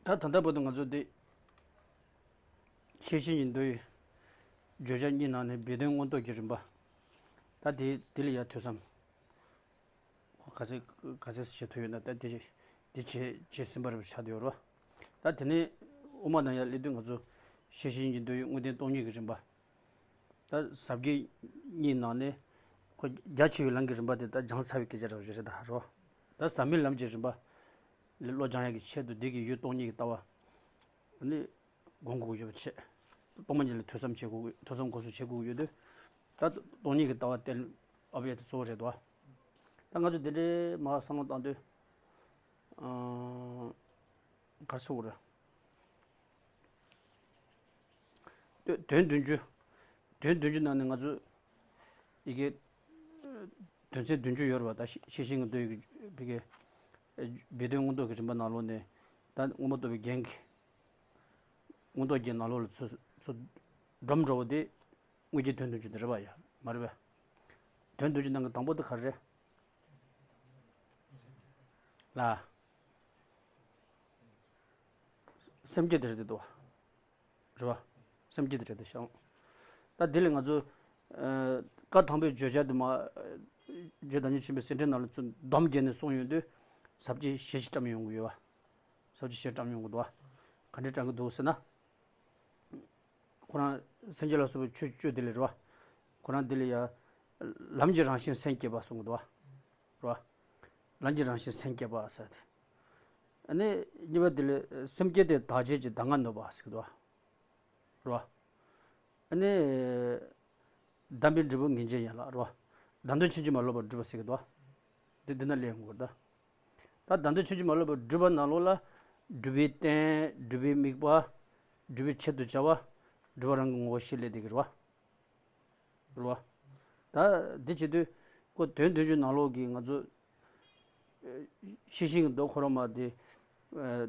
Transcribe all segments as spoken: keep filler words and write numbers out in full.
ད་ད་ལྟ་བར་དུ་ང་ཚོ་འདི་ཤེས་བཞིན་གྱི་མདོ་ཡི་བརྗོད་བྱ་གཉིས་ནང་ནས་སྦས་དོན་མངོན་རྟོགས་ཀྱི་རིམ་པ། ད་དེ་དེ་ལ་ཡ་ཐོས་བསམ་ཁོ་ག་ཚད་ག་ཚད་བྱེད་ཐུབ་ཡོད་ན། ད་དེ་དེ་བྱེད་བྱེད་ཟིན་པ་རེད་པ། ཆགས་བསྡད་ཡོད་རེད་པ། ད་དེ་ནས་དབུ་མ་ནང་ཡར་སླེབས་དུས་ང་ཚོ་ཤེས་བཞིན་གྱི་མདོ་ཡི་དངོས་བསྟན་སྟོང་ཉིད་ཀྱི་རིམ་པ། ད་ཟབ་རྒྱས་གཉིས་ནང་ནས་ཁོ་རྒྱ་ཆེ་བའི་ལམ་གྱི་རིམ་པ་དེ་ད་སྦྱངས་ཚར་བའི་སྐད་ཆ་རེད་པ། རེད་ད་རོ། ད་ཟབ་མོའི་ལམ་གྱི་རིམ་པ་ལས་བློ་སྦྱང་ཡག་གི་ཆེད་དུ་འདི་གི་ཡུལ་སྟོང་ཉིད་ཀྱི་ལྟ་བ་ནི་སྒོམ་དགོས་ཀྱི་ཡོད་པ་བྱས། སྟོང་པ་ཉིད་ལ་ཐོས་བསམ་བྱེད་དགོས། ཐོས་བསམ་སྒོམ་གསུམ་བྱེད་དགོས་ཀྱི་ཡོད་དུས། ད་སྟོང་ཉིད་ཀྱི་ལྟ་བ་གཏན་ལ་དབབ་ཡག་དེ་གཙོ་བོ་རེད་དོ། ད་ང་ཚོ་འདི་འདྲའི་མར་བསམ་བློ་བཏང་དུས། ཨང་། ག་རེ་ཟེར་དགོས་རེད། དོན་དོན་བདུན་ཅུ། དོན་བདུན་ཅུ་ནང་ནས་ང་ཚོ་ཡི་གེ་དོན་ཚན་བདུན་ཅུ་ཡོད་རེད་པ། ད་ཤེས་བཞིན་གྱི་མདོ་ཡི་གེ་བི་གེ་སྦས་དོན་མངོན་རྟོགས་ཀྱི་རིམ་པ་ནང་ལོགས་ནས་ད་མངོན་པར་རྟོགས་པའི་རྒྱན་གྱི་མངོན་རྟོགས་རྒྱན་ནང་ལོགས་ལ་ཚུར་ཚུར་སྒྲོམ་འགྲོ་བ་དེ་དངོས་གཞིའི་དོན་བདུན་ཅུ་དེ་རེད་པ། ཡ་མ་རེད་པས། དོན་བདུན་ཅུ་ནང་གི་དང་པོ་དེ་ག་རེ་རེད། ལ། སེམས་བསྐྱེད་དེ་རེད་དོ། རེད་པ། སེམས་བསྐྱེད་དེ་རེད་དེ་ཤང་། ད་འདི་ལས་ང་ཚོ་ཨ་བཀའ་དང་པོའི་བརྗོད་བྱ་དེ་མ་རྗེ་བདག་ཉིད་ཆེན་པོའི་གསེར་ཕྲེང་ནང་ལ་ཚུར་སྡོམ་བརྒྱབ་ནས་གསུངས་ཡོང་དུས་ཟབ་ཆོས་བཞི་ཞིག་བཀྲམ་ཡོང་གི་ཡོད་པ། ཟབ་ཆོས་བཞི་བཀྲམ་ཡོང་གི་འདུག་པ། ག་འདྲ་བཀྲམ་གི་འདུག་ཟེར་ན། ཁོ་རང་སེམས་བསྐྱེད་ལ་སོགས་པའི་ཆོས་བཅུ་དེ་ལས་རེད་པ། ཁོ་རང་འདི་ལ་ཡ་ལམ་གྱི་རང་བཞིན་སེམས་བསྐྱེད་པ་གསུངས་འདུག་པ། རེད་པ། ལམ་གྱི་རང་བཞིན་སེམས་བསྐྱེད་པ་ཟེར་ཏེ། ཨ་ནི་གཉིས་པ་འདི་ལ་སེམས་བསྐྱེད་དེ་དག་བྱེད་ཀྱི་གདམས་ངག་ནོད་པ་ཟེར་གི་འདུག་པ། རེད་པ། ཨ་ནི་གདམས་པའི་འབྲས་བུ་ངེས་འབྱིན་ཡན་ལག་རེད་པ། བདག་མདུན་ཕྱིན་ཅི་མ་ལོག་པར་སྒྲུབ་པ་ཟེར་གི་འདུག་པ། འདི་འདི་ན་ལས་ཡོང་གི་རེད་ད། ད་བདག་མདུན་ཕྱིན་ཅི་མ་ལོག་པར་སྒྲུབ་པ་ནང་ལོགས་ལ་སྒྲུབ་པའི་རྟེན། སྒྲུབ་པའི་དམིགས་པ། སྒྲུབ་པའི་ཆེད་དུ་བྱ་བ། སྒྲུབ་པ་རང་གི་ངོ་བོ་ཞིག་སླེབས་བསྡད་ཀྱི་རེད་པ། རེད་པ། ད་འདི་བྱེད་དུས་ཁོ་དོན་བདུན་ཅུ་ནང་ལོགས་ཀྱི་ང་ཚོ་ཤེས་བཞིན་གྱི་མདོ་ཁོ་རང་མ་དེ་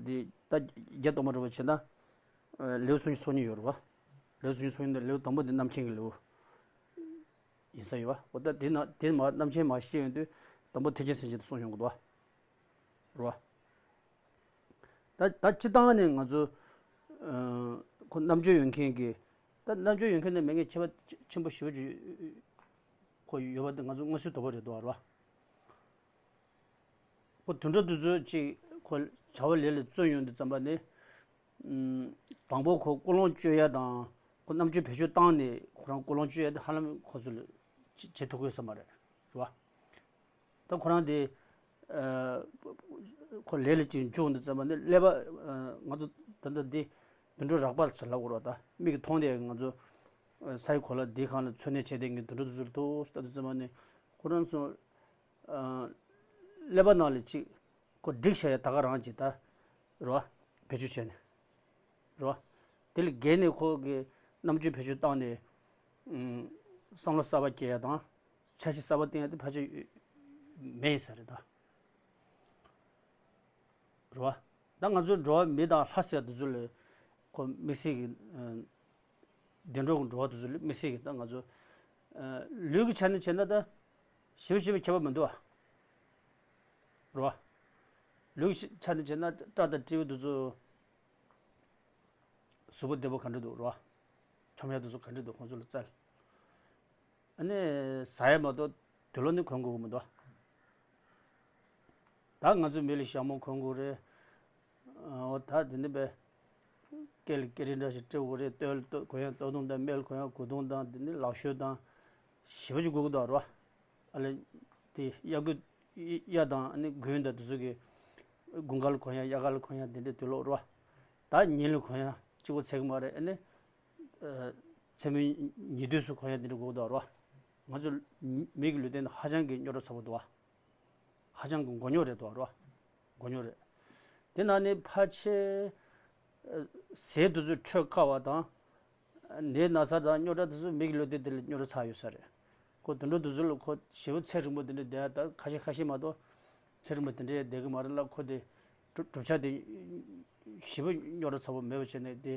དེ་ད་བརྒྱད་སྟོང་པ་འགྲོ་བ་བྱེད་ན་ལེའུ་སུམ་ཅུ་སོ་གཉིས་ཡོད་རེད་པ། ལེའུ་སུམ་ཅུ་སོ་གཉིས་ནང་ལེའུ་དང་པོ་དེ་རྣམ་མཁྱེན་གྱི་ལེའུ་ཡིན་ས་ཡོད་པ། འོ་ད་དེ་ན་དེ་མ་རྣམ་མཁྱེན་མ་ཤེས་ཡོང་དུས་དང་པོ་ཐེག་ཆེན་སེམས་བསྐྱེད་དུ་གསུངས་ཡོང་གི་འདུག་པ། རེད་པ། ད་ད་སྤྱིར་བཏང་ནས་ང་ཚོ་ཨ་ཁོ་རྣམ་དཔྱོད་ཡོད་མཁན་གྱི། ད་རྣམ་དཔྱོད་ཡོད་མཁན་ནི་མི་ངན་ཁྱད་པར་ཆེན་པོ་ཞེ་པོ་ཅིག་ཁོ་ཡོད་པ་དེ་ང་ཚོ་མངོན་གསལ་དོད་པོ་རེད་འདུག་པ། རེད་པ། ཁོ་དུད་འགྲོ་དེ་ཚོ་ཅིག་ཁོ་བྱ་བ་ལས་ལ་བརྩོན་ཡོང་དུས་ཙམ་པ་ནི། ཨམ། དང་པོ་ཁོ་ཀུན་སློང་བཅོས་ཡ་དང་ཁོ་རྣམ་དཔྱོད་བེད་སྤྱོད་བཏང་ནས་ཁོ་རང་ཀུན་སློང་བཅོས་ཡ་དེ་ཧ་ལམ་ཁོ་ཚོ་ལ་བྱེད་ཐུབ་ཀྱི་ཡོད་ས་མ་རེད། རེད་པ། ད་ཁོ་རང་དེ་ཨ་ཁོ་ལས་ལ་ཅིག་འཇུག་འདུག་ཙམ་པ་ནི་ཀླད་པ་ཨ་ང་ཚོ་ད་ལྟ་འདི་དུད་འགྲོ་རགས་པ་ཟེར་ལབ་དགོས་རེད་པ། ད་མིག་གིས་མཐོང་དེ་ང་ཚོ་ཨ་སའི་གོ་ལ་འདིའི་སྒང་ལ་འཚོ་གནས་བྱས་བསྡད་མཁན་དུད་འགྲོ་དེ་ཚོ་རེད་འདུག་ལྟ་དུས་ཙམ་པ་ནི་ཁོ་རང་ཚོ་ཨ་ཀླད་པ་ནང་ལ་ཅིག་ཁོ་སྒྲིག་བྱས་ཡ་ད་ག་རང་ཅིག་ད་རེད་པ། བེད་སྤྱོད་བྱས་ནས་རེད་པ། དེ་ལས་བརྒལ་ནས་ཁོ་གི་རྣམ་དཔྱོད་བེད་སྤྱོད་བཏང་ནས་ཨམ་བསམ་བློ་གསར་པ་སྐྱེ་ཡ་དང་འཆར་གཞི་གསར་པ་བཏིང་ཡ་དེ་ཕལ་ཆེར་མེད་ཡིན་ས་རེད་ད། རེད་པ། ད་ང་ཚོ་འགྲོ་བ་མི་དང་ལྷ་ཟེར་དེ་ཚོ་ལ་ཁོ་དམིགས་བསལ་གྱི་ཨ་བདེ་འགྲོ་གི་འགྲོ་བ་དེ་ཚོ་ལ་དམིགས་བསལ་གྱི་ད་ང་ཚོ་ཨ་ལུས་ཀྱི་ཆ་ནས་བྱས་ན་ད་ཞེ་པོ་ཞེ་པོ་ཁྱད་པར་མི་འདུག་པ། རེད་པ། ལུས་ཀྱི་ཆ་ནས་བྱས་ན་སྐྲ་དང་ཏྲེ་བོ་དེ་ཚོ་གཟུགས་པོ་བདེ་པོ་ག་འདྲ་འདུག་རེད་པ། འཁྱོམ་ཡ་དེ་ཚོ་ག་འདྲ་འདུག་ཁོང་ཚོ་ལ་བཙལ། ཨ་ནི་ཟ་ཡ་མ་གཏོགས་དུག་ལོག་ནི་གོན་དགོས་ཀྱི་མི་འདུག་ད་ང་ཚོ་མི་ལ་ཞྭ་མོ་གོན་དགོས་རེད། འོ་ད་དེ་ནི་པས་སྐེ་ལ་སྐེ་རིང་འདྲ་ཞིག་བཀྲི་དགོས་རེད། སྟོད་ལ་སྟོད་གོན་ཡ་སྟོད་ཐུང་དང་སྨད་ལ་གོན་ཡ་གོས་ཐུང་དང་དེ་ནི་ལག་ཤོས་དང་ཞེ་པོ་ཅིག་དགོས་ཀྱི་འདུག་རེད་པ། ཨ་ལས་དེ་གཡག་གུ་གཡག་དང་ཨ་ནི་དགུན་དང་དེ་ཚོ་གི་དགུན་ཁ་ལ་གོན་ཡ་དབྱར་ཁ་ལ་གོན་ཡ་དེ་འདྲའི་དུག་ལོག་རེད་པ། ད་ཉིན་ལ་གོན་ཡ་གཅིག་པོ་ཚད་ཀྱི་མ་རེད། ཨ་ནི་མཚན་མོའི་ཉི་དུས་སུ་གོན་ཡ་འདི་འདྲ་དགོས་འདུག་རོ། ང་ཚོ་མི་གི་ལུས་རྟེན་ཧ་ཅང་གི་རྙོག་དྲ་ཚ་པོ་འདུག་བ། ཧ་ཅང་གི་མགོ་རྙོག་རེད་འདུག་རོ། མགོ་རྙོག་རེད། དེ་ན་ནི་ཕལ་ཆེར་ཟས་དེ་ཚོ་འཕྲོད་དཀའ་བ་དང་། ནད་ན་ཚ་དང་རྙོག་དྲ་དེ་ཚོ་མི་གི་ལུས་རྟེན་དེ་ལ་རྙོག་དྲ་ཚ་ཡོད་ས་རེད། ཁོ་དུད་འགྲོ་དེ་ཚོ་ལ་ཁོ་ཞེ་པོ་ཚེ་རིང་པོ་དེ་འདྲ་བསྡད་ཡ་ད་ཁ་ཤས་ཁ་ཤས་མ་གཏོགས་ཚེ་རིང་པོ་དེ་འདྲ་བསྡད་གི་མ་རེད་ལ། ཁོ་དེ་གྲུབ་ཆ་དེ་ཞེ་པོ་རྙོག་དྲ་ཚ་པོ་མེད་པ་བྱས་ནས་དེ།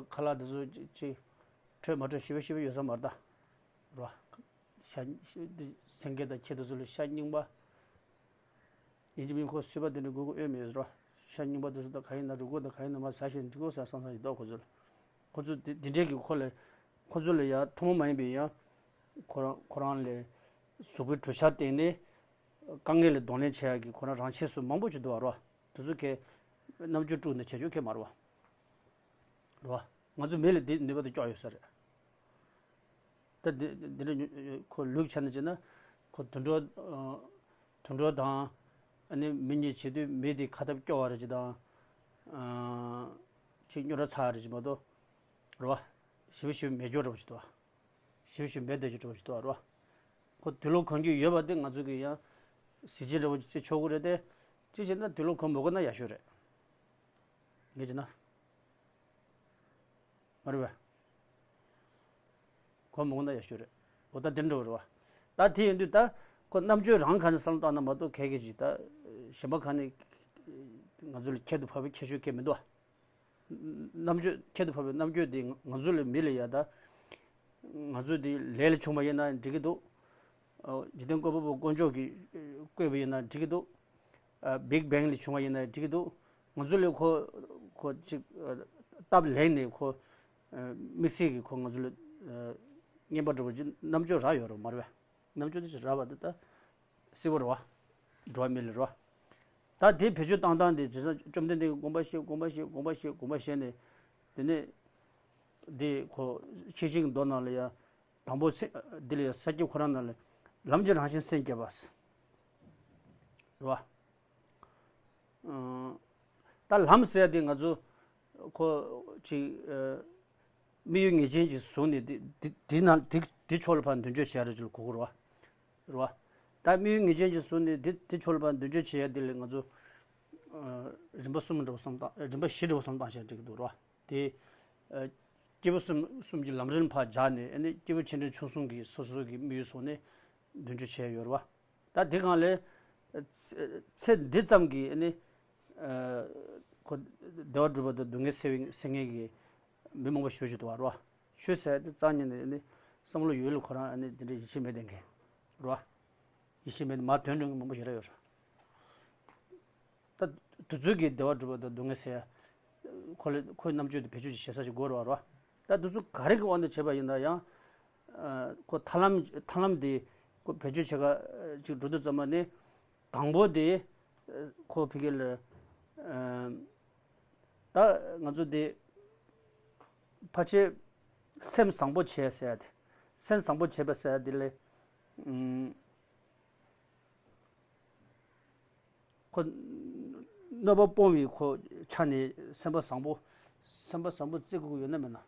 ཁ་ལག་དེ་ཚོ་ཅིག་འཕྲོད་མ་འཕྲོད་ཞེ་པོ་ཞེ་པོ་ཡོད་ས་མ་རེད་ད། རོ། ཤ་སེང་གེ་དང་ཁྱི་དེ་ཚོ་ལ་ཤ་རྙིང་པ། ཡིན་གཅིག་མིན་གཅིག་ཁོ་གསོད་པ་དེ་འདྲ་དགོས་ཀྱི་ཡོད་མེད་རོ། ཤ་རྙིང་པ་དེ་ཚོ་དང་ག་ཡིན་ན་རུས་ཁོག་དང་ག་ཡིན་ན་མར་ཟ་ཤེས་འགྲིག་གོ་ཟེར་བསམ་བསམ་ཞིག་འདུག་ཁོ་ཚོ་ལ། ཁོ་ཚོ་དེ་དེ་འདྲའི་གི་ཁོ་ལ་ཁོ་ཚོ་ལ་ཡང་ཐུན་མོང་མ་ཡིན་པའི་ཡང་ཁོ་རང་ཁོ་རང་ལ་གཟུགས་པོའི་གྲུབ་ཆ་བརྟེན་ནས་དཀའ་ངལ་ལ་གདོང་ལེན་བྱེད་ཡག་གི་ཁོ་རང་རང་ཆས་སུ་མང་པོ་ཅིག་འདུག་བ་རོ། དེ་ཚོ་གས་རྣམ་དཔྱོད་དཀྲུགས་ནས་བྱེད་ཆོག་གས་མ་རོ། རོ། ང་ཚོ་མི་ལ་འདི་ནུས་པ་དང་སྐྱོ་ཡོད་ས་རེད། ད་འདི་འདི་འདྲ་ཁོ་ལུགས་ཆ་ནས་བྱས་ན་ཁོ་དུད་འགྲོ་དུད་འགྲོ་དང་ཨ་ནི་མི་གཉིས་བྱེད་དུས་མི་དེ་ཁ་འཐབ་སྐྱོ་བ་རེད་ཅིག་དང་ཅིག་རྙོག་དྲ་ཚ་བ་རེད་ཅིག་མ་གཏོགས་རོ། ཞེ་པོ་ཞེ་པོ་མེད་སྐྱོ་འདྲ་བོ་ཞིག་འདུག་ཞེ་པོ་ཞེ་པོ་མེད་བསྡད་ཀྱི་འདྲ་བོ་ཞིག་འདུག་རོ། ཁོ་དུད་འགྲོ་གོན་རྒྱུ་ཡོད་པ་དེ་ང་ཚོ་གི་ཡང་གཟི་བརྗིད་འདྲ་བོ་ཅིག་བརྩི་ཆོག་གི་རེད་དེ། ཅིག་བྱས་ན་དུད་འགྲོ་གོན་མི་དགོས་ན་ཡག་ཤོས་རེད། ངས་བྱས་ན། མ་རེད་པས། གོ་མོང་ན་ཡག་ཤོས་རེད། འོ་ད་དེ་འདྲ་བོ་རེད་བ། ད་དེ་ཡིན་དུས་ད་ཁོ་རྣམ་དཔྱོད་རང་ག་ནས་བསམ་བློ་བཏང་ན་མ་གཏོགས་གལ་གལ་ཅིག་ད་གཞན་པ་ག་ནས་ང་ཚོ་ལ་ཁྱད་དུ་འཕགས་པའི་ཁྱད་ཆོས་གལ་མི་འདུག་བ། རྣམ་དཔྱོད་ཁྱད་དུ་འཕགས་པའི་རྣམ་དཔྱོད་དེ་ང་ཚོ་ལ་མི་ལ་ཡ་ད་ང་ཚོ་དེ་ལས་ལ་བྱུང་བ་ཡིན་ན་འགྲིག་གི་འདུག་འཇིག་རྟེན་བཀོད་པ་པོ་དཀོན་མཆོག་གིས་བཀོད་པ་ཡིན་ན་འགྲིག་གི་འདུག་བིག་བེང་ལས་བྱུང་བ་ཡིན་ན་འགྲིག་གི་འདུག་ང་ཚོ་ལས་ཁོ་ཁོ་ཅིག་སྟབས་ལེགས་ནས་ཁོ་དམིགས་བསལ་གྱི་ཁོ་ང་ཚོ་ལ་རྔན་པ་འདྲ་བོ་ཅིག་རྣམ་དཔྱོད་རག་ཡོད་རེད་མ་རེད་པས། རྣམ་དཔྱོད་དེ་ཅིག་རག་པ་དེ་ད་སྲིད་པ་རེད་བ། འགྲོ་བ་མི་ལ་རེད་བ། ད་དེ་བེད་སྤྱོད་བཏང་སྟངས་དེ་བྱས་ཙང་བཅོམ་ལྡན་འདས་ཀྱིས་དགོངས་པ་བཞེས་དགོངས་པ་བཞེས་དགོངས་པ་བཞེས་དགོངས་པ་བཞེས་ནས་དེ་ནས་དེ་ཁོ་ཤེས་བཞིན་མདོ་ནང་ལ་ཡ། དང་པོ་སེ་འདི་ལ་ཡང་ས་སྐྱ་ཁོ་རང་ནང་ལ་ལམ་གྱི་རང་བཞིན་སེམས་བསྐྱེད་པ། རེད་བ། ཨང་། ད་ལམ་ཟེར་ཡ་དེ་ང་ཚོ་ཁོ་ཅིག་ཨ། དམིགས་ཡུལ་ངེས་ཅན་གྱིས་བཟུང་ནས་འདི་འདི་འདི་ནང་འདི་འདི་ཕྱོགས་ལ་ཕར་མདུན་སྐྱོད་བྱེད་ཡ་རེད་ཅེས་གོ་དགོས་རེད་བ། རེད་བ། ད་དམིགས་ཡུལ་ངེས་ཅན་གྱིས་བཟུང་ནས་འདི་འདི་ཕྱོགས་ལ་ཕར་མདུན་སྐྱོད་བྱེད་ཡ་འདི་ལ་ང་ཚོ་ཨ། རིམ་པ་གསུམ་འདྲ་བོ་བསམ་བཏང་རིམ་པ་བཞི་འདྲ་བོ་བསམ་བཏང་བྱས་འགྲིག་གི་འདུག་རེད་བ། དེ། ཨ། སྐྱེས་བུ་གསུམ་གསུམ་གྱི་ལམ་རིམ་ཕར་སྦྱར་ནས་ཨ་ནི་སྐྱེས་བུ་ཆེ་འབྲིང་ཆུང་གསུམ་གྱི་སོ་སོ་གི་དམིགས་ཡུལ་བཟུང་ནས་མདུན་སྐྱོད་བྱས་ཡོད་རེད་བ། ད་འདི་སྒང་ལ་ཚེ་ཚེ་འདི་ཙམ་གྱི་ཨ་ནི་ཨ། ཁོ་བདེ་བ་སྒྲུབ་པ་དང་སྡུག་བསྔལ་སེལ་བའི་སེལ་མཁན་གྱི་མི་མང་པོ་ཞེ་པོ་ཅིག་འདུག་བ་རེད་བ། ཆོས་ཟེར་ཡ་དེ་རྩ་ནས་ནི་ཨ་ནི་བསམ་བློ་ཡོད་ལ་ཁོ་རང་ཨ་ནི་འདི་འདྲའི་ཡིད་ཆེས་མེད་བསྡད་མཁན་རེད་བ། ཡིད་ཆེས་མེད་མར་དོན་འགྲོ་མཁན་མང་པོ་ཞེ་དྲག་ཡོད་རེད། ད་དུས་ཚོད་ཀྱི་བདེ་བ་སྒྲུབ་པ་དང་སྡུག་བསྔལ་སེལ་ཡ། ཁོ་ལ་ཁོའི་རྣམ་དཔྱོད་དེ་བེད་སྤྱོད་ཅིག་བྱེད་ས་ཞིག་དགོས་རེད་བ་རེད་བ། ད་དུས་ཚོད་ག་རེ་གི་དབང་དུ་བྱས་པ་ཡིན་ན་ཡང་། ཁོ་ཐར་ལམ་ཐར་ལམ་དེ་ཁོ་བེད་སྤྱོད་བྱེད་ག་ཅིག་འགྲོ་དུས་ཙམ་པ་ནི། དང་པོ་དེ་ཁོ་ཕ་གི་ལ། ད་ང་ཚོ་དེ་ཕལ་ཆེར་སེམས་བཟང་པོ་བྱས་ཟེར་ཡ་དེ། སེམས་བཟང་པོ་བྱས་པ་ཟེར་ཡ་དེ་ལས། ཁོ་གནོད་པ་སྤོང་བའི་ཁོ་ཆ་ནས་སེམས་པ་བཟང་པོ། སེམས་པ་བཟང་པོ་བརྩི་དགོས་ཀྱི་ཡོད་ན་མེད་ན།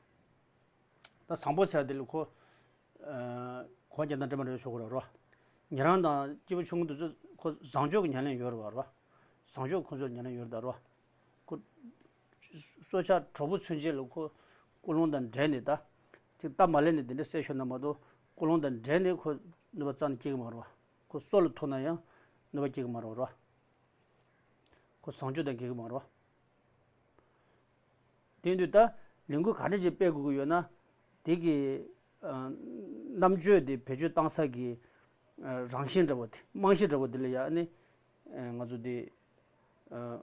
ད་བཟང་པོ་ཟེར་དེ་ལ་ཁོ། ཨ། གོ་རྒྱ་དང་འདྲ་མ་འདྲ་ཆོག་གི་རེད་རོ། ཉེ་རང་དང་སྐྱེས་བུ་ཆུང་ངུ་དེ་ཚོ་ཁོ་བཟང་སྤྱོད་ཀྱི་ཉམས་ལེན་ཡོད་རེད་བ་རོ། བཟང་སྤྱོད་ཁོ་ཚོར་ཉམས་ལེན་ཡོད་རེད་ད་རོ། ཁོ། སྲོག་ཆགས་གྲོག་པོ་ཚུན་ཆད་ལ་ཁོ་ཀུན་སློང་དང་འབྲེལ་ནས་ད། ཅིག་སྟབས་མ་ལེགས་ནས་དེ་འདྲ་བསད་ཤོར་ན་མ་གཏོགས་ཀུན་སློང་དང་འབྲེལ་ནས་ཁོ་གནོད་པ་རྩ་ནས་སྐྱེལ་གི་མ་རེད་བ། ཁོ་སྲོག་ལ་ཐུག་ན་ཡང་གནོད་པ་སྐྱེལ་གི་མ་རེད་བ་རོ། ཁོ་བཟང་སྤྱོད་དང་འགལ་གི་མ་རེད་བ། དེ་དུས་ད་ལས་འགུལ་ག་འདྲ་ཅིག་སྤེལ་དགོས་ཀྱི་ཡོད་ན། དེ་གི་ཨ། རྣམ་དཔྱོད་དེ་བེད་སྤྱོད་བཏང་ས་གི་ཨ། རང་བཞིན་འདྲ་བོ་དེ་རྨང་གཞི་འདྲ་བོ་དེ་ལ་ཡ་ཨ་ནི་ཨ། ང་ཚོ་དེ་ཨ།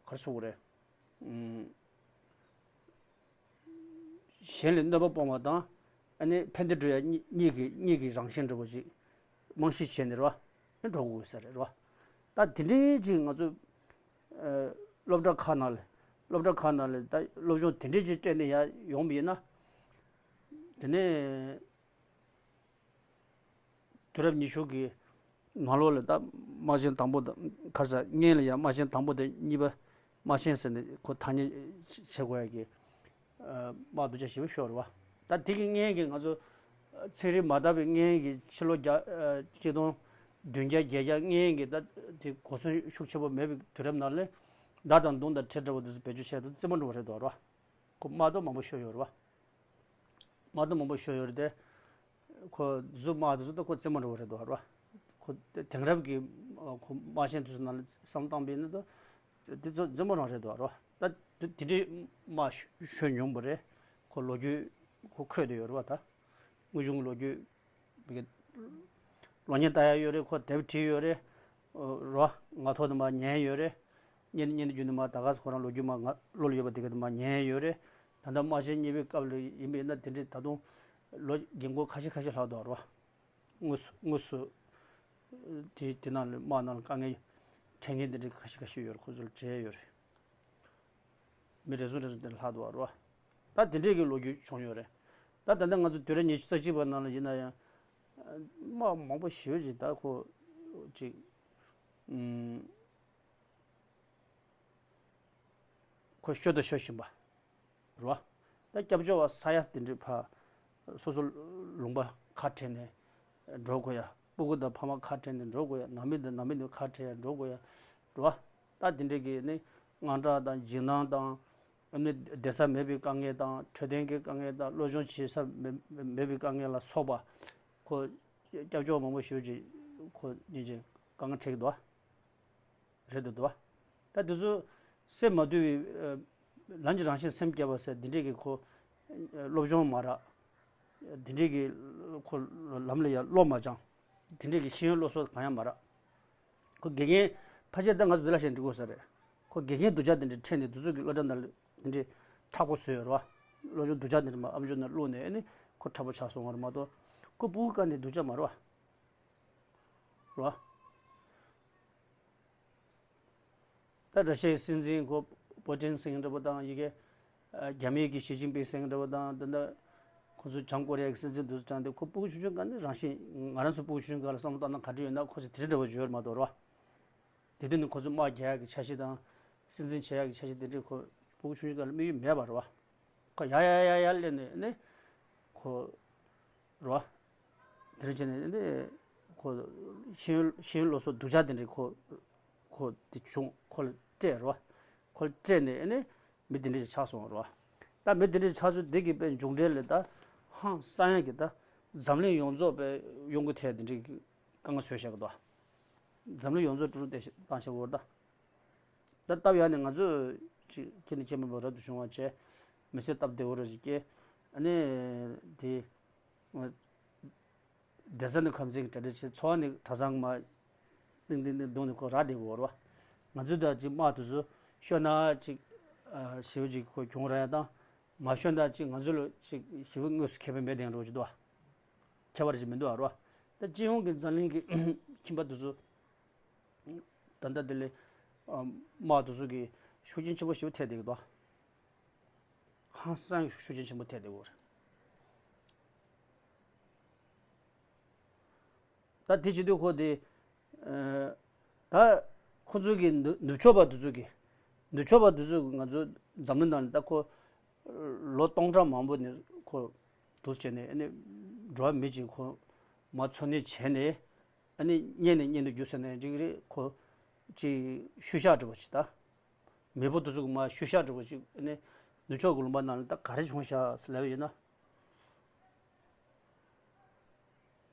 ག་རེ་ཟེར་དགོས་རེད། ཨུམ། གཞན་ལ་གནོད་པ་སྤོང་བ་དང་ཨ་ནི་ཕན་བདེ་སྒྲུབ་ཡ་གཉིས་གཉིས་ཀྱི་གཉིས་ཀྱི་རང་བཞིན་འདྲ་བོ་ཅིག་རྨང་གཞི་བྱས་ནས་རེད་བ། འགྲོ་དགོས་ས་རེད་རེད་བ། ད་དེ་འདྲའི་ཅིག་ང་ཚོ་ཨ། སློབ་གྲྭ་ཁག་ནང་ལ་སློབ་གྲྭ་ཁག་ནང་ལ་ད་སློབ་སྦྱོང་དེ་འདྲའི་ཅིག་སྤྲད་ནས་ཡར་ཡོང་བ་ཡིན་ན། དེ་ནས་དུས་རབས་ཉི་ཤུ་གི་ནང་ལོགས་ལ་ད་དམག་ཆེན་དང་པོ་དང་ག་རེ་ཟེར་སྔོན་ལ་ཡང་དམག་ཆེན་དང་པོ་དང་གཉིས་པ་དམག་ཆེན་ཟེར་ནས་ཁོ་ཐ་སྙད་བྱེད་དགོས་ཡ་གི་དམག་སྡུག་ཅག་ཞེ་པོ་ཤོར་བ། ད་དེ་གི་སྔོན་གྱི་ང་ཚོ་ཚན་རིག་མ་དར་བའི་སྔོན་གྱི་ཕྱི་ལོ་བརྒྱ་ཆིག་སྟོང་བདུན་བརྒྱ་བརྒྱད་བརྒྱ་སྔོན་གྱི་ད་དེ་གོ་སོན་ཤུགས་ཆེན་པོ་མེད་པའི་དུས་རབས་ནང་ལ་མདའ་དང་མདུང་དང་གྲི་འདྲ་བོ་དེ་ཚོ་བེད་སྤྱོད་བྱས་ཏེ་རྩེད་མོ་འགྲོ་བ་རེད་འདུག་ར། ཁོ་དམག་དོན་མང་པོ་ཤོར་ཡོད་རེད་བ། དམག་དོན་མང་པོ་ཤོར་ཡོད་རེད་དེ། ཁོ་གཟུགས་དམག་དེ་ཚོ་ད་ཁོ་རྩེད་མོ་འགྲོ་བ་རེད་འདུག་ར། ཁོ་དེང་རབས་ཀྱི་ཁོ་དམག་ཆེན་དེ་ཚོ་ནང་ལ་བསམ་བཏང་པ་ཡིན་ན་ད། དེ་ཚོ་རྩེད་མོ་རང་རེད་འདུག་ར། ད་དེ་དེ་འདྲའི་དམག་ཤོར་མྱོང་པ་རེད། ཁོ་ལོ་རྒྱུས་ཁོ་འཁོད་དེ་ཡོད་རེད་བ་ད། དངོས་བྱུང་གི་ལོ་རྒྱུས། གློག་བརྙན་ལྟ་ཡ་ཡོད་རེད། ཁོ་དེབ་བྲིས་ཡོད་རེད། རོ། ངག་ཐོག་ནས་མར་ཉན་ཡོད་རེད། བརྙན་བརྙན་བརྒྱུད་ནས་མར་ད་ག་སེ་ཁོ་རང་ལོ་རྒྱུས་མར་ང་བློ་ལ་ཡོད་པ་དེ་ག་དེ་མར་ཉན་ཡོད་རེད། ད་ལྟ་དམག་ཆེན་གཉིས་པའི་སྐབས་ལ་ཡིན་པ་ཡིན་ན་དེ་འདྲའི་ད་དུང་ལོ་རྒན་གོག་ཁ་ཤས་ཁ་ཤས་ལྷག་འདུག་རེད་བ། དངོས་སུ་དངོས་སུ་དེ་དེ་ནང་ལ་དམག་ནང་ལ་དཀའ་ངལ་འཕྲད་མཁན་དེ་འདྲའི་ཁ་ཤས་ཁ་ཤས་ཡོད་རེད། ཁོ་ཚོ་ལ་བྲིས་ཡོད་རེད། མི་རེ་ཟུང་རེ་ཟུང་དེ་ལ་ལྷག་འདུག་རེད་བ། ད་དེ་འདྲས་ཀྱི་ལོ་རྒྱུས་བྱུང་ཡོད་རེད། ད་ད་ལྟ་ང་ཚོ་དུས་རབས་ཉི་ཤུ་རྩ་གཅིག་པ་ནང་ལ་ཡིན་ན་ཡང་དམག་མང་པོ་ཞེ་པོ་ཅིག་ད་ཁོ་ཅིག་ཨུམ། ཁོ་ཤོར་དང་ཤོར་བཞིན་པ་རེད་བ། ད་སྐྱབས་བཅོལ་བ་ས་ཡ་དེ་འདྲའི་ཕར་སོ་སོ་ལུང་པ་ཁ་བྲལ་ནས་འགྲོ་དགོས་ཡ། སྤུ་གུ་དང་ཕ་མ་ཁ་བྲལ་ནས་འགྲོ་དགོས་ཡ། ནང་མི་དང་ནང་མི་ནས་ཁ་བྲལ་ཡ་འགྲོ་དགོས་ཡ་རེད་བ། ད་དེ་འདྲའི་གི་ནི་དངངས་སྐྲག་དང་འཇིགས་སྣང་དང་ཨ་ནི་བསྡད་ས་མེད་པའི་དཀའ་ངལ་དང་འཕྲོད་བསྟེན་གྱི་དཀའ་ངལ་དང་སློབ་སྦྱོང་བྱེད་ས་མེད་མེད་པའི་དཀའ་ངལ་ལ་སོགས་པ་ཁོ་སྐྱབས་བཅོལ་མང་པོ་ཞེ་པོ་ཅིག་ཁོ་སྙིང་རྗེ་དཀའ་ངལ་འཕྲད་ཀྱི་འདུག་བ། རེད་འདུག་བ། ད་དེ་ཚོ་སེམས་མ་དུལ་བའི་ཨ་ལམ་གྱི་རང་བཞིན་སེམས་བསྐྱེད་པ་ཟེར་འདི་འདྲས་ཀྱི་ཁོ་ཨ་སློབ་སྦྱོང་མ་རག་འདི་འདྲས་ཀྱི་ཁོ་ལམ་ལ་ཡ་བློ་མ་སྦྱངས། འདི་འདྲས་ཀྱི་ཤེས་ཡོན་སློབ་གསོ་གང་ཡང་མ་རག་ཁོ་དགེ་རྒན་ཕལ་ཆེར་ད་ང་ཚོ་འདི་ལ་བཤད་འགྲིག་གོ་ས་རེད། ཁོ་དགེ་རྒན་སྡུག་ཅག་འདི་འདྲས་ཁྲིད་ནས་དེ་ཚོ་གི་སློབ་གྲྭ་ནང་ལ་འདི་འདྲས་མཁྲེགས་པོ་བཟོས་ཡོད་རེད་བ། སློབ་སྦྱོང་སྡུག་ཅག་འདི་འདྲས་མ་ཨམ་ཅོག་ནང་བླུགས་ནས་ཨ་ནི་ཁོ་མཁྲེགས་པོ་ཆགས་སོང་བ་རེད་མ་གཏོགས་ཁོ་སྤུ་གུ་བཀག་ནས་སྡུག་ཅག་མ་རེད་བ། རེད་བ། ད་ར་ཤི་ཡའི་སྲིད་འཛིན་ཁོ་པུ་ཏིན་ཟེར་མཁན་འདྲ་པོ་དང་ཡི་གེ་རྒྱ་མིའི་གི་ཞི་ཅིན་ཕིང་ཟེར་མཁན་འདྲ་པོ་དང་ད་ལྟ་ཁོ་ཚོ་བྱང་ཀོ་རི་ཡ་གི་སྲིད་འཛིན་དེ་ཚོ་དྲངས་ཏེ་ཁོ་སྤུ་གུ་ཆུང་ཆུང་སྒང་ནས་རང་བཞིན་ང་རང་ཚོ་སྤུ་གུ་ཆུང་ཆུང་སྒང་ལ་བསམ་བློ་བཏང་ན་ག་འདྲ་ཡོད་ན་ཁོ་ཚོ་དེ་འདྲ་འདྲ་པོ་ཡོད་མ་གཏོགས་རེད་བ། དེ་དུས་ནས་ཁོ་ཚོ་དམག་རྒྱག་ཡག་གི་འཆར་གཞི་དང་སྲིད་འཛིན་བྱེད་ཡག་གི་འཆར་གཞི་དེ་འདྲས་ཁོ་སྤུ་གུ་ཆུང་ཆུང་སྒང་ལ་དམིགས་ཡུལ་མེད་པ་རེད་བ། ཁོ་ཡར་ཡར་ཡར་ཡར་སླེབས་ནས་ནི་ཁོ་རེད་བ། དེ་འདྲ་བྱས་ནས་ནི་ཁོ་ཤེས་ཡོན་ཤེས་ཡོན་སློབ་གསོ་སྡུག་ཅག་དེ་འདྲས་ཁོ་ཁོ་དེ་བྱུང་ཁོ་ལ་སྤྲད་རེད་བ། ཁོ་ལ་སྤྲད་ནས་ནི་མི་དེ་འདྲས་ཆགས་སོང་རེད་བ། ད་མི་དེ་འདྲས་ཆགས་ཚུལ་དེ་གི་དཔེ་མཇུག་འབྲས་ལ་ད་ཧང་སང་ཡག་གི་ད་འཛམ་གླིང་ཡོངས་རྫོགས་དཔེ་གཡོ་འགུལ་ཐེབས་དེ་འདྲས་གི་དཀའ་ངལ་བཟོས་བཞག་གི་འདུག་འཛམ་གླིང་ཡོངས་རྫོགས་དཀྲུག་དཀྲུག་བཏང་བཞག་གི་འདུག་ད་སྟབས་ཡག་ནས་ང་ཚོས་ཅིག་ཁྱེད་ནི་ཁྱེད་མ་པ་རབ་ཏུ་བྱུང་བ་བྱས་མི་ཚེ་སྟབས་བདེ་བོ་རེ་ཞིག་སྐྱེས། ཨ་ནི་དེ་བསྡད་ས་ནི་ཁམས་ཚན་གྱི་གྲ་སྒྲིག་བྱས། འཚོ་བ་ནི་གྲྭ་ཚང་མ་ཏིང་ཏིང་ཏིང་བརྡུངས་ནས་ཁོ་རག་བསྡད་པ་རེད་བ། ང་ཚོས་ད་ཅིག་དམག་དེ་ཚོ་ཤོར་ན་ཅིག་ཞེ་པོ་ཅིག་ཁོ་གྱོང་རག་ཡ་དང་མ་ཤོར་ན་ཅིག་ང་ཚོ་ལ་ཅིག་ཞེ་པོ་དངོས་སུ་ཁེ་ཕན་མེད་དེ་འགྲོ་ཅིག་འདུག་བ། ཁྱད་པར་ཅིག་མི་འདུག་ཨ་རོ། ད་སྤྱི་ཡོངས་ཀྱི་འཛམ་གླིང་གི་ཁྱིམ་པ་དེ་ཚོ་ད་ལྟ་དེ་ལས་དམག་དེ་ཚོ་གི་ཤུགས་རྐྱེན་ཆེན་པོ་ཞེ་པོ་ཐེབས་བསྡད་ཀྱི་འདུག་ཧང་སང་གི་ཤུགས་རྐྱེན་ཆེན་པོ་ཐེབས་བསྡད་ཡོད་རེད། ད་དེ་བྱེད་དུས་ཁོ་དེ་ད་ཁོ་ཚོ་གི་ནུབ་ནུབ་ཕྱོགས་པ་དེ་ཚོ་གི་ནུབ་ཕྱོགས་པ་དེ་ཚོ་གི་ང་ཚོ་འཛམ་གླིང་ནང་ནས་ད་ཁོ་ལོ་སྟོང་ཕྲག་མང་པོ་ནས་ཁོ་འདུག་བྱས་ནས་ཨ་ནི་འགྲོ་བ་མི་གཅིག་ཁོ་མ་འཚོ་གནས་བྱས་ནས་ཨ་ནི་གཉེན་ནས་གཉེན་དུ་རྒྱུ་ཟེར་ནས་འགྲིག་གི་རེད། ཁོ་ཅིག་ཤུལ་བཞག་འདྲ་བོ་ཅིག་ད་མེས་པོ་དེ་ཚོ་གི་མ་ཤུལ་བཞག་འདྲ་བོ་ཅིག་ཨ་ནི་ནུབ་ཕྱོགས་ཀྱི་ལུང་པ་ནང་ལ་ད་ག་རེ་བྱུང་ཤག་ཟེར་ལབ་ཡོད་ན།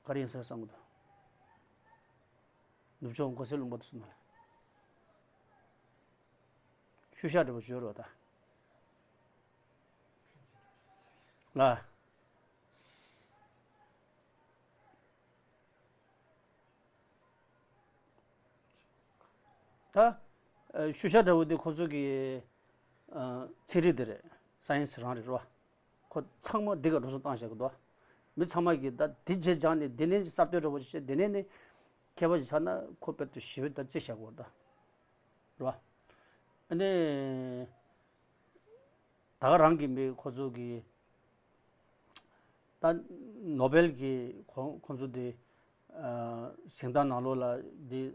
ག་རེ་ཡིན་ཟེར་བསམ་གི་འདུག་ནུབ་ཕྱོགས་གོ་སའི་ལུང་པ་དེ་ཚོ་ནང་ལ་ཤུལ་བཞག་འདྲ་བོ་བྱོས་རོགས་ད། ལ། ད་ཤུལ་བཞག་འདྲ་བོ་དེ་ཁོ་ཚོ་གི་ཚན་རིག་དེ་རེད། སའེན་སི་རང་རེད་རོ། ཁོ་ཚང་མ་འདི་ག་འགྲོ་སོང་བཏང་བཞག་གི་འདུག་མི་ཚང་མ་གིས་ད་འདི་བྱས་སྦྱངས་ནས་འདི་ནས་གསར་གཏོད་འདྲ་བོ་བྱས་འདི་ནས་ནི་མཁས་པ་ཞིག་ཆགས་ན་ཁོ་དཔེ་དུ་ཞེ་པོ་ད་རྩི་བཞག་གི་འདུག་རོ། ཨ་ནི། ད་ག་རང་གི་མི་ཁོ་ཚོ་གི་ད་ནོ་བེལ་གྱི་ཁོ་ཁོ་ཚོ་དེ་གཟེངས་རྟགས་ནང་ལོགས་ལ་དེ་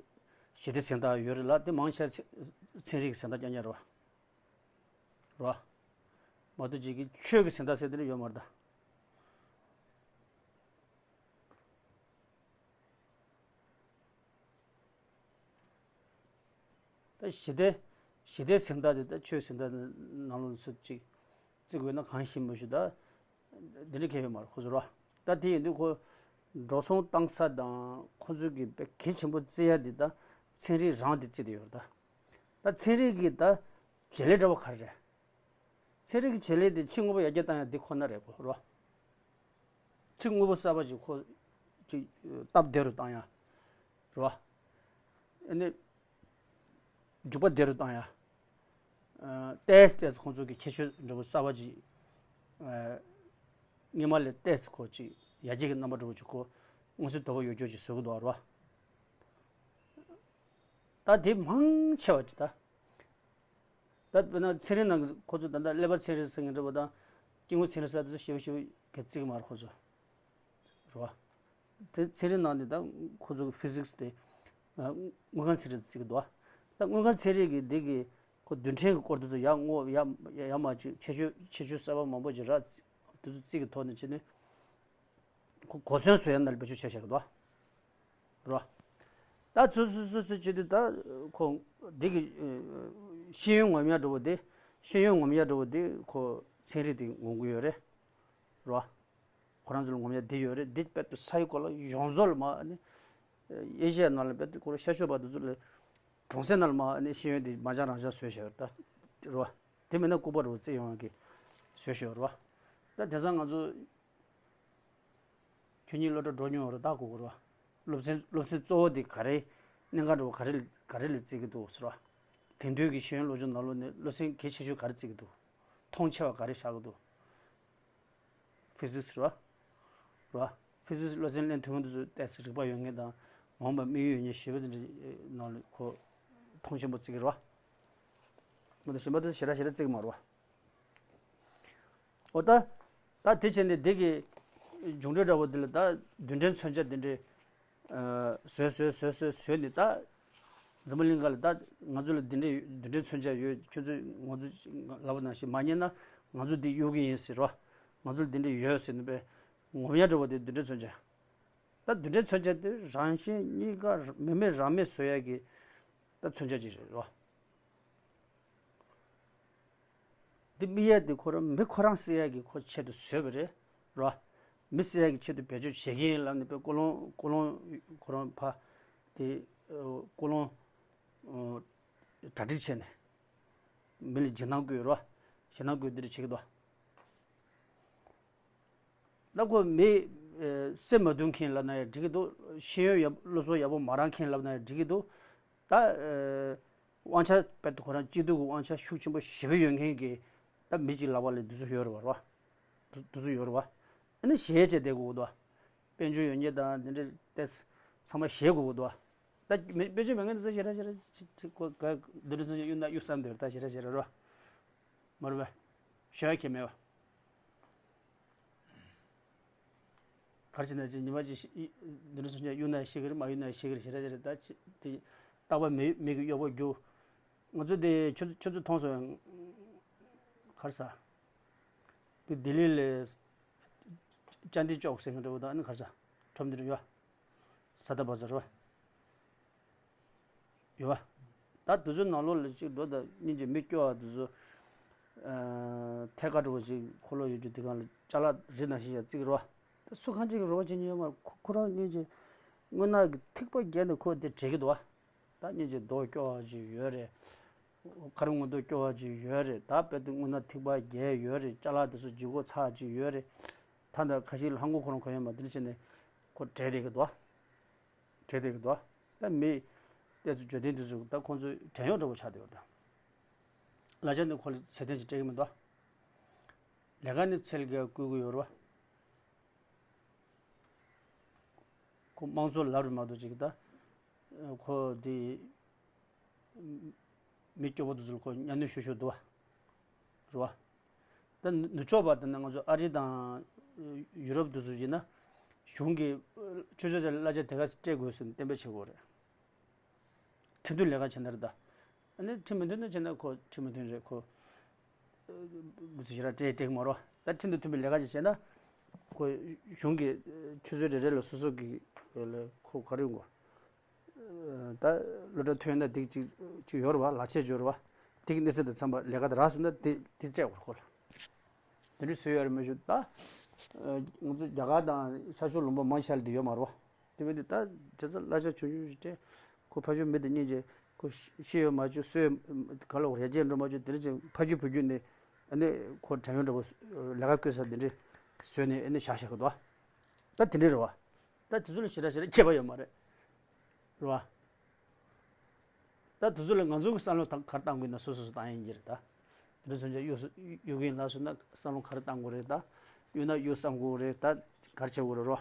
ཞི་བདེ་གཟེངས་རྟགས་ཡོད་རེད་ལ། དེ་མང་ཆེ་ཚན་རིག་གི་གཟེངས་རྟགས་རྐྱང་རྐྱང་རེད་བ། རེད་བ། མ་གཏོགས་ཅིག་གི་ཆོས་ཀྱི་གཟེངས་རྟགས་ཟེར་དེ་འདྲ་ཡོད་མ་རེད་ད། ད་ཞི་བདེ། ཞི་བདེ་གཟེངས་རྟགས་དེ་ད་ཆོས་གཟེངས་རྟགས་ནང་ལོགས་སུ་ཅིག་བརྩི་དགོས་ན་གང་ཤེས་མི་ཤེས་ད། འདི་འདྲ་ཁྱད་ཡོད་མ་རེད་ཁོ་ཚོ་ར། ད་དེ་ཡིན་དུས་ཁོ་འགྲོ་སོང་བཏང་ས་དང་ཁོ་ཚོ་གི་དཔེ་གལ་ཆེན་པོ་བརྩི་ཡ་དེ་ད་ཚན་རིག་རང་དེ་བརྩི་དེ་ཡོད་རེད་ད། ད་ཚན་རིག་གི་ད་བྱེད་ལས་འདྲ་བ་ག་རེ་རེད། ཚན་རིག་གི་བྱེད་ལས་དེ་ཕྱི་དངོས་པོ་ཡར་རྒྱས་བཏང་ཡ་འདི་ཁོ་ན་རེད་གོ་རོ། ཚིག་དངོས་པོ་གསར་པ་ཅིག་ཁོ་ཅིག་སྟབས་བདེ་རུ་བཏང་ཡ། རོ། ཨ་ནི། འཇུག་པ་བདེ་རུ་བཏང་ཡ། ཏོག་ཙམ་ཏོག་ཙམ་ཁོང་ཚོ་གི་ཁྱད་ཆོས་འདྲ་པོ་གསར་པ་ཅིག་སྔོན་མ་ལས་ཏོག་ཙམ་ཁོ་ཅིག་ཡར་རྒྱས་ཀྱི་རྣམ་པ་འདྲ་པོ་ཅིག་ཁོ་མངོན་གསལ་དོད་པོ་ཡོད་རྒྱུ་ཅིག་བཟོ་གི་འདུག་རོ། ད་དེ་མང་ཆེ་བ་ཅིག་ད། ད་དཔེར་ན་ཚན་རིག་ནང་གི་ཁོ་ཚོ་ད་ལྟ་ཀླད་པ་ཚན་རིག་ཟེར་མཁན་འདྲ་པོ་དང་སྐྱེ་དངོས་ཚན་རིག་ཟེར་དེ་ཚོ་ཞེ་པོ་ཞེ་པོ་གི་བརྩི་གི་མ་རེད་ཁོ་ཚོ། རེད་བ། དེ་ཚན་རིག་ནང་ནས་ད་ཁོ་ཚོ་གི་ཕི་ཟིག་སི་དེ་དངོས་ཁམས་ཚན་རིག་བརྩི་གི་འདུག་བ། ད་དངོས་ཁམས་ཚན་རིག་གི་འདི་གི་ཁོ་རྡུལ་ཕྲན་གི་སྐོར་དེ་ཚོ་ཡར་སྔོག་ཡར་ཡར་མར་ཅིག་ཁྱད་ཆོས་ཁྱད་ཆོས་གསར་པ་མང་པོ་ཅིག་རག་དེ་ཚོ་རྩིས་ཀྱི་ཐོག་ནས་བྱས་ནས་ཁོ་གོ་མཚོན་བཟོ་ཡ་ནང་ལ་བེད་སྤྱོད་བྱས་བཞག་གི་འདུག་བ། རོ། ད་ཚོད་ཚོད་ཚོད་ཚོད་བྱེད་དུས་ད་ཁོ་འདི་གི་ཤེས་ཡོན་ངོམ་ཡ་འགྲོ་བོ་དེ་ཤེས་ཡོན་ངོམ་ཡ་འགྲོ་བོ་དེ་ཁོ་ཚན་རིག་དེ་ངོམ་གི་ཡོད་རེད། རོ། ཁོ་རང་ཚོ་ལ་ངོམ་ཡ་དེ་ཡོད་རེད། འདི་དཔེ་དུ་ས་ཡི་གོ་ལ་ཡོངས་རྫོགས་ལ་མ་ནི་ཨེ་ཤེ་ཡ་ནང་ལ་དཔེ་དུ་ཁོ་ལ་ཤར་ཕྱོགས་པ་དེ་ཚོ་ལ་གྲོང་གསེབ་ནང་ལ་མ་ནི་ཤེས་ཡོན་དེ་མ་འཇང་རང་འཇང་བཟོས་བཞག་ད་རོ། དེ་མིན་ན་ལྐུགས་པ་རོ་རྩེ་ཡོང་གི་བཟོས་བཞག་རོ། ད་དེང་སང་ང་ཚོ་ཁྱོད་གཉིས་སློབ་གྲྭ་འགྲོ་མྱོང་རེད་ད་གོ་གོ་ར། སློབ་ཚན་སློབ་ཚན་གཙོ་བོ་དེ་ག་རེ་གནད་འགག་འགྲོ་བ་ག་རེ་ག་རེ་ལ་བརྩི་གི་འདུག་ཟེར་བ། དེང་དུས་ཀྱི་ཤེས་ཡོན་སློབ་སྦྱོང་ནང་ལོགས་ནས་སློབ་ཚན་གལ་ཆེ་ཤོས་ག་རེ་བརྩི་གི་འདུག་མཐོང་ཆེ་བ་ག་རེ་བཞག་གི་འདུག་ཕི་ཟིག་སི་རེད་བ། རེད་བ། ཕི་ཟིག་སི་སློབ་ཚན་ལེན་ཐུབ་མཁན་དེ་ཚོ་ཏོག་ཙམ་རིག་པ་ཡོད་མཁན་དང་མ་འོངས་པ་དམིགས་ཡུལ་ཡོད་མཁན་ཞེ་པོ་དེ་འདྲ་ནང་ལ་ཁོ་མཐོང་ཆེན་པོ་བརྩི་གི་རེད་བ། མ་གཏོགས་གཞན་པ་དེ་ཚོ་ཞེ་དྲག་ཞེ་དྲག་བརྩི་གི་མ་རེད་བ། འོ་ད། ད་དེ་བྱས་ནས་འདི་གི་འབྱུང་འགྲོས་འདྲ་བོ་འདི་ལ་ད་རྡུལ་ཕྲན་མཚོན་ཆ་འདི་འདྲའི་བཟོས་བཟོས་བཟོས་བཟོས་བཟོས་ནས་ད་འཛམ་བུ་གླིང་ག་ལ་ད་ང་ཚོ་ལ་འདི་འདྲའི་རྡུལ་ཕྲན་མཚོན་ཆ་ཡོད། ཁྱོད་ཚོས་ང་ཚོ་ལབ་པ་ནང་བཞིན་མ་རྙེད་ན་ང་ཚོ་འདི་གཡུག་གི་ཡིན་ཟེར་བ། ང་ཚོ་ལ་འདི་འདྲའི་ཡོད་ཟེར་ནས་པས་ངོམ་ཡ་འདྲ་བོ་དེ་རྡུལ་ཕྲན་མཚོན་ཆ། ད་རྡུལ་ཕྲན་མཚོན་ཆ་དེ་རང་བཞིན་གཉིས་ཀ་མེ་མེ་རང་མེ་བཟོ་ཡ་གི་ད་མཚོན་ཆ་ཅིག་རེད་བ། འདི་དམིགས་ཡས་འདི་ཁོ་རང་མི་ཁོ་རང་བསད་ཡས་ཀྱི་ཁོ་ཆེད་དུ་བཟོས་པ་རེད་རོ། མི་བསད་ཡས་ཀྱི་ཆེད་དུ་བེད་སྤྱོད་བྱེད་ཀྱི་ཡིན་ལབ་ནས་པའི་ཀོ་ལོང་ཀོ་ལོང་ཁོ་རང་ཕ་དེ་ཀོ་ལོང་གྲ་སྒྲིག་བྱས་ནས་མི་ལ་འཇིགས་སྣང་བསྐུལ་རོ། ཞེད་སྣང་བསྐུལ་འདི་འདྲ་བྱེད་ཀྱི་འདུག་ད་ཁོ་མི་སེམས་མ་དུང་མཁན་ལབ་ན་ཡང་འགྲིག་གི་འདུག་ཤེས་ཡོན་ཡག་སློབ་གསོ་ཡག་པོ་མ་རག་མཁན་ལབ་ན་ཡང་འགྲིག་གི་འདུག་ད་དབང་ཆ་དཔེ་ཁོ་རང་སྐྱིད་སྡུག་གི་དབང་ཆ་ཤུགས་ཆེན་པོ་ཞེ་པོ་ཡོད་མཁན་གྱི་ད་མི་གཅིག་ལབ་པ་ལས་འདི་ཚོ་ཡོད་རེད་བ། འདི་ཚོ་ཡོད་རེད་བ། ཨ་ནི་ཞེད་བྱས་བསྡད་དགོས་ཀྱི་འདུག་དཔལ་འབྱོར་ཡོད་མཁན་དང་འདི་འདྲ་ཏེ་ཚང་མ་ཞེད་དགོས་ཀྱི་འདུག་ད་མི་དཔལ་འབྱོར་མེད་མཁན་དེ་ཚོ་ཞེ་དྲག་ཞེ་དྲག་ཅིག་ཅིག་གོ་ག་འདི་འདྲ་ཚོ་གཡུག་ན་གཡུག་བསམ་འདོད་ད་ཞེ་དྲག་ཞེ་དྲག་རོ། མ་རེད་པས། ཞེ་བ་གལ་མེད་པ། ག་རེ་བྱས་ན་ཅིག་ཉི་མ་ཅིག་འདི་འདྲ་ཚོ་གཡུག་ན་ཤེས་ཀྱི་རེད། མ་གཡུག་ན་ཤེས་ཀྱི་རེད། ཞེ་དྲག་ཞེ་དྲག་ད་ཅི་དེ་རྟག་པར་མི་མི་གི་གཡོག་པོ་རྒྱུག་ང་ཚོ་དེ་ཁྱོད་ཁྱོད་ཚོ་མཐོང་སོང་ངས། ག་རེ་ཟ། དེ་ལྡི་ལི་ལ་ཅན་ཏི་ཅོག་ཟེར་མཁན་འདྲ་པོ་དང་ཨ་ནི་ག་རེ་ཟ། ཁྲོམ་འདི་འདྲ་ཡོད། ས་ད་བ་ཟ་རེད་པ། ཡོད་པ། ད་དེ་ཚོའི་ནང་ལོགས་ལ་ཅིག་འགྲོ་དང་སྙིང་རྗེ་མི་སྐྱོ་བ་དེ་ཚོ། ཨ། ཐད་ཀར་འགྲོ་བ་ཞིག་འཁོར་ལོ་ཡོད་རྒྱུ་དེ་གང་ལ་ཅ་ལག་རི་ནང་བཞིན་ཡང་བརྩིགས་རོ། ད་སུ་གང་ཅིག་གི་རོགས་བྱེད་མཁན་ཡོད་མ་རེད། ཁོ་ཁོ་རང་སྙིང་རྗེ། རྔུལ་ནག་གི་ཐིགས་པ་བརྒྱབ་ནས་ཁོ་དེ་བྲེག་གི་འདུག་བ། ད་སྙིང་རྗེ་མདོག་སྐྱོ་བ་ཅིག་ཡོད་རེད། ཁ་རུ་ངོ་མདོག་སྐྱོ་བ་ཅིག་ཡོད་རེད། ད་དཔེ་དེ་རྔུལ་ནག་ཐིགས་པ་བརྒྱབ་ཡོད་རེད། ཅ་ལག་དེ་ཚོ་ལྗིད་ཁོག་ཚ་ཅིག་ཡོད་རེད། ད་ད་ཁ་ཤས་ལྷམ་གོག་ཁོ་རང་གོན་ཡོད་མ་རེད། དེ་འདྲ་བྱས་ནས་ཁོ་བྲེག་བསྡད་ཀྱི་འདུག་བ། བྲེག་བསྡད་ཀྱི་འདུག་ད་མི་ཏོག་ཙམ་འབྱོར་ལྡན་དེ་ཚོ་ད་ཁོང་ཚོའི་བྲན་གཡོག་འདྲ་པོ་ཆགས་བསྡད་ཡོད་ད། གླ་ཆ་ནི་ཁོ་ལ་ཚད་ལྡན་ཅིག་སྤྲད་ཀྱི་མི་འདུག་ལས་ཀ་ནི་ཚད་ལས་བརྒལ་བསྐུལ་གྱི་ཡོད་རེད་བ། ཁོ་དམངས་གཙོ་ལབ་རེད་མ་གཏོགས་ཅིག་ད། ཁོ་དེ། མི་སྐྱོ་པོ་དེ་ཚོ་ལ་ཁོ་གཉའ་གནོན་ཤོར་ཤོར་འདུག་བ། རེད་བ། ད་ནུ་ནུབ་ཕྱོགས་པ་དེ་ན་ང་ཚོ་ཨ་རི་དང་ཡུ་རོབ་དེ་ཚོ་ཡིན་ན་གཞུང་གིས་ཆུ་ཚོད་དེར་གླ་ཆ་དེ་ག་ཚོད་སྤྲད་དགོས་ཟེར་ནས་གཏན་འབེབས་བྱེད་དགོས་རེད། ཁྲིམས་མཐུན་ལས་ཀ་བྱེད་ན་རེད་ད། ཨ་ནི་ཁྲིམས་མི་མཐུན་ན་བྱེད་ན་ཁོ་ཁྲིམས་མི་མཐུན་རེད་ཁོ། མི་ཚོ་ཞེ་དྲག་སྤྲད་སྤྲད་མ་རོ། ད་ཁྲིམས་དང་མཐུན་པའི་ལས་ཀ་ཅིག་བྱས་ན། ཁོ་གཞུང་གིས་ཆུ་ཚོད་རེ་རེ་ལ་སོ་སོ་གི་ལ་ཁོ་ག་རེ་ཡོང་གོ། ད་སློབ་གྲྭ་ཐོན་ན་འདི་གཅིག་གཅིག་ཡོད་རེད་བ། ལག་ཆས་ཡོད་རེད་བ། དེ་གི་གནས་ཚད་དང་འཚམ་པ་ལས་ཀ་དེ་རག་སོང་ན་དེ་དེ་སྤྲད་དགོས་རེད་ཁོ་ལ། དེ་འདྲ་བཟོས་ཡོད་རེད་མ་གཞི་ད། ང་ཚོ་རྒྱ་གར་དང་ཤར་ཕྱོགས་ལུང་པ་མང་ཆེ་ལ་འདི་ཡོད་མ་རེད་བ། དེ་བས་འདི་ད་དེ་ཚོ་གླ་ཆ་ཆུང་ཆུང་ཞིག་སྤྲད། ཁོ་ཕ་ཆུང་མི་དེ་གཉིས་ཀྱིས་ཁོ་ཤི་ཤི་ཡོད་མ་བཅུག་གསོས་ག་ལ་རྒྱ་སྐྱེད་འགྲོ་མ་བཅུག་དེ་འདྲ་ཅིག་ཕ་རྒྱུད་བུ་རྒྱུད་ནས་ཨ་ནི་ཁོ་བྲན་གཡོག་འདྲ་པོ་ལས་ཀ་བསྐོས་ས་དེ་འདྲ་བཟོས་ནས་ཨ་ནི་བཞག་བཞག་གི་འདུག་བ། ད་དེ་འདྲ་རེད་བ། ད་དེ་ཚོ་ལ་ཞེ་དྲག་ཞེ་དྲག་ཁྱད་པར་ཡོད་མ་རེད། རེད་བ། ད་དེ་ཚོ་ལ་ང་ཚོ་གི་བསམ་བློ་ད་ག་རེ་བཏང་དགོས་ན་སོ་སོ་སོ་བཏང་ཡིན་གྱི་རེད་ད། དེ་འདྲ་སོང་ཙང་གཡུ་གཡུ་གིན་ལ་སོང་ན་བསམ་བློ་ག་རེ་བཏང་དགོས་རེད། ད་གཡུ་ན་གཡུ་བསམ་དགོས་རེད། ད་ག་རེ་བྱེད་དགོས་རེད་རོ།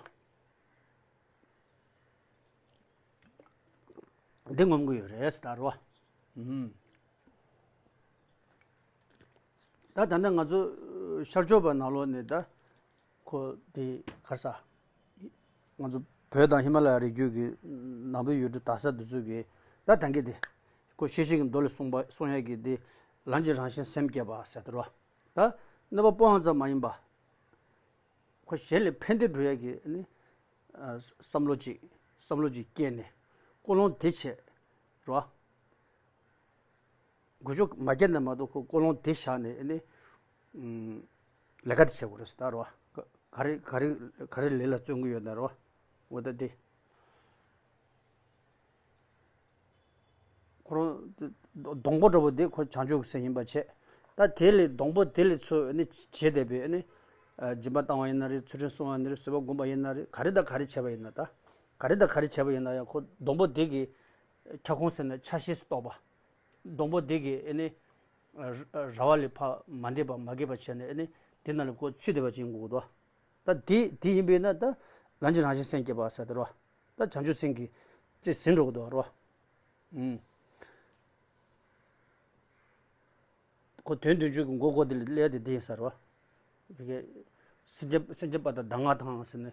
འདི་ངོམ་གི་ཡོད་རེད་ཟེར་ད་རོ། ཨུམ། ད་ད་ནི་ང་ཚོ་ཤར་ཕྱོགས་པ་ནང་ལོགས་ནས་ད་ཁོ་དེ་ག་རེ་ཟ། ང་ཚོ་བོད་དང་ཧི་མ་ལ་ཡ་རི་རྒྱུད་ཀྱི་ནང་པའི་ཡུལ་གྲུ་དར་ས་འདི་ཚོ་གི་ད་ད་གིན་དེ་ཁོ་ཤེས་བཞིན་གྱི་མདོ་ལས་གསུངས་པ་གསུང་ཡ་གི་དེ་ལམ་གྱི་རང་བཞིན་སེམས་བསྐྱེད་པ་ཟེར་དེ་རོ། ད་གནོད་པ་སྤོང་བ་ཙམ་མ་ཡིན་པ། ཁོ་གཞན་ལ་ཕན་བདེ་འགྲོ་ཡ་གི་ནི་ཨ་བསམ་བློ་ཅིག་བསམ་བློ་ཅིག་བསྐྱེད་ནས་ཀུན་སློང་དེ་བྱས་རོ། འགུལ་སྐྱོད་མ་བརྒྱབ་ན་མ་གཏོགས་ཁོ་ཀུན་སློང་དེ་བཞག་ནས་ནི་ཨུམ་ལས་ཀ་དེ་བྱེད་དགོས་རེད་ཟེར་ད་རོ། ག་ག་རེ་ག་རེ་ག་རེ་ལས་ལ་བརྩོན་གྱི་ཡོད་ན་རོ། འོ་ད་དེ། ཁོ་རང་སྡོང་པོ་འདྲ་པོ་དེ་ཁོ་བྱང་ཆུབ་ཀྱི་སེམས་ཡིན་པ་བྱས། ད་དེ་ལས་སྡོང་པོ་དེ་ལས་ཚུར་ནི་བྱེད་བསྡད་པའི་ནི་སྦྱིན་པ་བཏང་བ་ཡིན་ན་རེད། ཚུལ་ཁྲིམས་སྲུང་བ་ཡིན་ན་རེད། བཟོད་པ་སྒོམ་པ་ཡིན་ན་རེད། ག་རེ་དང་ག་རེ་བྱས་པ་ཡིན་ན་ད་ག་རེ་དང་ག་རེ་བྱས་པ་ཡིན་ན་ཡང་ཁོ་སྡོང་པོ་དེ་གི་ཁྱབ་ཁོངས་ཟེར་ན་ཆ་ཤས་སུ་གཏོགས་པ། སྡོང་པོ་དེ་གི་ནི་ར་བ་ལས་ཕར་མ་འདས་པ་མ་སྐྱེས་པ་བྱས་ནས་ནི་དེ་ནང་ལ་ཁོ་ཚུད་བསྡད་པ་ཅིག་ཡིན་དགོས་འདུག་ད་དེ་དེ་ཡིན་པས་ན་ད་ལམ་གྱི་རང་བཞིན་སེམས་བསྐྱེད་པ་ཟེར་དེ་རོ། ད་བྱང་ཆུབ་སེམས་ཀྱི་རྩེ་ཟིན་འགྲོ་གི་འདུག་རོ། ཨུམ། ཁོ་དོན་བདུན་ཅུ་གི་མགོ་སྐོར་དེ་ལ་སླེབས་དེ་དེ་ཡིན་ས་རོ། བི་ཀའི་སེམས་བསྐྱེད་སེམས་བསྐྱེད་པ་དང་གདམས་ངག་དང་ཟེར་ནས་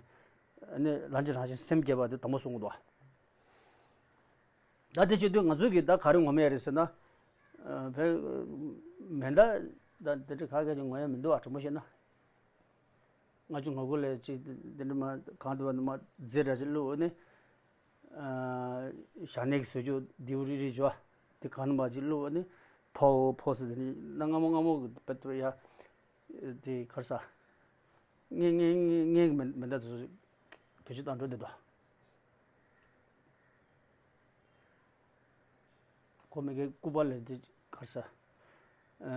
ནི་ལམ་གྱི་རང་བཞིན་སེམས་བསྐྱེད་པ་དེ་དང་པོ་གསུང་གི་འདུག་ད་དེ་བྱེད་དུས་ང་ཚོས་ཀྱིས་ད་ག་རེ་ངོམ་ཡ་རེད་ཟེར་ན། ཨ་བས་མེ་མདའ་ད་དེ་འདྲ་ག་གེ་ཅིག་ངོམ་ཡ་མི་འདུག་ཨ་དྲང་པོ་བཤད་ན། ལྔ་བཅུ་ང་དགུ་ལས་ཅིག་འདི་འདྲ་མ་གང་འདུག་བ་འདི་མ་རྫས་འདྲ་ཅིག་བླུགས་ནི། ཨ་ཞག་ནས་ཀྱི་བཟོ་རྒྱུ་རྡེའུ་རིལ་རིལ་འཇོ། དེ་གང་འདུག་མ་ཅིག་བླུགས་ནི། ཕོ་ཕོ་ཟེར་དེ་ནི་གནའ་སྔ་མོ་སྔ་མོ་གི་བེད་ཡ། དེ་ག་རེ་ཟ། ངས་ངས་ངས་ངས་ཀྱི་མེ་མེ་མདའ་ཚོ་བེད་སྤྱོད་བཏང་འགྲོ་བསྡད་དོ། ཁོ་མི་གའི་སྐུད་པ་ལས་དེ་ག་རེ་ཟ། ཨ་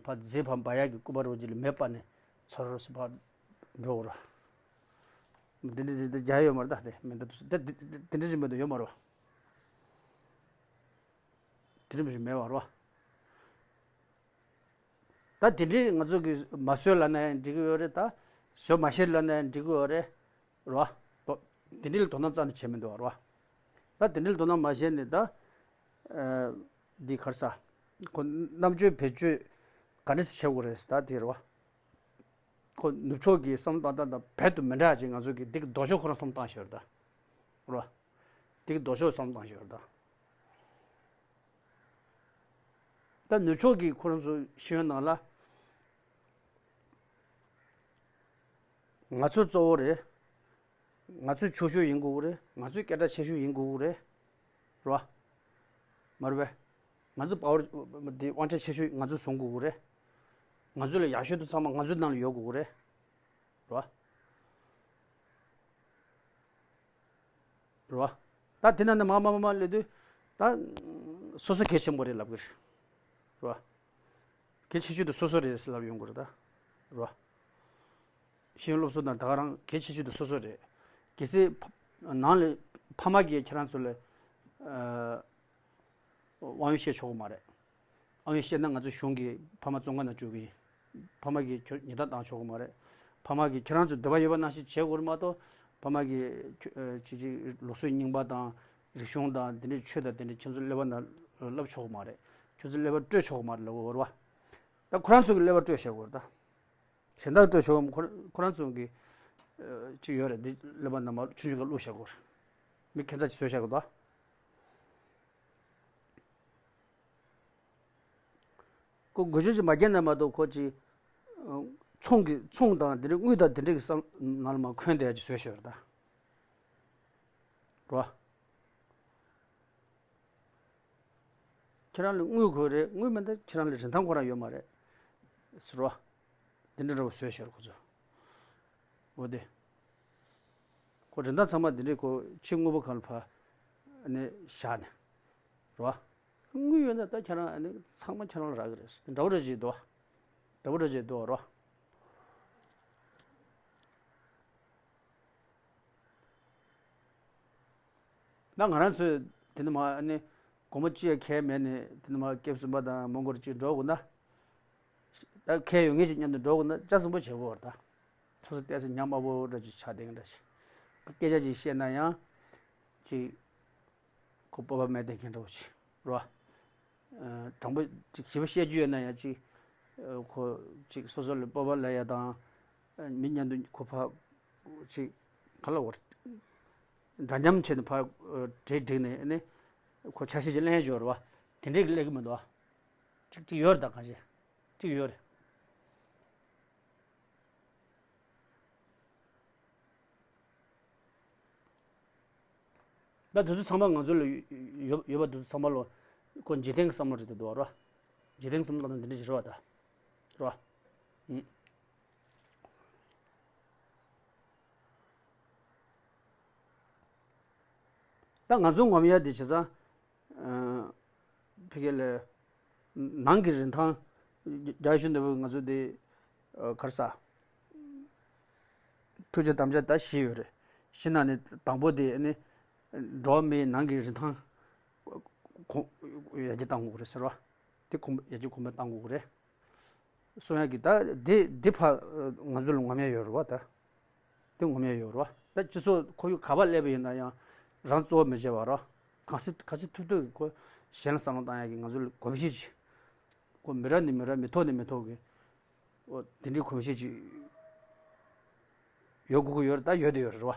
ཕར་རྫས་ཕར་འབར་ཡག་གི་སྐུད་པ་རོ་ཅིག་ལ་མེ་སྤར་ནས་ཚུར་སུ་ཕར་འགྲོ་གི་རོ། འདི་འདྲ་འདི་འདྲ་རྒྱག་ཡོད་མ་རེད་ད། དེ་མེ་མདའ་དེ་དེ་དེ་འདྲ་ཞིག་མེད་དུ་ཡོད་མ་རེད་བ། དེ་འདྲ་མི་ཞིག་མེད་བ་རེད་བ། ད་དེ་འདྲའི་ང་ཚོ་གིས་མ་བཟོས་ལབ་ན་ཡང་འགྲིག་གི་ཡོད་རེད། ད་བཟོ་མ་ཤེས་ལབ་ན་ཡང་འགྲིག་གི་ཡོད་རེད། རེད་བ། དོ་དེ་འདྲའི་ལ་དོ་སྣང་རྩ་ནས་བྱེད་མི་འདུག་བ། རེད་བ། ད་དེ་འདྲའི་ལ་དོ་སྣང་མ་བྱས་ནས་ད། ཨ་འདི་ག་རེ་ཟ། ཁོ་རྣམ་དཔྱོད་བེད་སྤྱོད་ག་འདྲ་སེ་བྱེད་དགོས་རེད་ད་དེ་རེད་བ། ཁོ་ནུབ་ཕྱོགས་ཀྱི་བསམ་བློ་བཏང་སྟངས་དང་རྦད་དུ་མི་འདྲ་ཅིག་ང་ཚོ་གིས་འདི་གི་ལྡོག་ཕྱོགས་ཁོ་རང་བསམ་བློ་བཏང་ཤེས་རེད་ད། རེད་བ། འདི་གི་ལྡོག་ཕྱོགས་བསམ་བློ་བཏང་ཤེས་རེད་ད། ད་ནུབ་ཕྱོགས་ཀྱི་ཁོ་རང་ཚོ་ཤེས་ཡོན་ནང་ལ། ང་ཚོ་གཙོ་བོ་རེད། ང་ཚོས་ཆོག་ཤོས་ཡིན་དགོས་ཀྱི་རེད། ང་ཚོས་སྐད་གྲགས་ཆེ་ཤོས་ཡིན་དགོས་ཀྱི་རེད། རེད་བ། མ་རེད་པས། ང་ཚོ་པ་ཝར་དེ་དབང་ཆ་ཆེ་ཤོས་ང་ཚོས་བཟུང་དགོས་ཀྱི་རེད། ང་ཚོ་ལས་ཡག་ཤོས་དེ་ཚང་མ་ང་ཚོའི་ནང་ལ་ཡོད་དགོས་ཀྱི་རེད། རེད་བ། རེད་བ། ད་དེ་ན་ནི་མ་མ་མ་མ་ལས་དུས་ད་སོ་སོ་གལ་ཆེན་པོ་རེད་ལབ་གི་རེད། རེད་བ། གལ་ཆེ་ཤོས་དེ་སོ་སོ་རེད་ཟེར་ལབ་ཡོང་གི་རེད་ད། རེད་བ། ཤེས་ཡོན་སློབ་གསོ་དང་ད་ག་རང་གལ་ཆེ་ཤོས་དེ་སོ་སོ་རེད། གལ་སྲིད་ཕ་ནང་ལས་ཕ་མ་གིས་ཁྱེད་རང་ཚོ་ལ་ཨ་དབང་ཡོན་བཤད་ཆོག་གི་མ་རེད། ཨང་ཡོད་བཤད་ན་ང་ཚོ་གཞུང་གིས་ཕ་མ་བཙོན་ཁང་ནང་བཅུག་གི་ཡིན། ཕ་མ་གིས་ཁྱོད་ཉེས་རྡུང་བཏང་ཆོག་གི་མ་རེད། ཕ་མ་གིས་ཁྱེད་རང་ཚོ་འདོད་པ་ཡོད་པ་ནང་བཞིན་བྱེད་དགོས་རེད་མ་གཏོགས། ཕ་མ་གིས་ཁྱོད་ཨ་ཅི་ཅི་ལུགས་སྲོལ་རྙིང་པ་དང་རིག་གཞུང་དང་དེ་འདྲའི་ཆོས་དང་དེ་འདྲའི་ཁྱོད་ཚོ་ཀླད་པ་ནང་བསླབ་ཆོག་གི་མ་རེད། ཁྱོད་ཚོ་ཀླད་པ་སྤྲོད་ཆོག་གི་མ་རེད་ལབ་དགོས་རེད་བ། ད་ཁོ་རང་ཚོ་གི་ཀླད་པ་སྤྲོད་བྱེད་དགོས་རེད་ད། གཞན་དག་སྤྲོད་ཆོག་གི་མ་ཁོ་ཁོ་རང་ཚོ་གི་ཨ་ཅི་ཡོད་རེད། འདི་ཀླད་པ་ནང་མ་ཆུང་ཆུང་ག་བླུགས་བྱེད་དགོས་རེད། མི་ཁྱད་མཚར་ཅིག་བཟོས་བཞག་གི་འདུག་ཁོ་འགུལ་སྐྱོད་ཅིག་མ་བརྒྱབ་ན་མ་གཏོགས་ཁོ་ཅིག་ཚོང་གི་ཚོང་དང་དེ་འདྲའི་དངུལ་དང་དེ་འདྲའི་གི་བསམ་ནང་ལ་མ་འཁོན་བསྡད་ཡ་ཅིག་བཟོས་ཤོར་ད། རོ། ཁྱེད་རང་ལ་དངུལ་དགོས་རེད། དངུལ་མེད་ན་ཁྱེད་རང་ལ་རིན་ཐང་ཁོ་རང་ཡོད་མ་རེད་ཟེར་རོ། དེ་འདྲ་འདྲ་བོ་བཟོས་ཤོར་ཁོ་ཚོ། འོ་དེ། ཁོ་རིན་ཐང་ཚང་མ་འདི་འདྲའི་ཁོ་ཕྱི་དངོས་པོ་གང་ལ་ཕ་ནས་བཞག་ནས་རོ། དངུལ་ཡོད་ན་ད་ཁྱེད་རང་ཨ་ནི་ཚང་མ་ཁྱེད་རང་ལ་རག་གི་རེད། འདྲ་བོ་འདྲ་བྱེད་དོ། འདྲ་བོ་འདྲ་བྱེད་དོ་རོ། ད་ང་རང་ཚོས་དེ་ནི་མ་ཨ་ནི་སྒོར་མོ་གཅིག་ཡང་ཁྱེར་མེད་ནས་དེ་ནི་མ་སྐྱེས་སུ་མ་དང་མོན་གྷོར་གཅིག་འགྲོ་དགོས་ན། ད་ཁེ་ཡོད་མཁན་ཞིག་མཉམ་དུ་འགྲོ་དགོས་ན་ལྕགས་ཟིན་པོ་བྱེད་དགོས་པ་རེད་ད། སོ་སོ་ཏོག་ཙམ་ཉམས་དམའ་པོ་འདྲ་ཅིག་ཆགས་བསྡད་མཁན་འདྲ་ཞིག་སྐད་ཆ་ཅིག་བཤད་ན་ཡང་། ཅིག་ཁོ་སྤོབས་པ་མེད་བསྡད་མཁན་འདྲ་བོ་ཅིག་རེད་བ། ཨ། དྲང་པོ་ཅིག་ཞིབ་པ་བཤད་རྒྱུ་ཡོད་ན་ཡང་ཅིག་ཨ། ཁོ་ཅིག་སོ་སོ་ལ་སྤོབས་པ་ལབ་ཡ་དང་། ཨ། མི་མཉམ་དུ་ཁོ་ཕར་ཅིག་ག་ལ་བར་འདྲ་མཉམ་བྱས་ནས་ཕར་ཨ། གྲལ་བསྒྲིགས་ནས་ཨ་ནི་ཁོ་ཆ་ཤས་ཅིག་ལེན་ཡ་ཡོད་རེད་བ། དེ་འདྲས་ཀྱི་སླེབས་ཀྱི་མི་འདུག་བ། ཅིག་ཅིག་ཡོད་རེད་ད། གང་ཤེས་ཅིག་ཡོད་རེད། ད་དེ་ཚོ་ཚང་མ་ང་ཚོ་ལ་ཡོད་ཡོད་པ་དེ་ཚོ་ཚང་མ་ལོ་ཁོ་འཇིག་རྟེན་གྱི་བསམ་བློ་རེད་འདུག་བ་རོ། འཇིག་རྟེན་གྱི་བསམ་བློ་ལ་འདི་འདྲ་ཞིག་རེད་བ་ད། རེད་བ། ཨུམ། ད་ང་ཚོ་ངོམ་ཡ་དེ་བྱས་ཙང་། ཕ་གི་ལ་ནང་གི་རིན་ཐང་། རྒྱ་ཡི་ཤུ་འདི་བུ་ང་ཚོ་དེ་གར་ས་ཐུགས་རྗེ་དམ་བཅའ་ད་བཞི་ཡོད་རེད། བཞི་ནང་ནས་དང་པོ་དེ་ནི་འགྲོ་བ་མིའི་ནང་གི་རིན་ཐང་གོང་ཡར་རྒྱས་གཏང་དགོས་རེད་ཟེར་བ། དེ་གོང་ཡར་རྒྱས་གོང་འཕེལ་གཏང་དགོས་རེད། གསུང་ཡག་གི་ད་འདི་འདི་ཕར་ང་ཚོ་ལ་ངོམ་ཡ་ཡོད་རེད་བ་ད། དེ་ངོམ་ཡ་ཡོད་རེད་བ། ད་སྤྱི་ཚོགས་ཁོར་ཡུག་ག་པར་སླེབས་པ་ཡིན་ན་ཡང་རང་གཙོ་བོ་མི་བྱེད་པ་རེད་བ། གང་སྲིད་ག་ཚོད་ཐུབ་ཐུབ་ཀྱི་ཁོ་གཞན་ལ་བསམ་བློ་བཏང་ཡག་གི་ང་ཚོ་ལ་གོམས་གཤིས་ཅིག་ཁོ་མི་རབས་ནས་མི་རབས་མི་ཐོག་ནས་མི་ཐོག་གི་འོ་དེ་འདྲའི་གོམས་གཤིས་ཅིག་ཡོད་དགོས་ཀྱི་ཡོད་རེད། ད་ཡོད་དེ་ཡོད་རེད་བ།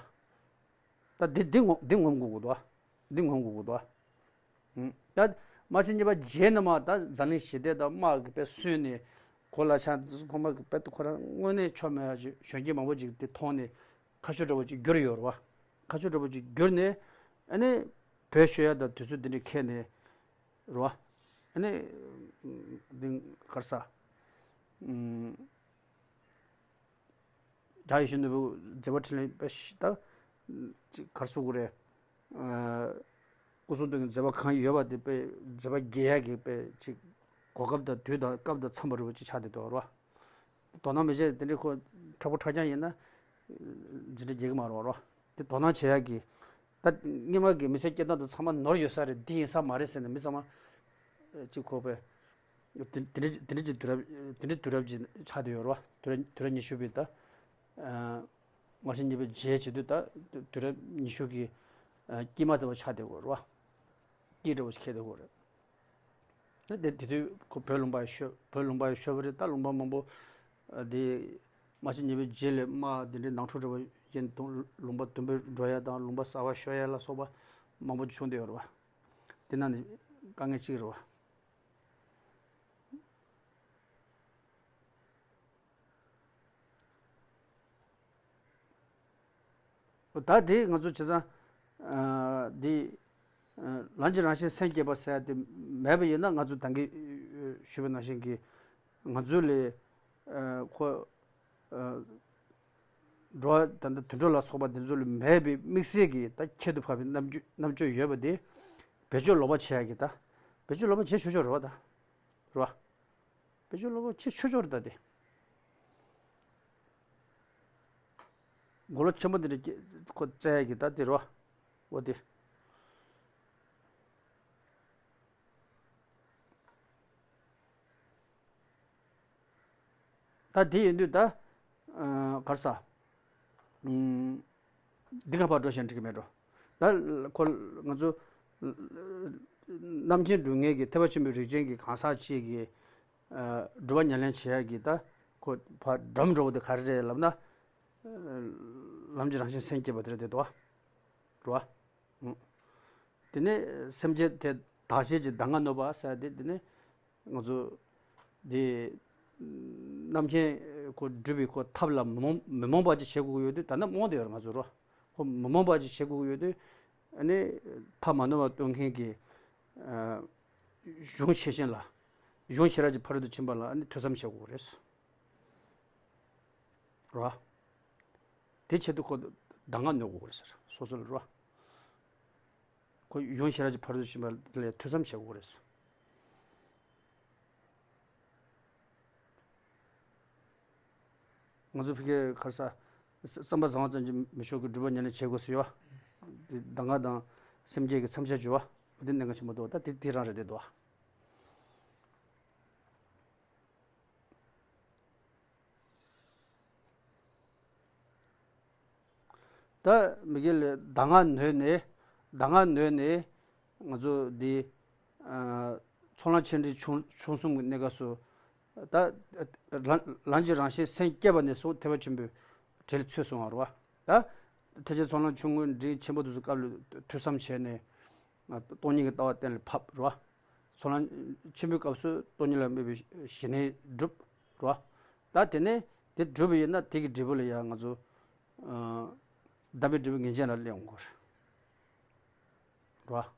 ད་འདི་འདི་ངོམ་འདི་ངོམ་དགོས་ཀྱི་འདུག་བ། འདི་ངོམ་དགོས་ཀྱི་འདུག་བ། ད་མ་ཕྱི་གཉིས་པ་རྗེས་ནས་མ་ད་འཛམ་གླིང་ཞི་བདེ་དང་དམག་གི་དཔེ་སུན་ནས་གོ་ལ་ཆགས་ཁོ་མ་གི་དཔེ་ཁོ་རང་དངོས་གནས་ཆོ་མེད་པ་ཞིག་གཞོན་སྐྱེས་མང་པོ་ཅིག་དེ་མཐོང་ནས་ཁ་ཤོ་འདྲ་བོ་ཅིག་གྱུར་ཡོད་རེད་བ། ཁ་ཤོ་འདྲ་བོ་ཅིག་གྱུར་ནས་ཨ་ནི་བོད་ཤོད་ཡ་དང་དུས་ཚོད་འདི་འདྲ་འཁེལ་ནས་རེད་བ། ཨ་ནི་འདི་གར་ས། རྒྱ་ཡི་ཤུ་འདི་བུ་མཛད་པ་འཕྲིན་ལས་དཔེ་ཞིག་ད་ཅིག་གར་སོ་དགོས་རེད། སྐུ་གསུང་ཐུགས་ཀྱི་མཛད་པ་གང་ཡོད་པ་དེ་དཔེ་མཛད་པ་རྒྱས་ཡག་གི་དཔེ་ཅིག་གོ་སྐབས་དང་དུས་དང་སྐབས་དང་འཚམས་པ་རེད་བ་ཅིག་ཆགས་བསྡད་འདུག་རེད་བ། དོ་སྣང་མི་བྱེད་དེ་འདྲའི་ཁོ་མཁྲེགས་པོ་མཁྲེགས་རྐྱང་ཡིན་ན་འཛིན་གྲྭ་རྒྱག་གི་མ་རེད་བ་རེད་བ། དེ་དོ་སྣང་བྱེད་ཡག་གི་ད་སྔོན་མ་གི་མི་ཚེ་སྐྱེལ་སྟངས་དེ་ཚང་མ་ནོར་ཡོད་ས་རེད། འདི་ཡིན་ས་མ་རེད་ཟེར་ནས་མི་ཚང་མ་ཅིག་ཁོ་དཔེ། དེ་དེ་འདྲ་དེ་འདྲ་ཅིག་དུས་རབས་དེ་འདྲ་དུས་རབས་ཅིག་ཆགས་བསྡད་ཡོད་རེད་བ། དུས་རབས་དུས་རབས་ཉི་ཤུ་པའི་ད། ཨ། ང་ཚོ་གཉིས་པའི་རྗེས་བྱེད་དུས་ད་དུས་རབས་ཉི་ཤུ་གི་ཨ། དཀྱིལ་མ་ལྟ་བུ་ཆགས་བསྡད་ཡོད་རེད་བ། དཀྱིལ་འདྲ་བོ་ཞིག་འཁེལ་བསྡད་ཡོད་རེད། ད་དེ་དེ་དུས་ཁོ་བོད་ལུང་པ་ཡི་ཤོད་བོད་ལུང་པ་ཡི་ཤོད་པ་རེད། ད་ལུང་པ་མང་པོ་ཨ། དེ་མ་ཕྱི་གཉིས་པའི་རྗེས་ལ་དམག་དེ་འདྲའི་ནང་འཁྲུག་འདྲ་བོ་ཡིན་དུས་ལུང་པ་དུམ་བུར་འགྲོ་ཡ་དང་ལུང་པ་གསར་པ་ཤོར་ཡ་ལ་སོགས་པ་མང་པོ་བྱུང་བསྡད་ཡོད་རེད་བ། དེ་ནང་ནས་དཀའ་ངལ་གཅིག་རེད་བ། ད་དེ་ང་ཚོ་བྱས་ཙང་། ཨ། འདི། ཨ། ལམ་གྱི་རང་བཞིན་སེམས་བསྐྱེད་པ་ཟེར་ཡ་དེ་མེད་པ་ཡིན་ན་ང་ཚོ་ད་གིན་ཞུས་པ་ནང་བཞིན་གྱི་ང་ཚོ་ལས། ཨ། ཁོ། ཨ། འགྲོ་བ་ད་ལྟ་དུད་འགྲོ་ལ་སོགས་པ་འདི་ཚོ་ལས་མེད་པའི་དམིགས་བསལ་གྱི་ད་ཁྱད་དུ་འཕགས་པའི་རྣམ་འགྱུར་རྣམ་དཔྱོད་ཡོད་པ་དེ་བེད་སྤྱོད་ལོག་པ་བྱེད་ཡ་གི་ད་བེད་སྤྱོད་ལོག་པ་བྱེད་ཆོག་ཆོག་རེད་བ་ད། རེད་བ། བེད་སྤྱོད་ལོག་པ་བྱེད་ཆོག་ཆོག་རེད་ད་དེ། མགོ་ལོག་ཆེན་པོ་འདི་འདྲ་ཁོ་བཙལ་ཡ་གི་ད་དེ་རོ། འོ་དེ། ད་དེ་ཡིན་དུས་ད། ཨ། གར་ས། ཨུམ། འདི་ག་པར་འགྲོ་བཞིན་འགྲིག་གི་མེད་འགྲོ། ད་ཁོ་ང་ཚོ་རྣམ་མཁྱེན་སྒྲུབ་མཁན་གྱི་ཐེག་པ་ཆེན་པོའི་རིགས་ཅན་གྱི་གང་ཟག་ཅིག་གིས། ཨ། སྒྲུབ་པ་ཉམས་ལེན་བྱེད་ཡག་གི་ད་ཁོ་ཕར་འགྲམ་འགྲོ་བ་དེ་ག་རེ་རེད་ལབ་ན། ཨ། ལམ་གྱི་རང་བཞིན་སེམས་བསྐྱེད་པ་དེ་རེད་དེ་དོ། རེད་བ། ཨུ། དེ་ནས་སེམས་བསྐྱེད་དེ་དག་བྱེད་ཀྱི་གདམས་ངག་གནོད་པ་ཟེར་དེ་དེ་ནས་ང་ཚོ་དེ་རྣམ་མཁྱེན་ཁོ་སྒྲུབ་པའི་ཁོ་ཐབས་ལ་མི་རྨོངས་མི་རྨོངས་པ་ཅིག་བྱེད་དགོས་ཀྱི་ཡོད་དུས་ད་ནི་རྨོངས་བསྡད་ཡོད་རེད་ང་ཚོ་རོ། ཁོ་མི་རྨོངས་པ་ཅིག་བྱེད་དགོས་ཀྱི་ཡོད་དུས་ཨ་ནི་ཐབས་མ་ནོར་བ་སྟོན་མཁན་གྱི། ཨ། གཞུང་ཤེས་བཞིན་ལ། གཞུང་ཤེས་རབ་ཀྱི་ཕ་རོལ་ཏུ་ཕྱིན་པ་ལ་ཨ་ནི་ཐོས་བསམ་བྱེད་དགོས་རེད། རོ། དེ་ཆེད་དུ་ཁོ་གདམས་ངག་གནོད་དགོས་རེད་ཟེར་སོ་སོ་ལ་རོ། ཁོ་གཞུང་ཤེས་རབ་ཀྱི་ཕ་རོལ་ཏུ་ཕྱིན་པ་ལ་ཐོས་བསམ་བྱེད་དགོས་རེད། ང་ཚོ་ཕ་གིའི་གར་ས་བསམ་པ་བཟང་བ་ཙམ་གྱིས་མི་ཆོག་གི་སྒྲུབ་པ་ཉམས་ལེན་བྱེད་དགོས་ཟེར་ཡོད། དེ་གདམས་ངག་དང་སེམས་བསྐྱེད་ཀྱི་མཚམས་སྦྱར་བྱས་པ་འདི་གནད་འགག་ཆེན་པོ་འདུག་ད་དེ་དེ་རང་རེད་དེ་འདུག་ད་མི་དགེ་ལས་གདམས་ངག་ནོད་ནས། གདམས་ངག་ནོད་ནས་ང་ཚོ་འདི་ཨ་ཚོགས་ལམ་ཆེ་འབྲིང་ཆུང་ཆུང་གསུམ་གྱི་གནས་སྐབས་སུ། ད་ལམ་ལམ་གྱི་རང་བཞིན་སེམས་བསྐྱེད་པ་ནས་བཟུང་ཐེག་པ་ཆེན་པོའི་གྲལ་ཚུད་སོང་བ་རེད་བ། ད་ཐེག་ཆེན་ཚོགས་ལམ་ཆུང་ངུ་འབྲིང་ཆེན་པོ་དེ་ཚོ་སྐབས་ལ་ཐོས་བསམ་བྱས་ནས་སྟོང་ཉིད་ཀྱི་ལྟ་བ་གཏན་ལ་ཕབ་རེད་བ། ཚོགས་ལམ་ཆེན་པོའི་སྐབས་སུ་སྟོང་ཉིད་ལ་དམིགས་པའི་ཞི་གནས་བསྒྲུབས་རེད་བ། ད་དེ་ནས་དེ་བསྒྲུབས་པ་ཡིན་ན་དེ་གི་འབྲས་བུ་ལ་ཡང་ང་ཚོ་ཨ་གདམས་པའི་འབྲས་བུ་ངེས་ཅན་ལ་སླེབས་ཡོང་གི་རེད་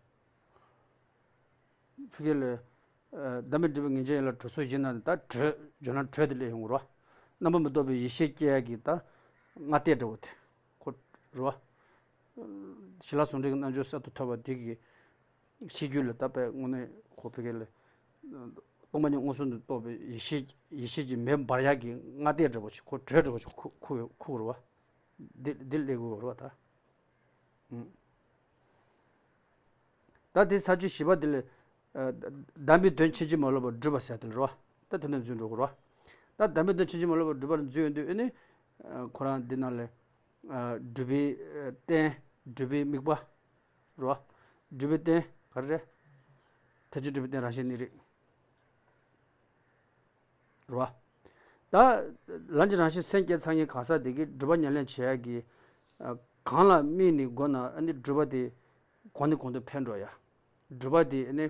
བ། ཕ་གི་ལ་ཨ་གདམས་པའི་འབྲས་བུ་ངེས་ཅན་ཡིན་ལ་གྲོལ་ཚུལ་བཞི་ན་ད་གྲོལ་འཇོག་ན་གྲོལ་དེ་སླེབས་ཡོང་གི་རེད་བ། རྣམ་པ་མི་རྟོག་པའི་ཡེ་ཤེས་སྐྱེ་ཡག་གི་ད་སྔ་ལྟས་འདྲ་བོ་དེ་ཁོ་རེད་བ། ཞི་ལྷག་ཟུང་འབྲེལ་གྱི་རྣལ་འབྱོར་གསར་དུ་ཐོབ་པ་དེ་གི་ཤེས་རྒྱུད་ལ་ད་དཔེ་དངོས་གནས་ཁོ་ཕ་གི་ལ་སྟོང་པ་ཉིད་མངོན་སུམ་དུ་རྟོགས་པའི་ཡེ་ཤེས་ཡེ་ཤེས་ཀྱི་མེ་འབར་ཡག་གི་སྔ་ལྟས་འདྲ་བོ་ཞིག་ཁོ་གྲོལ་འདྲ་བོ་ཞིག་ཁུག་ཁུག་ཁུག་རེད་བ། འདི་འདི་སླེབས་དགོས་རེད་བ་ད། ད་དེ་ས་བཅད་བཞི་པ་དེ་ལས་ཨ་གདམས་པའི་དོན་ཕྱིན་ཅི་མ་ལོག་པར་སྒྲུབ་པ་ཟེར་དེ་ལ་རེད་བ། ད་དེ་ནས་འཛུལ་འགྲོ་དགོས་རེད་བ། ད་གདམས་པའི་དོན་ཕྱིན་ཅི་མ་ལོག་པར་སྒྲུབ་པར་འཛུལ་ཡོང་དུས་ཨ་ནི་ཨ་ཁོ་རང་འདི་ནང་ལས་ཨ་སྒྲུབ་པའི་ཨ་རྟེན། སྒྲུབ་པའི་དམིགས་པ་རེད་བ། སྒྲུབ་པའི་རྟེན་ག་རེ་རེད། ཐེག་ཆེན་སྒྲུབ་པའི་རྟེན་རང་བཞིན་གནས་རིགས། རེད་བ། ད་ལམ་གྱི་རང་བཞིན་སེམས་བསྐྱེད་ཚར་མཁན་གང་ཟག་དེ་གིས་སྒྲུབ་པ་ཉམས་ལེན་བྱེད་ཡག་གི་ཨ་གང་ལ་དམིགས་ནས་བསྒོམས་ན་ཨ་ནི་སྒྲུབ་པ་དེ་གོང་ནས་གོང་དུ་འཕེལ་འགྲོ་ཡ། སྒྲུབ་པ་དེ་ཨ་ནི་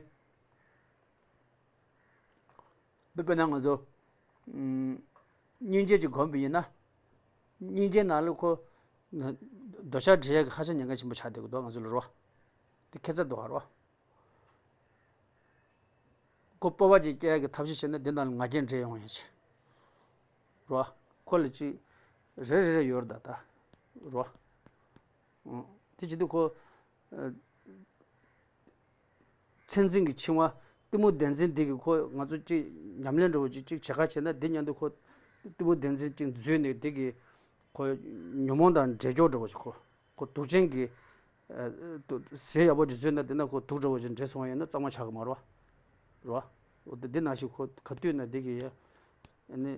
དཔེ་དཔེར་ན་ང་ཚོ་ཨམ་སྙིང་རྗེ་ཅིག་བསྒོམས་པ་ཡིན་ན། སྙིང་རྗེ་ནང་ལ་ཁོ་འདོད་ཆགས་འདྲེ་ཡག་གི་ཧ་ཅང་ཉེན་ཁ་ཆེན་པོ་ཆགས་བསྡད་ཀྱི་འདུག་ང་ཚོ་ལ་རེད་བ། དེ་ཁྱད་མཚར་འདུག་ཧ་རེད་བ། ཁོ་སྤོབས་པ་ཅིག་སྐྱེ་ཡག་གི་ཐབས་ཤེས་བྱས་ན་འདི་ནང་ལ་ང་རྒྱལ་འདྲེས་ཡོང་ཡག་ཅིག་རེད་བ། ཁོ་ལ་ཅིག་རེ་རེ་རེ་ཡོད་རེད་ད་ད། རེད་བ། ཨང་། དེ་བྱེད་དུས་ཁོ་ཨ་མཚན་འཛིན་གྱི་འཆིང་བ། གཏི་མུག་བདེན་འཛིན་འདི་གིས་ཁོ་ང་ཚོ་ཅིག་ཉམས་ལེན་འདྲ་བོ་ཅིག་ཅིག་བྱེད་ཁ་བྱས་ན་འདི་མཉམ་དུ་ཁོ་གཏི་མུག་བདེན་འཛིན་ཅིག་འཛུལ་ནས་འདི་གིས་ཁོ་ཉོན་མོངས་དང་འདྲེས་འགྱོག་འདྲ་བོ་ཞིག་ཁོ་ཁོ་དུག་ཅན་གྱི་ཨ་དུ་ཟས་ཡག་པོ་ཅིག་བཟོས་ན་དེ་ན་ཁོ་དུག་འདྲ་བོ་ཅིག་འདྲེས་སོང་བ་ཡིན་ན་གཙང་མ་ཆགས་ཀྱི་མ་རེད་བ། རེད་བ། འོ་དེ་འདི་ནང་བཞིན་ཁོ་ག་དུས་ན་འདི་གི་ཡ་ཨ་ནི་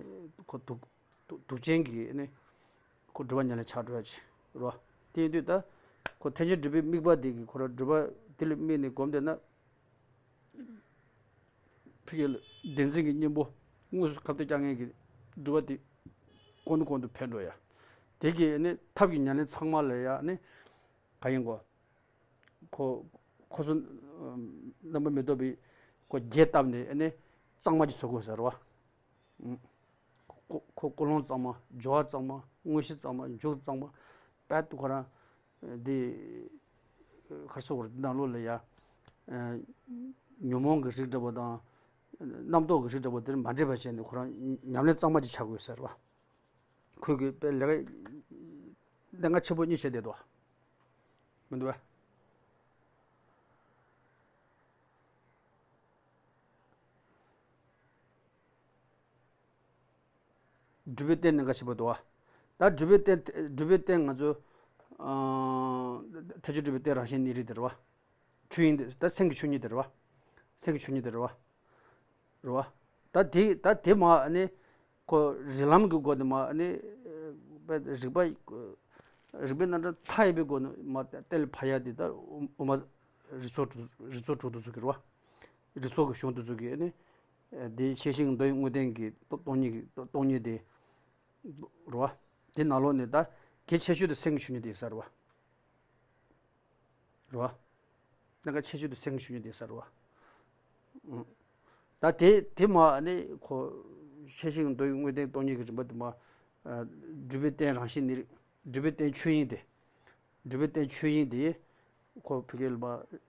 ཁོ་དུག་དུག་དུག་ཅན་གྱི་ཨ་ནི་ཁོ་སྒྲུབ་པ་ཉམས་ལེན་ཆགས་འགྲོ་ཡ་ཅིག་རེད་བ། དེ་ཡིན་དུས་ད་ཁོ་ཐེག་ཆེན་སྒྲུབ་པའི་དམིགས་པ་འདི་གི་ཁོ་ར་སྒྲུབ་པ་འདི་ལ་དམིགས་ནས་སྒོམ་བསྡད་ན། ཕ་གི་ལ་བདེན་འཛིན་གྱི་གཉེན་པོ་དངོས་སུ་ཁ་གཏད་བཅག་མཁན་གྱི་སྒྲུབ་པ་དེ་གོང་ནས་གོང་དུ་འཕེལ་འགྲོ་ཡ། དེ་གི་ནི་ཐབས་ཀྱི་ཉམས་ལེན་ཚང་མ་ལ་ཡ་ནི་ག་ཡིན་གོ། ཁོ་ཁོ་ཚོ་རྣམ་པ་མི་རྟོག་པའི་ཁོ་རྒྱས་བཏབ་ནས་ནི་གཙང་མ་ཅིག་བཟོ་དགོས་ཟེར་བ། ཁོ་ཁོ་ཀུན་སློང་གཙང་མ། སྦྱོར་བ་གཙང་མ། དངོས་གཞི་གཙང་མ། འཇུག་གཙང་མ། དཔལ་དུ་ཁོ་རང་འདི་གར་སོགས་པར་འདི་ནང་ལོགས་ལ་ཡ། ཨ་ཉོན་མོངས་ཀྱི་རིགས་འདྲ་པོ་དང་། རྣམ་རྟོག་གི་རིགས་འདྲ་པོ་དེར་མ་འདྲེས་པ་བྱས་ནས་ཁོ་རང་ཉམས་ལེན་གཙང་མ་ཅིག་བྱ་དགོས་ཟེར་བ། ཁོས་གི་དཔེ་ལས་ཀ་ལས་ཀ་ཆེན་པོ་གཉིས་བྱས་བསྡད་དོ། མི་འདུག་བས། སྒྲུབ་པའི་རྟེན་གནད་འགག་ཆེན་པོ་འདུག་བ། ད་སྒྲུབ་པའི་རྟེན་སྒྲུབ་པའི་རྟེན་ང་ཚོ་ཨ་ཐེག་ཆེན་སྒྲུབ་པའི་རྟེན་རང་བཞིན་གནས་རིགས་དེ་རེད་བ། ཆོས་དབྱིངས་དེ་ད་སེམས་ཀྱི་ཆོས་ཉིད་དེ་རེད་བ། སེམས་ཀྱི་ཆོས་ཉིད་དེ་རེད་བ། རེད་བ། ད་དེ་ད་དེ་མ་ཨ་ནི་ཁོ་རིགས་ལམ་གྱི་སྒོ་ནས་མ་ཨ་ནི་རིགས་པ་རིགས་པའི་རྣམ་གྲངས་མཐའ་ཡས་པའི་སྒོ་ནས་མ་གཏན་ལ་ཕབ་ཡ་དེ་ད་དབུ་མ་རིགས་ཚོགས་དྲུག་རིགས་ཚོགས་དྲུག་དེ་ཚོ་གི་རེད་བ། རིགས་ཚོགས་ཀྱི་གཞུང་དེ་ཚོ་གི་ཨ་ནི་དེ་ཤེས་བཞིན་མདོ་ཡི་དངོས་བསྟན་གྱི་སྟོང་ཉིད་ཀྱི་སྟོང་ཉིད་དེ་རེད་བ། དེ་ནང་ལོགས་ནས་ད་གལ་ཆེ་ཤོས་དེ་སེམས་ཀྱི་ཆོས་ཉིད་དེ་ཡིན་ས་རེད་བ། རེད་བ། གནད་འགག་ཆེ་ཤོས་དེ་སེམས་ཀྱི་ཆོས་ཉིད་དེ་ཡིན་ས་རེད་བ། ཨང་། ད་དེ་དེ་མ་ཨ་ནི་ཁོ་ཤེས་བཞིན་མདོ་ཡི་དངོས་བསྟན་སྟོང་ཉིད་ཀྱི་རིམ་པ་དེ་མ། ཨ་སྒྲུབ་པའི་རྟེན་རང་བཞིན་ནི་རིགས། སྒྲུབ་པའི་རྟེན་ཆོས་དབྱིངས་དེ། སྒྲུབ་པའི་རྟེན་ཆོས་དབྱིངས་དེ། ཁོ་ཕ་གི་ལ་མ་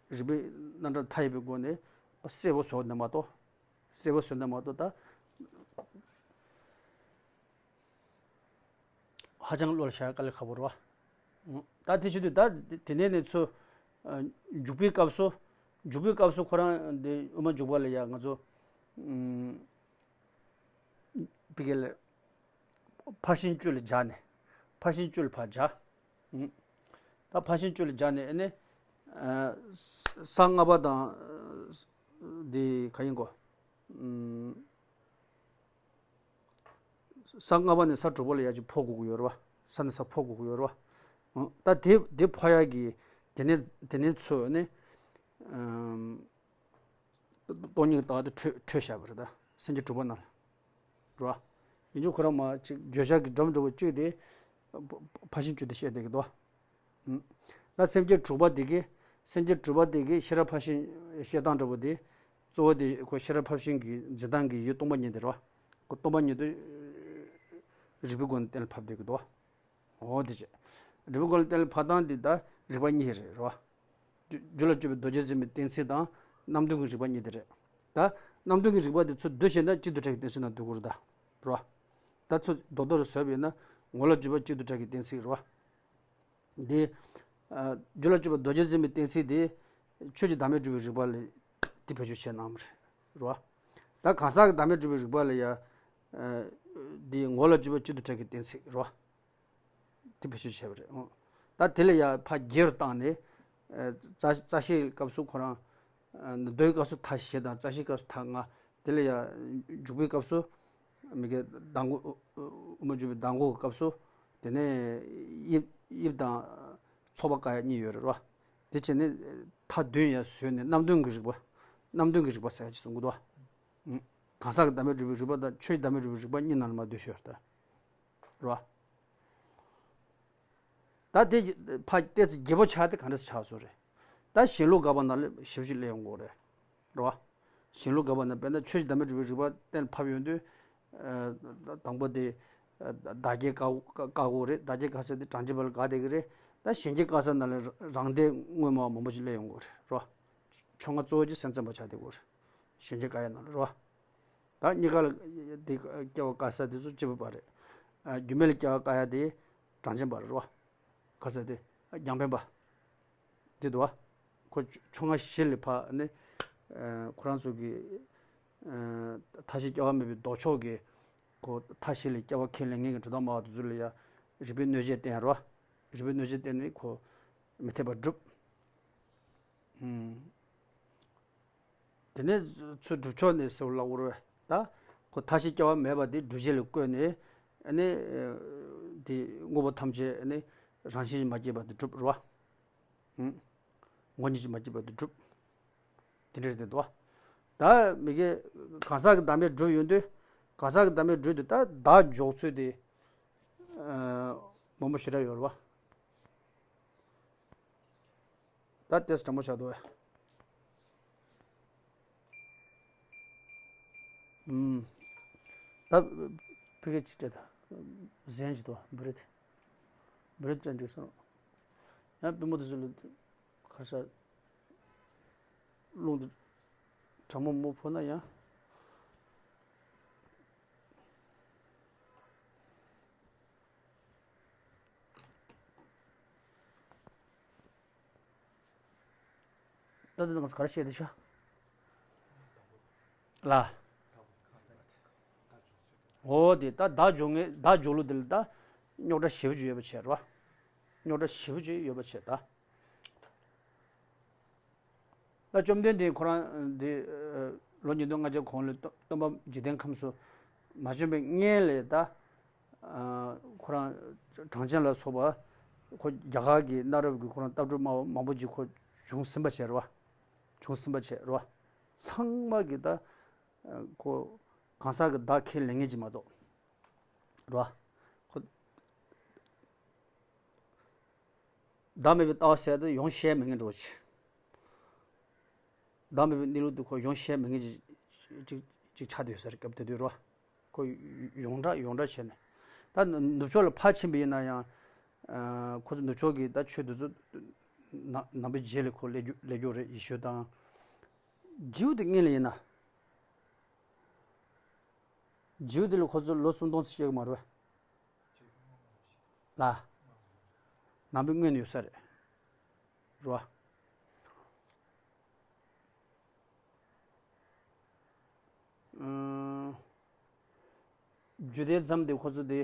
རིགས་པའི་རྣམ་གྲངས་མཐའ་ཡས་པའི་སྒོ་ནས་གསལ་པོ་བཟོ་ནས་མ་གཏོགས། གསལ་པོ་བཟོ་ནས་མ་གཏོགས་ད། ཧ་ཅང་བློ་ལ་བཞག་དཀའ་ལས་ཁག་པོ་རེད་བ། ད་དེ་བྱེད་དུས་ད་དེ་ནས་ནས་ཚུར་འཇུག་པའི་སྐབས་སུ། འཇུག་པའི་སྐབས་སུ་ཁོ་རང་འདི་དབུ་མ་འཇུག་པ་ལ་ཡ་ང་ཚོ་ཕ་གི་ལ་ཕར་ཕྱིན་བཅུ་ལ་སྦྱར་ནས། ཕར་ཕྱིན་བཅུ་ལ་ཕར་སྦྱར། ད་ཕར་ཕྱིན་བཅུ་ལ་སྦྱར་ནས་ཨ་ནི་ས་ལྔ་པ་དང་འདི་ག་ཡིན་གོ། ས་ལྔ་པ་ནས་ས་དྲུག་པ་ལ་ཡར་ཅིག་འཕོ་དགོས་ཀྱི་ཡོད་རེད་བ། ས་ནས་ས་འཕོ་དགོས་ཀྱི་ཡོད་རེད་བ། ད་དེ་དེ་འཕོ་ཡག་གི་དེ་ནས་དེ་ནས་ཚུར་ནི་སྟོང་ཉིད་ཀྱི་ལྟ་བ་དེ་འཕྲོས་འཕྲོས་བཞག་པ་རེད། ད་སེམས་བསྐྱེད་དྲུག་པ་ནང་ལ་རེད་བ། ཡིན་རྒྱུ་ཁོ་རང་མ་ཅིག་བརྗོད་བྱ་གི་སྒྲོམ་འདྲ་བོ་གཅིག་དེ་ཕར་ཕྱིན་བཅུ་དེ་བཤད་བསྡད་ཀྱི་འདུག་ད་སེམས་བསྐྱེད་དྲུག་པ་དེ་གི་སེམས་བསྐྱེད་དྲུག་པ་དེ་གི་ཤེས་རབ་ཕར་ཕྱིན་བཤད་སྟངས་འདྲ་བོ་དེ། གཙོ་བོ་དེ་ཁོ་ཤེས་རབ་ཕར་ཕྱིན་གྱི་འཛིན་སྟངས་ཀྱི་ཡུལ་སྟོང་པ་ཉིད་དེ་རེད་བ། ཁོ་སྟོང་པ་ཉིད་དུ་རིགས་པའི་སྒོ་ནས་གཏན་ལ་ཕབ་བསྡད་ཀྱི་འདུག་འོ་དེ་བྱས། རིགས་པའི་སྒོ་ནས་གཏན་ལ་ཕབ་སྟངས་དེ་ད་རིགས་པ་གཉིས་རེད་རེད་བ། རྒྱུ་རྒྱུ་ལ་དཔྱོད་པའི་རྡོ་རྗེ་འཛིན་པའི་གཏན་ཚིགས་དང་རྣམ་བདུན་གྱི་རིགས་པ་གཉིས་དེ་རེད། ད་རྣམ་བདུན་གྱི་རིགས་པ་དེ་ཚུར་བསྡུ་བྱས་ན་གཅིག་ཏུ་བྲལ་གྱི་གཏན་ཚིགས་ནང་འདུ་གི་རེད་ད། རེད་བ། ད་ཚུར་རྡོག་རྡོག་རེ་བཟོས་པ་ཡིན་ན་ངོ་ལ་དཔྱོད་པ་གཅིག་ཏུ་བྲལ་གྱི་གཏན་ཚིགས་རེད་བ། འདི། ཨ། རྒྱུ་ལ་དཔྱོད་པ་རྡོ་རྗེ་འཛིན་པའི་གཏན་ཚིགས་དེ། ཆོས་ཀྱི་བདག་མེད་སྒྲུབ་པའི་རིགས་པ་ལ་དེ་བེད་སྤྱོད་བྱས་གནང་བ་རེད། རེད་བ། ད་གང་ཟག་གི་བདག་མེད་སྒྲུབ་པའི་རིགས་པ་ལ་ཡ། ཨ། འདི་ངོ་ལ་དཔྱོད་པ་གཅིག་ཏུ་བྲལ་གྱི་གཏན་ཚིགས་རེད་བ། དེ་བེད་སྤྱོད་བྱས་པ་རེད། ཨོ། ད་དེ་ལ་ཡ་ཕར་རྒྱས་རུ་བཏང་ནས། ཨ། རྩ་རྩ་ཤེའི་སྐབས་སུ་ཁོ་རང་། ཨ། མདོའི་སྐབས་སུ་མཐའ་བཞི་དང་རྩ་ཤེའི་སྐབས་སུ་མཐའ་ལྔ། དེ་ལ་ཡ་འཇུག་པའི་སྐབས་སུ། མི་དགེ་ཟླ་མགོ། དབུ་མ་འཇུག་པའི་ཟླ་མགོ་གི་སྐབས་སུ། དེ་ནས་དབྱིབས་དབྱིབས་དང་ཚོགས་པ་བཀག་ཡ་གཉིས་ཡོད་རེད་བ། དེ་བྱས་ནས་མཐའ་བདུན་ཡ་བཟོས་ནས་རྣམ་བདུན་གྱི་རིགས་པ། རྣམ་བདུན་གྱི་རིགས་པ་ཟེར་ཡ་ཅིག་གསུང་གི་འདུག་བ། གང་ཟག་གི་བདག་མེད་སྒྲུབ་པའི་རིགས་པ་དང་ཆོས་ཀྱི་བདག་མེད་སྒྲུབ་པའི་རིགས་པ་གཉིས་ནང་ལ་མར་བསྡུས་ཤོད་ད། རེད་བ། ད་དེ་ཕ་ཏོག་ཙམ་རྒྱས་པོ་ཆགས་ཏེ་ག་འདྲ་ཆགས་སོང་རེད། ད་གཞན་ལུགས་དགག་པ་ནང་ལ་ཞིབ་ཞིབ་སླེབས་ཡོང་གི་རེད། རེད་བ། གཞན་ལུགས་དགག་པ་ནང་དཔེར་ན་ཆོས་ཀྱི་བདག་མེད་སྒྲུབ་པའི་རིགས་པ་གཏན་ལ་ཕབ་ཡོང་དུས། ཨ། དང་པོ་དེ། ཨ། བདག་བསྐྱེད་བཀག་བཀག་དགོས་རེད། བདག་བསྐྱེད་བཀག་ས་དེ་གྲངས་ཅན་པ་ལ་དགག་བསྡད་ཀྱི་རེད། ད་གཞན་བསྐྱེད་བཀག་ས་ནང་ལ་རང་སྡེ་དངོས་མ་མང་པོ་ཞིག་སླེབས་ཡོང་གི་རེད། རེད་བ། ཕྱོགས་སྔ་གཙོ་བོ་ཅིག་སེམས་ཙམ་པ་ཆགས་བསྡད་ཀྱི་རེད། གཞན་བསྐྱེད་བཀག་ཡ་ནང་ལ་རེད་བ། ད་གཉིས་ཀ་ལ་དེ་སྐྱེ་བ་བཀག་ས་དེ་ཚོ་གཅིག་པ་རེད། ཨ། རྒྱུ་མེད་ལ་སྐྱེ་བ་བཀག་ཡ་དེ་གྲངས་ཅན་པ་རེད་བ། ག་ས་དེ་རྒྱང་འཕེན་པ། དེ་འདུག་བ། ཁོ་ཕྱོགས་སྔ་བཞི་ལས་ཕར་ནི། ཨ། ཁོ་རང་ཚོ་གི། ཨ། མཐའ་བཞི་སྐྱེ་བ་མེད་པའི་ལྡོག་ཕྱོགས་ཀྱི། ཁོ་མཐའ་བཞི་ལས་སྐྱེ་བ་ཁས་ལེན་མཁན་གྱི་སྒྲོ་བཏགས་སྨྲ་བ་དེ་ཚོ་ལ་ཡ། རིགས་པའི་གནོད་བྱེད་བསྟན་རོ། རིགས་པའི་གནོད་བྱེད་བསྟན་ནས་ཁོ་མི་འཐད་པ་སྒྲུབ། ཨུམ། དེ་ནས་ཚུར་སྒྲུབ་ཕྱོགས་ནས་ཟེར་བ་ལ་འུར་བས་ད། ཁོ་མཐའ་བཞི་སྐྱེ་བ་མེད་པ་དེ་སྒྲུབ་བྱེད་ལ་བཀོད་ནས། ཨ་ནི། དེ་དངོས་པོ་ཐམས་ཅད་ཨ་ནི་རང་བཞིན་གྱིས་མ་སྐྱེས་པ་དེ་སྒྲུབ་རོ། ཨུམ། ངོ་བོ་ཉིད་ཀྱིས་མ་སྐྱེས་པ་དེ་སྒྲུབ། དེ་འདྲ་རེད་དོ། ད་མི་དགེ་གང་ཟག་གི་བདག་མེད་སྒྲུབ་ཡོང་དུས། གང་ཟག་གི་བདག་མེད་སྒྲུབ་དུས་ད་བདག་འཇོག་ཚུལ་དེ། ཨ། མང་པོ་ཞེ་དྲག་ཡོད་རེད་བ། ད་ཏོག་ཙམ་དྲང་པོ་ཆགས་འདུག་བས། ཨུམ། ད་ཕ་གི་ཅི་སྤྲད་ད། གཟན་ཅི་དོ་བྷི་རེད། བྷི་རེད་ཅན་འགྲིག་སོང་། ཡང་པུས་མོ་དེ་ཚོ་ལ་ཁ་ས་རླུང་དེ་གྲང་མོ་མོ་ཕོག་ན་ཡང་། ད་ལྟ་ང་ཚོ་ག་རེ་བཤད་དེ་ཤག་ལ། འོ་དེ་ད་བདག་འཇོག་ངེས་བདག་འཇོག་ལུགས་དེ་ལ་ད་རྙོག་དྲ་ཞེ་པོ་ཅིག་ཡོད་པ་བྱས་རེད་བ། རྙོག་དྲ་ཞེ་པོ་ཅིག་ཡོད་པ་བྱས་ད། ད་བཅོམ་ལྡན་འདས་ཁོ་རང་འདི་ལོ་ཉིས་སྟོང་ལྔ་བརྒྱ་གོང་ལ་སྟོན་པ་འཇིག་རྟེན་ཁམས་སུ་མ་བྱོན་པའི་སྔོན་ལས་ད། ཁོ་རང་གྲངས་ཅན་ལ་སོགས་པ་ཁོ་རྒྱ་གར་གྱི་གནའ་རབས་ཀྱི་ཁོ་རང་ལྟ་གྲུབ་སྨྲ་བ་མང་པོ་ཅིག་ཁོ་བྱུང་ཟིན་པ་བྱས་རེད་བ། བྱུང་ཟིན་པ་བྱས་རེད་བ། ཚང་མ་གི་ད་ཁོ་གང་ཟག་གི་བདག་ཁས་ལེན་མཁན་ཅིག་མ་གཏོགས་རེད་བ། ཁོ། བདག་མེད་པའི་ལྟ་བ་ཟེར་དེ་ཡོང་ཤེས་མེད་མཁན་འདྲ་བོ་ཅིག་བདག་མེད་པའི་གནས་ལུགས་དེ་ཁོ་ཡོང་ཤེས་མེད་མཁན་ཅིག་ཅིག་ཅིག་ཆགས་བསྡད་ཡོད་ས་རེད་སྐབས་དེ་དུས་རེད་བ། ཁོ་ཡོངས་གྲགས་ཡོངས་གྲགས་བྱས་ནས། ད་ནུབ་ཕྱོགས་ལ་ཕར་ཕྱིན་པ་ཡིན་ན་ཡང་། ཁོ་ཚོ་ནུབ་ཕྱོགས་ཀྱི་ད་ཆོས་དེ་ཚོ་ནང་ནང་པའི་རྗེས་ལ་ཁོ་སླེབས་རྒྱུ་སླེབས་རྒྱུ་རེད། ཡེ་ཤུ་དང་། ཇིའུ་དེ་སྔོན་ལ་ཡིན་ན། ཇིའུ་དེ་ལ་ཁོ་ཚོ་ལོ་སུམ་སྟོང་ཙམ་སྐྱེལ་གི་མ་རེད་བས། ལ། ནང་པའི་སྔོན་ཡོད་ས་རེད། རེད་བ། ཨང་། ཇུ་དཱའི་ཛམ་དེ་ཁོ་ཚོ་དེ།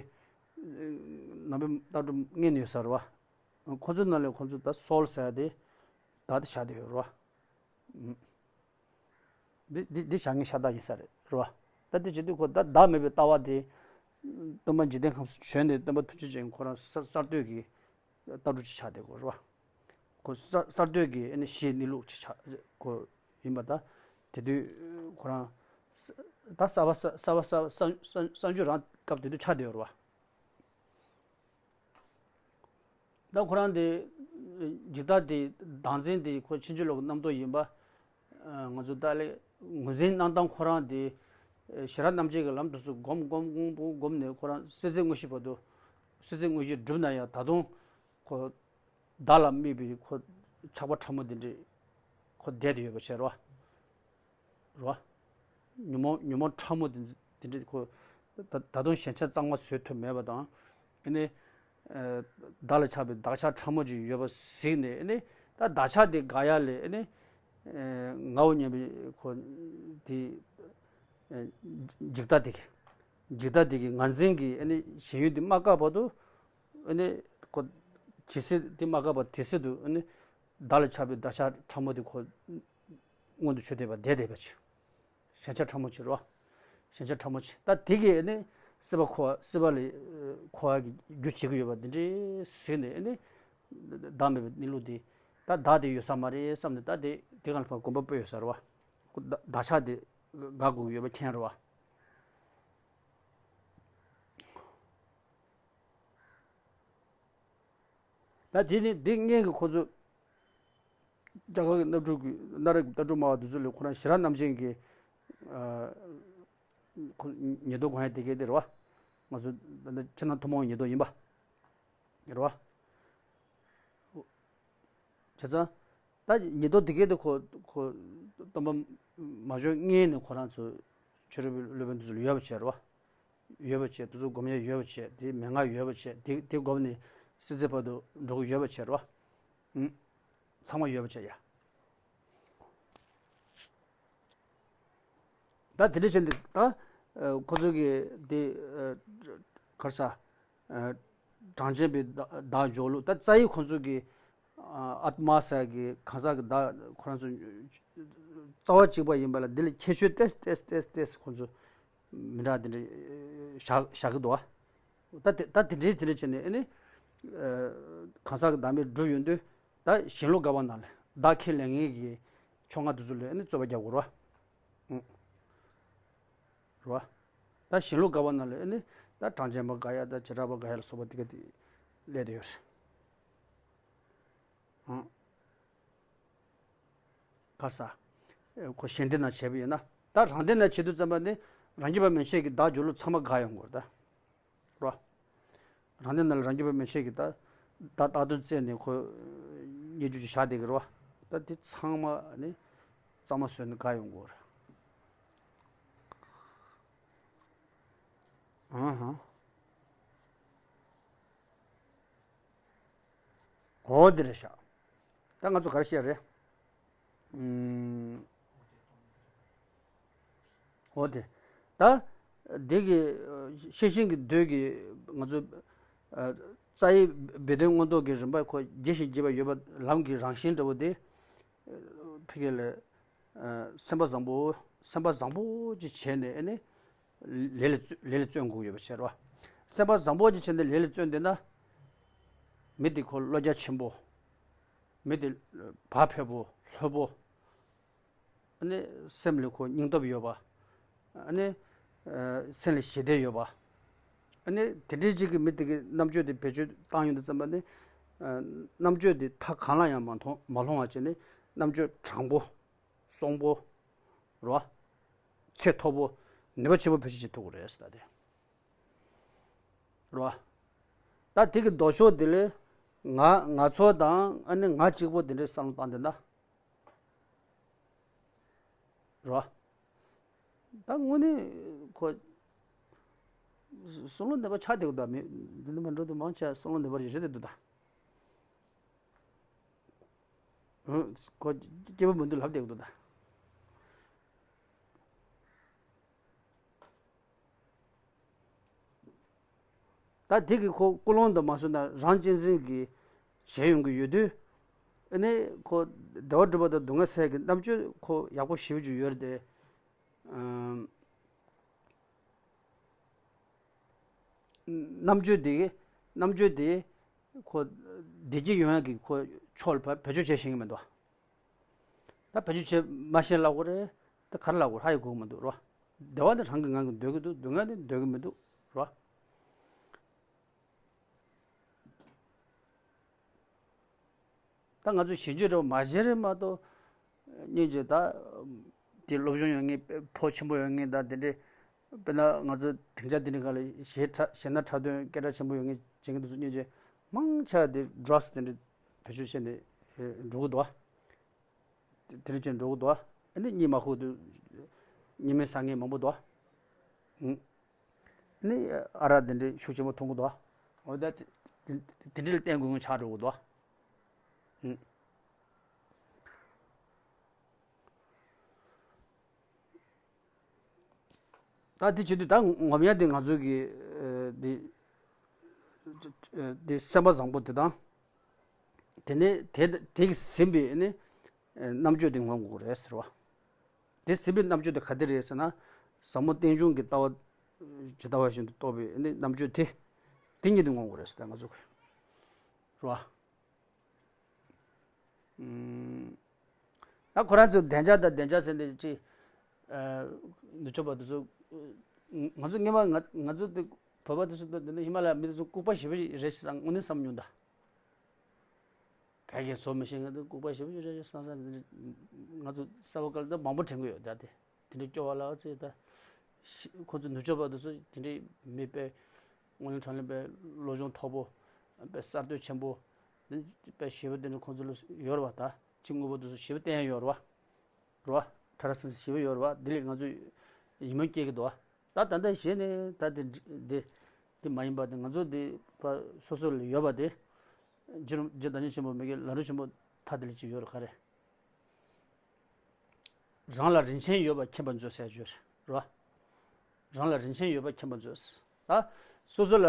ནང་པའི་ལྟ་གྲུབ་སྔོན་ཡོད་ས་རེད་བ། ཁོ་ཚོའི་ནང་ལས་ཁོ་ཚོ་ད་སོལ་ཟེར་ཡ་དེ། ད་དེ་ཆགས་བསྡད་ཡོད་རེད་བ། འདི་འདི་འདི་བྱ་ངན་ཤ་སྟག་ཡིན་ས་རེད་རེད་བ། ད་དེ་བྱེད་དུས་ཁོ་ད་བདག་མེད་པའི་ལྟ་བ་དེ། སྟོན་པ་འཇིག་རྟེན་ཁམས་སུ་བྱོན་ནས་སྟོན་པ་ཐུགས་རྗེ་ཅན་ཁོ་རང་གསར་གསར་གཏོད་ཀྱི་ ལྟ་གྲུབ་ཅིག་ཆགས་བསྡད་ཡོད་རེད་བ། ཁོ་གསར་གསར་གཏོད་ཀྱི་ཨ་ནི་གཞིའི་གནས་ལུགས་ཅིག་ཆགས་ཁོ་ཡིན་པ་ད། དེ་དུས་ཁོ་རང་ས་ད་གསར་པ་གསར་གསར་པ་གསར་གསར་གསར་གསར་འགྱུར་རང་སྐབས་དེ་དུས་ཆགས་བསྡད་ཡོད་རེད་བ། ད་ཁོ་རང་དེ་འཇིག་ལྟ་དེ་བདག་འཛིན་དེ་ཁོ་ཕྱིན་ཅི་ལོག་གི་རྣམ་རྟོག་ཡིན་པ། ང་ཚོ་ད་ལས་ངོས་འཛིན་གནང་སྟངས་ཁོ་རང་དེ་ཞི་ར་རྣམ་འབྱེད་ཀྱི་ལམ་དུ་སུ་སྒོམ་སྒོམ་སྒོམ་སྒོམ་སྒོམ་ནས་ཁོ་རང་སྲིད་རྩེ་དངོས་གཞི་བར་དུ། སྲིད་རྩེ་དངོས་གཞི་བསྒྲུབས་ན་ཡང་ད་དུང་ཁོ་བདག་ལ་དམིགས་པའི་ཁོ་ཆགས་པ་ཕྲ་མོ་དེ་འདྲས་ཁོ་བསྡད་དེ་ཡོད་པ་བྱས་རོ། རོ། ཉོན་མོངས་ཉོན་མོངས་ཕྲ་མོ་དེ་དེ་འདྲས་ཁོ་ད་ད་དུང་ཞེན་ཆགས་གཙང་མ་བཟོད་ཐུབ་མེད་པ་དང་། ཨེ་ནི། བདག་ལ་ཆགས་པའི་བདག་ཆགས་ཕྲ་མོ་ཅིག་ཡོད་པ་གཟིགས་ནས་ཨེ་ནི། ད་བདག་ཆགས་དེ་དགག་ཡ་ལས་ཨེ་ནི། ངའོ་སྙམ་པའི་ཁོ་དེ། འཇིག་ལྟ་དེ་གི་འཇིག་ལྟ་དེ་གི་ངར་འཛིན་གྱི་ཨེ་ནི་ཞེན་ཡུལ་དེ་མ་བཀག་བར་དུ། ཨེ་ནི་ཁོ་ཇི་སྲིད་དེ་མ་བཀག་པར་དེ་སྲིད་དུ་ཨེ་ནི་བདག་ལ་ཆགས་པའི་བདག་ཆགས་ཕྲ་མོ་དེ་ཁོ་མངོན་དུ་གྱུར་བསྡད་པ་བསྡད་བསྡད་པ་ཅིག་ཞེན་ཆགས་ཕྲ་མོ་ཅིག་རོ། ཞེན་ཆགས་ཕྲ་མོ་ཅིག་ད་དེ་གི་ཨེ་ནི་སྲིད་པ་འཁོར་བ་སྲིད་པ་ལས་འཁོར་བ་གི་རྒྱུ་བྱེད་ཀྱི་ཡོད་པ་འདི་འདྲའི་གཟིགས་ནས་ཨེ་ནི་བདག་མེད་པའི་གནས་ལུགས་དེ་ད་བདག་དེ་ཡོད་ས་མ་རེད་བསམ་ནས་ད་དེ་དེ་གང་ལ་ཕར་གོམ་པ་སྤོས་ཡོད་ས་རེད་བ། བདག་ཆགས་དེ་དགག་དགོས་ཀྱི་ཡོད་པ་མཁྱེན་རེད་བ། ད་དེ་ནི་འདི་སྔོན་གྱི་ཁོ་ཚོ་རྒྱ་གར་གྱི་གནའ་གྲུབ་ཀྱི་གནའ་རབས་ཀྱི་ལྟ་གྲུབ་སྨྲ་བ་དེ་ཚོ་ལས་ཁོ་རང་ཞི་རགས་རྣམ་བཞེངས་ཀྱི་ཁོ་ཉེར་བསྡོགས་དགོངས་ཡ་དེ་གས་དེ་རེད་བ། ང་ཚོ་ད་ལྟ་ཕྱི་ནང་ཐུན་མོང་ཉེར་བསྡོགས་ཡིན་པ་རེད་བ། བྱས་ཙང་ད་ཉེར་བསྡོགས་དེ་གས་དེ་ཁོ་ཁོ་སྟོན་པ་མ་བྱོན་སྔོན་ནས་ཁོ་རང་ཚོ་ཕྱི་རོལ་པའི་སློབ་དཔོན་དེ་ཚོ་ལ་ཡོད་པ་བྱས་རེད་བ། ཡོད་པ་བྱས། དེ་ཚོ་སྒོམ་ཡ་ཡོད་པ་བྱས། དེ་མན་ངག་ཡོད་པ་བྱས། དེ་དེ་སྒོམ་ནས་སྲིད་རྩེ་བར་དུ་འགྲོ་གི་ཡོད་པ་བྱས་རོ། ཨུམ། ཚང་མ་ཡོད་པ་བྱས་ཡ། ད་དེ་འདྲ་བྱས་འདི་ད་ཁོ་ཚོ་གི་དེ་གར་ས་གྲངས་ཅན་པའི་བདག་འཇོག་ལུགས། ད་རྩ་བའི་ཁོ་ཚོ་གི་ཨ་ཨཱཏྨ་ཟེར་གི་གང་ཟག་གི་བདག་ཁོ་རང་ཚོ་རྩ་བ་གཅིག་པ་ཡིན་པ་ལ་འདི་ལ་ཁྱད་ཆོས་ཏེས་ཏེས་ཏེས་ཏེས་ཁོ་ཚོ་མི་འདྲ་དེ་འདྲ་བཞག་བཞག་གི་འདུག་བ། ད་དེ་ད་དེ་འདྲའི་དེ་འདྲ་བྱས་ནས་ཨ་ནི་གང་ཟག་གི་བདག་མེད་སྒྲུབ་ཡོང་དུས་ད་གཞན་ལུགས་དགག་པ་ནང་ལ་བདག་ཁས་ལེན་མཁན་གྱི་ཕྱོགས་སྔ་དེ་ཚོ་ལ་ཨ་ནི་རྩོད་པ་རྒྱག་དགོས་རེད་བ། རེད་བ། ད་གཞན་ལུགས་དགག་པ་ནང་ལ་ཨ་ནི་ད་གྲངས་ཅན་པ་དགག་ཡ་དང་བྱེ་བྲག་པ་དགག་ཡ་ལ་སོགས་པ་དེ་ག་དེ་སླེབས་བསྡད་ཡོད་རེད། ག་ས། ཁོ་གཞན་སྡེ་ནང་བྱས་པ་ཡིན་ན། ད་རང་སྡེ་ནང་བྱེད་དུས་ཙམ་པ་ནི་རང་རྒྱུད་པ་མན་ཆད་ཀྱི་བདག་འཇོག་ལུགས་ཚང་མ་འགག་ཡོང་གི་རེད་ད། རོ། རང་སྡེ་ནང་ལ་རང་རྒྱུད་པ་མན་ཆད་ཀྱི་ད་བདག་རྟག་ཏུ་བཙལ་ནས་ཁོ་རྙེད་རྒྱུ་ཅིག་བཞག་བསྡད་ཀྱི་རེད་བ། ད་དེ་ཚང་མ་ནི་གཙང་མ་བཟོས་ནས་འགག་ཡོང་གི་རེད། ཨ་ཧ། འོ་དེ་རེད་ཤག་ད་ང་ཚོ་ག་རེ་བཤད་རེད། ཨུམ། འོ་དེ། ད། འདི་གི་ཤེས་བཞིན་གྱི་མདོས་ཀྱི་ང་ཚོ་རྩ་བའི་སྦས་དོན་མངོན་རྟོགས་ཀྱི་རིམ་པ་ཁོ་རྒྱས་ཤིང་རྒྱས་པ་ཡོད་པ་ལམ་གྱི་རང་བཞིན་འདྲ་བོ་དེ། ཕ་གི་ལ། སེམས་པ་བཟང་པོ། སེམས་པ་བཟང་པོ་ཅིག་བྱས་ནས་ཨེ་ནི། ལས་ལ་བརྩོན་ལས་ལ་བརྩོན་དགོས་ཡོད་པ་བྱས་རོ། སེམས་པ་བཟང་པོ་ཅིག་བྱས་ནས་ལས་ལ་བརྩོན་བསྡད་ན། མི་དེ་ཁོ་བློ་རྒྱ་ཆེན་པོ། མི་དེ་བག་ཕེབས་པོ་ལྷོད་པོ། ཨ་ནི་སེམས་ལ་ཁོ་སྙིང་སྟོབས་ཡོད་པ། ཨ་ནི། སེམས་ལ་ཞི་བདེ་ཡོད་པ། ཨ་ནི་དེ་འདྲའི་ཅིག་གི་མི་དེ་གི་རྣམ་དཔྱོད་དེ་བེད་སྤྱོད་བཏང་ཡོང་དུས་ཙམ་པ་ནི། རྣམ་དཔྱོད་དེ་མཐའ་གང་ལ་ཡང་མ་མཐོང་མ་ལྷུང་བ་བྱས་ནས་རྣམ་དཔྱོད་དྲང་པོ། གསོང་པོ། རོ། ཚད་མཐོ་པོ། ནུས་པ་ཆེན་པོ་བེད་སྤྱོད་བྱེད་ཐུབ་ཀྱི་རེད་ཟེར་ད་དེ། རོ། ད་དེ་གི་ལྡོག་ཕྱོགས་དེ་ལས་ང་ང་ཚོ་དང་ཨ་ནི་ང་གཅིག་པོ་དེ་འདྲའི་བསམ་བློ་བཏང་བསྡད་ན། རོ། ད་དངོས་གནས་ཁོ། བསམ་བློ་འདི་པ་ཆགས་བསྡད་ཀྱི་འདུག་མི་འདི་འདི་མ་འགྲོ་དུས་མང་ཆེ་བསམ་བློ་འདི་པ་རེ་རེ་བསྡད་འདུག་ད། ཁོ་སྐྱེས་བུ་མི་འདུག་ལབ་བསྡད་ཀྱི་འདུག་ད། ད་དེ་གི་ཁོ་ཀུན་སློང་དུ་མ་སོང་ན་རང་གཅེས་འཛིན་གྱི་བྱེད་ཡོང་གི་ཡོད་དུས། ཨ་ནི་ཁོ་བདེ་བ་སྒྲུབ་པ་དང་སྡུག་བསྔལ་སེལ་གྱི་རྣམ་དཔྱོད་ཁོ་ཡག་པོ་ཞེ་པོ་ཅིག་ཡོད་རེད་དེ། རྣམ་དཔྱོད་དེ་རྣམ་དཔྱོད་དེ་ཁོ་ བདེ་སྐྱིད་ཡོང་ཡག་གི་ཁོ་ཕྱོགས་ལ་བེད་སྤྱོད་བྱེད་ཤེས་ཀྱི་མི་འདུག་ད་བེད་སྤྱོད་བྱེད་མ་ཤེས་ལབ་དགོས་རེད། ད་ག་རེ་ལབ་དགོས་རེད། ཧ་ཡང་གོ་གི་མི་འདུག་རོ། བདེ་བ་ནི་རང་གི་ངང་གིས་འདོད་ཀྱི་འདུག་སྡུག་བསྔལ་ནི་འདོད་ཀྱི་མི་འདུག་རོ། ད་ང་ཚོ་ཞིབ་འཇུག་འདྲ་བོ་མ་བྱས་རེད་མ་གཏོགས། སྙིང་རྗེ་ད། དེ་སློབ་སྦྱོང་ཡོད་མཁན། ཕོ་ཆེན་པོ་ཡོད་མཁན་དང་དེ་འདྲས། དཔེར་ན་ང་ཚོ་སྡིངས་ཆ་འདི་འདྲ་ག་ལ་གཞས་འཁྲབ་གཞས་སྣ་འཁྲབ་སྟོན་སྐད་གྲགས་ཆེན་པོ་ཡོད་མཁན་བྱེད་མཁན་དེ་ཚོ་སྙིང་རྗེ་མང་ཆེ་བ་དེ་ཌྲག་སི་དེ་འདྲས་བེད་སྤྱོད་བྱས་ནས་འགྲོ་གི་འདུག་བ། དེ་འདྲས་བྱས་འགྲོ་གི་འདུག་བ། ཨ་ནི་གཉིད་མ་ཁུག་དུས་གཉིད་སྨན་ཟ་མཁན་མང་པོ་འདུག་བ། ཨང་། ནི་ཨ་རག་དེ་འདྲའི་ཤུགས་ཆེན་པོ་འཐུང་གི་འདུག་འོ་ད་དེ་དེ་དེ་འདྲ་ལ་བརྟེན་དགོས་མཁན་ཆགས་འགྲོ་གི་འདུག་ཨང་། ད་དེ་བྱེད་དུས་ད་ངོམ་ཡ་དེ་ང་ཚོ་གི་ཨ་དེ་ཨ་དེ་སེམས་པ་བཟང་པོ་དེ་དང་། དེ་ནས་དེ་དེ་གིས་ཟིན་པའི་ནི་ཨ་རྣམ་དཔྱོད་དེ་ངོམ་དགོས་རེད་ཟེར་བ། དེ་ཟིན་པའི་རྣམ་དཔྱོད་དེ་ག་དེ་རེད་ཟེར་ན། ཟབ་མོ་རྟེན་འབྱུང་གི་ལྟ་བ་ཇི་ལྟ་བ་བཞིན་དུ་རྟོགས་པའི་ཨ་ནི་རྣམ་དཔྱོད་དེ། དེ་གཉིས་དེ་ངོམ་དགོས་རེད་ཟེར་ད་ང་ཚོ་གི་རེད་བ། ཨུམ། ད་ཁོ་རང་ཚོ་བདེ་འཇགས་དང་བདེ་འཇགས་ཟེར་ནས་ཅི། ཨ། ནུབ་ཕྱོགས་པ་དེ་ཚོ། ང་ཚོ་སྔོན་མ་ང་ང་ཚོ་དེ་བོད་པ་དེ་ཚོ་འདི་ནི་ཧི་མ་ལ་ཡ་མི་དེ་ཚོ་ལྐུགས་པ་ཞེ་པོ་རེད་ཟེར་དངོས་གནས་བསམ་མྱོང་ད། ག་གེ་བཟོ་མི་ཤེས་མཁན་དེ་ལྐུགས་པ་ཞེ་པོ་ཅིག་རེད་བསམ་བསམ་ང་ཚོ་གསར་པ་སྐབས་ལ་ད་མང་པོ་དྲན་གྱི་ཡོད་ད་དེ། དེ་འདྲའི་སྐྱོ་བ་ལ་ཚེ་ད། ཤི་ཁོ་ཚོ་ནུབ་ཕྱོགས་པ་དེ་ཚོ་དེ་འདྲའི་མི་དཔེ་དངོས་གནས་དྲང་གནས་དཔེ་བློ་སྦྱོང་མཐོ་པོ། དཔེ་གསར་གཏོད་ཆེན་པོ། དཔེ་ཞེ་པོ་དེ་འདྲ་ཁོ་ཚོ་ལ་ཡོད་རེད་བ་ད། ཅི་དངོས་པོ་དེ་ཚོ་ཞེ་པོ་བསྟན་ཡ་ཡོད་རེད་བ། རེད་བ། ཁྲ་ར་སིང་སིང་ཞེ་པོ་ཡོད་རེད་བ། འདི་ལས་ང་ཚོ་ཡིད་སྨོན་སྐྱེ་གི་འདུག་བ། ད་ད་ལྟ་གཞི་ནས་ད་དེ་འདི་འདི་མ་ཡིན་པ་དེ་ང་ཚོ་འདི་ཕ་སོ་སོ་ལ་ཡོད་པ་དེ། རྗེ་རྗེ་བདག་ཉིད་ཆེན་པོ་མི་དགེ་ལམ་རིམ་ཆེན་པོ་ཐ་དེ་ལ་ཅིག་ཡོད་རེད་ག་རེ། རང་ལ་རིན་ཆེན་ཡོད་པ་མཁྱེན་པར་མཛོད་ཟེར་ཡ་ཅིག་ཡོད་རེད་བ། རང་ལ་རིན་ཆེན་ཡོད་པ་མཁྱེན་པར་མཛོད། ད་སོ་སོ་ལ་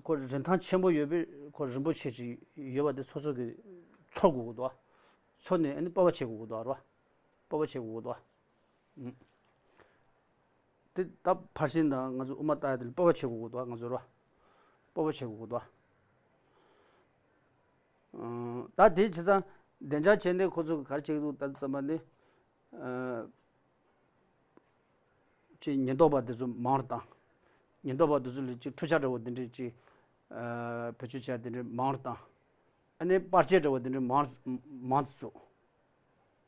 ཁོ་རིན་ཐང་ཆེན་པོ་ཡོད་པའི་ཁོ་རིན་པོ་ཆེ་ཅིག་ཡོད་པ་དེ་སོ་སོ་གིས་འཚོལ་དགོས་ཀྱི་འདུག་བ། འཚོལ་ནས་ཨ་ནི་སྤོབས་པ་བྱེད་དགོས་ཀྱི་འདུག་བ། སྤོབས་པ་བྱེད་དགོས་ཀྱི་འདུག་བ། ཨུམ། དེ་ད་ཕར་ཕྱིན་དང་ང་ཚོ་དབུ་མ་ལྟ་ཡ་དེ་ལ་སྤོབས་པ་བྱེད་དགོས་ཀྱི་འདུག་བ། ང་ཚོ་ར་སྤོབས་པ་བྱེད་དགོས་ཀྱི་འདུག་བ། ཨང་། ད་དེ་བྱས་ཙང་བདེ་འཇགས་བྱས་ནས་ཁོ་ཚོ་གིས་ག་རེ་བྱེད་ཀྱི་འདུག་ད་བསམ་པ་ནི། ཨ། ཅིག་ཉེན་རྟོག་པ་དེ་ཚོ་མང་རུ་བཏང་། ཉེན་རྟོག་པ་དེ་ཚོ་ལ་ཅིག་འཕྲུལ་ཆས་འདྲ་བོ་དེ་འདྲས་ཅིག་ཨ། བེད་སྤྱོད་བྱས་དེ་འདྲས་མང་རུ་བཏང་། ཨ་ནི་པར་ཆས་འདྲ་བོ་དེ་འདྲས་མང་རུ་མང་དུ་བཙུགས།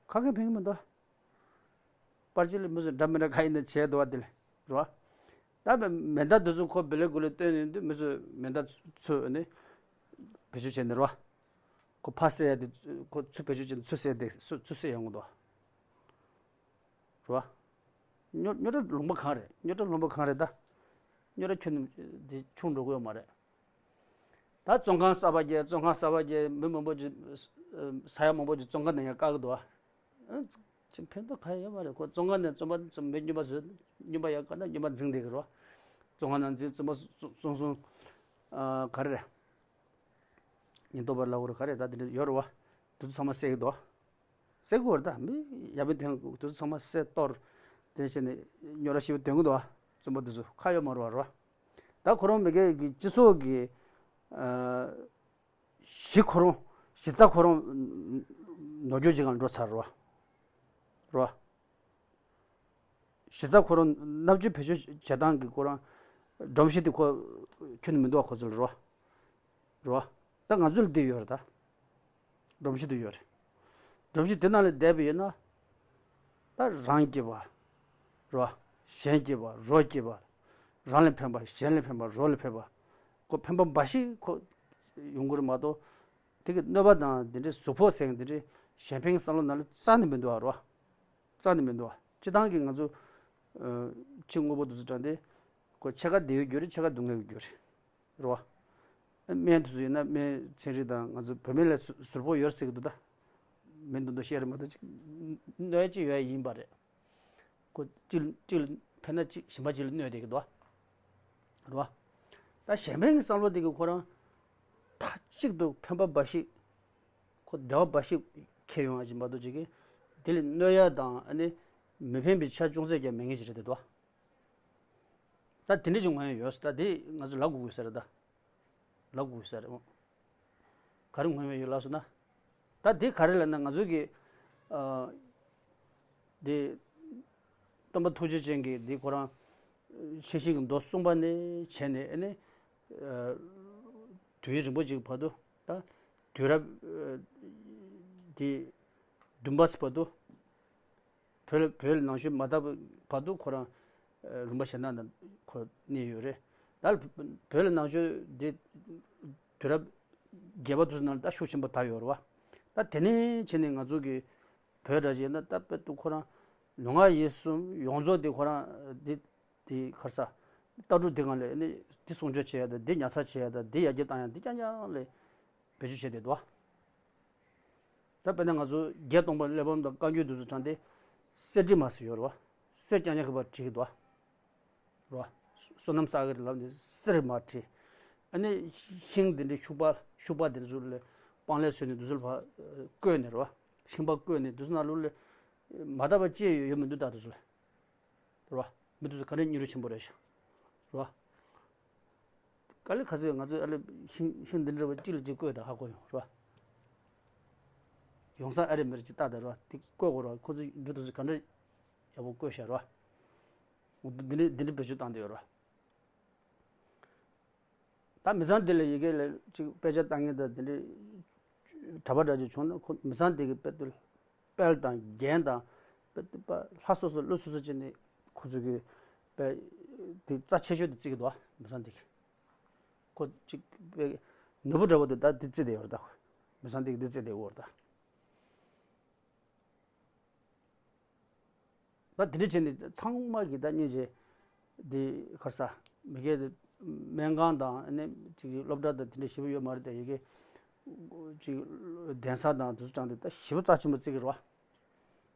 ག་གེ་ཕན་གི་མི་འདུག་པར་ཆས་ལ་མི་ཚོ་འདྲ་མི་འདྲ་ག་ཡིན་ན་བྱས་འདུག་བ་དེ་ལས་རེད་བ། ད་མེ་མེ་མདའ་དེ་ཚོ་ཁོ་བེ་ལེ་གུ་ལེ་བཏོན་ནས་འདུག་མི་ཚོས་མེ་མདའ་ཚུ་ནི་བེད་སྤྱོད་བྱས་ནས་རེད་བ། ཁོ་ཕར་བསད་ཡ་དེ་ཁོ་ཚུར་བེད་སྤྱོད་བྱས་ནས་ཚུར་བསད་དེ་ཚུར་ཚུར་བསད་ཡོང་གི་འདུག་རེད་བ། རྙོག་རྙོག་དྲ་ལུང་པ་གང་རེད། རྙོག་དྲ་ལུང་པ་གང་རེད་ད། རྙོག་དྲ་ཁྱོན་ནས་དེ་ཆུང་འགྲོ་གི་ཡོད་མ་རེད། ད་བཙོན་ཁང་གསར་པ་བརྒྱབ། བཙོན་ཁང་གསར་པ་བརྒྱབ། མི་མང་པོ་ཅིག་ས་ཡ་མང་པོ་ཅིག་བཙོན་ཁང་ནང་ཡང་བཀག་གི་འདུག་ཨ། ཅིག་ཕན་ཐོགས་གང་ཡང་ཡོད་མ་རེད། ཁོ་བཙོན་ཁང་ནས་བཙོན་པ་བཙོན་མི་སྨྱོན་པ་བཟོས། སྨྱོན་པ་ཡང་བཀག་ན་སྨྱོན་པ་འཛིང་བསྡད་ཀྱི་རེད་བ། བཙོན་ཁང་ནང་འཛིང་། བཙོན་པ་བཙོན་བཙོན་སྲུང་། ཨ། ག་རེ་རེད། ཉེན་རྟོག་པ་ལབ་དགོས་རེད་ག་རེ་ད་དེ་འདྲ་ཡོད་རེད་བ། དེ་ཚོ་ཚང་མ་བསད་ཀྱི་འདུག་བ། བསད་དགོས་རེད་ད། མི་ཡག་པོ་དོན་དེ་ཚོ་ཚང་མ་བསད་གཏོར། དེ་བྱས་ནས་རྙོག་དྲ་ཞེ་པོ་དོན་གྱི་འདུག་བ། བཙོན་པ་དེ་ཚོ་ཁ་ཡོད་མ་རེད་བ། རེད་བ། ད་ཁོ་རང་མི་སྒེར་གྱི་སྤྱི་ཚོགས་ཀྱི་ཨ། གཞི་ཁོ་རང་གཞི་རྩ་ཁོ་རང་ནོར་འཁྱོག་ཅིག་སྒང་འགྲོ་ཚར་རེད་བ། རེད་བ། གཞི་རྩ་ཁོ་རང་རྣམ་དཔྱོད་བེད་སྤྱོད་བྱེད་སྟངས་ཀྱི་ཁོ་རང་སྒྲོམ་གཞི་དེ་ཁོ་ཁྱོན་ནས་མི་འདུག་བ། ཁོ་ཚོ་ལ་རེད་བ། རེད་བ། ད་ང་ཚོ་ལ་འདི་ཡོད་རེད་ད། སྒྲོམ་གཞི་དེ་ཡོད་རེད། སྒྲོམ་གཞི་དེ་ནང་ལ་བསྡད་པ་ཡིན་ན། ད་རང་སྐྱིད་པ། རེད་བ། གཞན་སྐྱིད་པ། རོགས་སྐྱིད་པ། རང་ལ་ཕན་པ། གཞན་ལ་ཕན་པ། རོགས་ལ་ཕན་པ། ཁོ་ཕན་པ་འབའ་ཞིག་ཁོ་ཡོང་གི་རེད་མ་གཏོགས། དེ་གི་གནོད་པ་དང་དེ་འདྲའི་གཟུགས་ཕོག་ཟེར་མཁན་དེ་འདྲའི་གཞན་ཕན་གྱི་བསམ་བློ་ནང་ལ་རྩ་ནས་མི་འདུག་ཨ། རེད་བ། རྩ་ནས་མི་འདུག་ཨ། སྤྱིར་བཏང་གི་ང་ཚོ་ཨ། ཕྱི་དངོས་པོ་དེ་ཚོ་དྲངས་ཏེ། ཁོ་ཕྱེད་ཀ་བདེ་བའི་རྒྱུ་རེད། ཕྱེད་ཀ་སྡུག་བསྔལ་གྱི་རྒྱུ་རེད། རེད་བ། སྨན་དེ་ཚོ་ཡིན་ན་སྨན་ཚན་རིག་དང་ང་ཚོ་བོད་སྨན་ལ་ཟུར་ཟུར་ཕོག་ཡོད་ཟེར་གི་འདུག་ད། མི་འདུག་འདུག་བཤད་རེད་མ་གཏོགས་ཅིག་གནོད་ཅིག་ཡོད་ཡིན་པ་རེད། ཁོ་གཅིག་གཅིག་ལ་ཕན་ན་གཅིག་གཞན་པ་གཅིག་ལ་གནོད་བསྡད་ཀྱི་འདུག་བ། རེད་བ། ད་གཞན་ཕན་གྱི་བསམ་བློ་དེ་གིས་ཁོ་རང་མཐའ་གཅིག་ཏུ་ཕན་པ་འབའ་ཞིག་ཁོ་བདེ་བ་འབའ་ཞིག་ཁྱེར་ཡོང་ཡ་ཅིག་མ་གཏོགས་ཅིག་གིས་དེ་ལས་གནོད་ཡ་དང་ཨ་ནི་མི་ཕན་པའི་ཆ་ཅུང་ཟད་ཀྱང་མེད་མཁན་ཞིག་རེད་དེ་འདུག་བ། ད་དེ་འདྲ་ཅིག་ངོས་ཡོད་ས། ད་དེ་ང་ཚོ་ལབ་དགོས་ཀྱི་ས་རེད་ད། ལབ་དགོས་ས་རེད། ག་རེ་ངོས་མེད་ཡོད་ལབ་སོང་ན། ད་འདི་ག་རེ་ལབ་ན། ང་ཚོ་གི་འདི་སྟོན་པ་ཐུགས་རྗེ་ཅན་གྱི་འདི་ཁོ་རང་ཤེར་ཕྱིན་གྱི་མདོ་གསུངས་པ་ནས་བྱས་ནས། ཨ་ནི་དུས་ཡུན་རིང་པོ་ཅིག་བར་དུ། ད་དུས་རབས་འདི་བདུན་པ་བར་དུ། བོད་ལ་བོད་ལ་ནང་ཆོས་མ་དར་བར་དུ་ཁོ་རང་ལུང་པ་གཞན་དག་ནང་ཁོ་གནས་ཡོད་རེད། ད་བོད་ལ་ནང་ཆོས་འདི་དུས་རབས་བརྒྱད་པ་དུས་ནང་ད་ཤུགས་ཆེན་པོ་དར་ཡོད་རེད་བ། ད་དེ་ནས་བྱས་ནས་ང་ཚོ་གི་བོད་འདྲ་ཞིག་ན་ད་དཔེ་དུ་ཁོ་རང་ལུས་ངག་ཡིད་གསུམ་ཡོངས་རྫོགས་དེ་ཁོ་རང་འདི་དེ་ག་རེ་ཟ། ལྟ་གྲུབ་དེ་སྒང་ལ་ནི་དེ་སྲུང་སྐྱོབ་བྱེད་ཡ་དང་། དེ་ཉར་ཚགས་བྱེད་ཡ་དང་། དེ་ཡར་རྒྱས་བཏང་ཡ། དེ་རྐྱང་རྐྱང་ལ་བེད་སྤྱོད་བྱས་བསྡད་འདུག་བ། ད་དཔེར་ན་ང་ཚོ་བརྒྱད་སྟོང་པ་གླེགས་བམ་དང་བཀའ་འགྱུར་དེ་ཚོ་དྲངས་ཏེ་གསེར་བྲིས་མ་ཟེར་ཡོད་རེད་བ། གསེར་རྐྱང་རྐྱང་གི་བར་བྲིས་ཀྱི་འདུག་བ། རེད་བ། བསོད་ནམས་བསགས་ཀྱི་རེད་ལབ་ནས་གསེར་མར་བྲིས། ཨ་ནི་ཤིང་དེ་འདྲའི་ཤུག་པ་ཤུག་པ་དེ་ཚོ་ལ་སྤང་ལེབ་བཟོས་ནས་དེ་ཚོ་ལ་ཕར་བརྐོས་ནས། རེད་བ། ཤིང་པ་བརྐོས་ནས་དེ་ཚོ་ནང་ལོགས་ལ་མ་དག་པ་ཅི་ཡང་ཡོད་མི་འདུག་ད་དེ་ཚོ་ལ། རེད་བ། མི་དེ་ཚོ་ག་འདྲ་སྙིང་རུས་ཆེན་པོ་རེད་ཤག་རེད་བ། དཀའ་ལས་ཁག་ཚོད། ང་ཚོས་ཨ་ལས་ཤིང་ཤིང་འདི་འདྲ་བ་གཅིག་ལ་གཅིག་བརྐོས་དང་ཧ་གོ་ཡོང་། རེད་བ། ཡོང་ས་ཨ་རེ་མེ་རེ་གཅིག་བཏགས་དང་། རེད་བ། དེ་བརྐོས་དགོས་རེད་བ། ཁོ་ཚོས་འབྲུ་དེ་ཚོ་ག་འདྲ་ཡག་པོ་བརྐོས་ཤག་རེད་བ། འོ་འདི་འདྲ་འདི་འདྲ་བེད་སྤྱོད་བཏང་བསྡད་ཡོད་རེད་བ། ད་མི་ཚང་འདི་ལ་ཡི་གེ་ལ་ཅིག་དཔེ་ཆ་ལྟ་མཁན་དང་། འདི་འདྲའི་གྲྭ་པ་འདྲ་ཅིག་བྱུང་ན། ཁོ་མི་ཚང་འདི་གི་དཔེ་དེ་དཔལ་དང་རྒྱན་དང་། དཔེ་དེ་པ་ལྷ་སོ་སོ་ལུགས་སོ་སོ་བྱས་ནས་ཁོ་ཚོ་གི་དཔེ་དེ་རྩ་ཆེ་ཤོས་དེ་བརྩི་གི་འདུག་བ། མི་ཚང་འདི་གི་ཁོ་ཅིག་དཔེ་ནོར་བུ་འདྲ་བོ་དེ་ད་འདི་བརྩི་བསྡད་ཡོད་རེད་ད། ཁོ་མི་ཚང་འདི་གི་འདི་བརྩི་བསྡད་ཡོད་རེད་ད། ད་དེ་འདྲ་བྱས་ནས་ཚང་མ་གིས་ད་སྙིང་རྗེ། འདི་ག་རེ་ཟ། མི་སྒེར་དེ་སྨན་ཁང་དང་། ཨ་ནི་ཅིག་སློབ་གྲྭ་དང་དེ་འདྲ་ཞེ་པོ་ཡོད་མ་རེད་དེ། ཡི་གེ་ཅིག་གདན་ས་དང་དེ་ཚོ་དྲངས་ཏེ་ད་ཞེ་པོ་རྩ་ཆེན་པོ་བརྩི་གི་རེད་བ།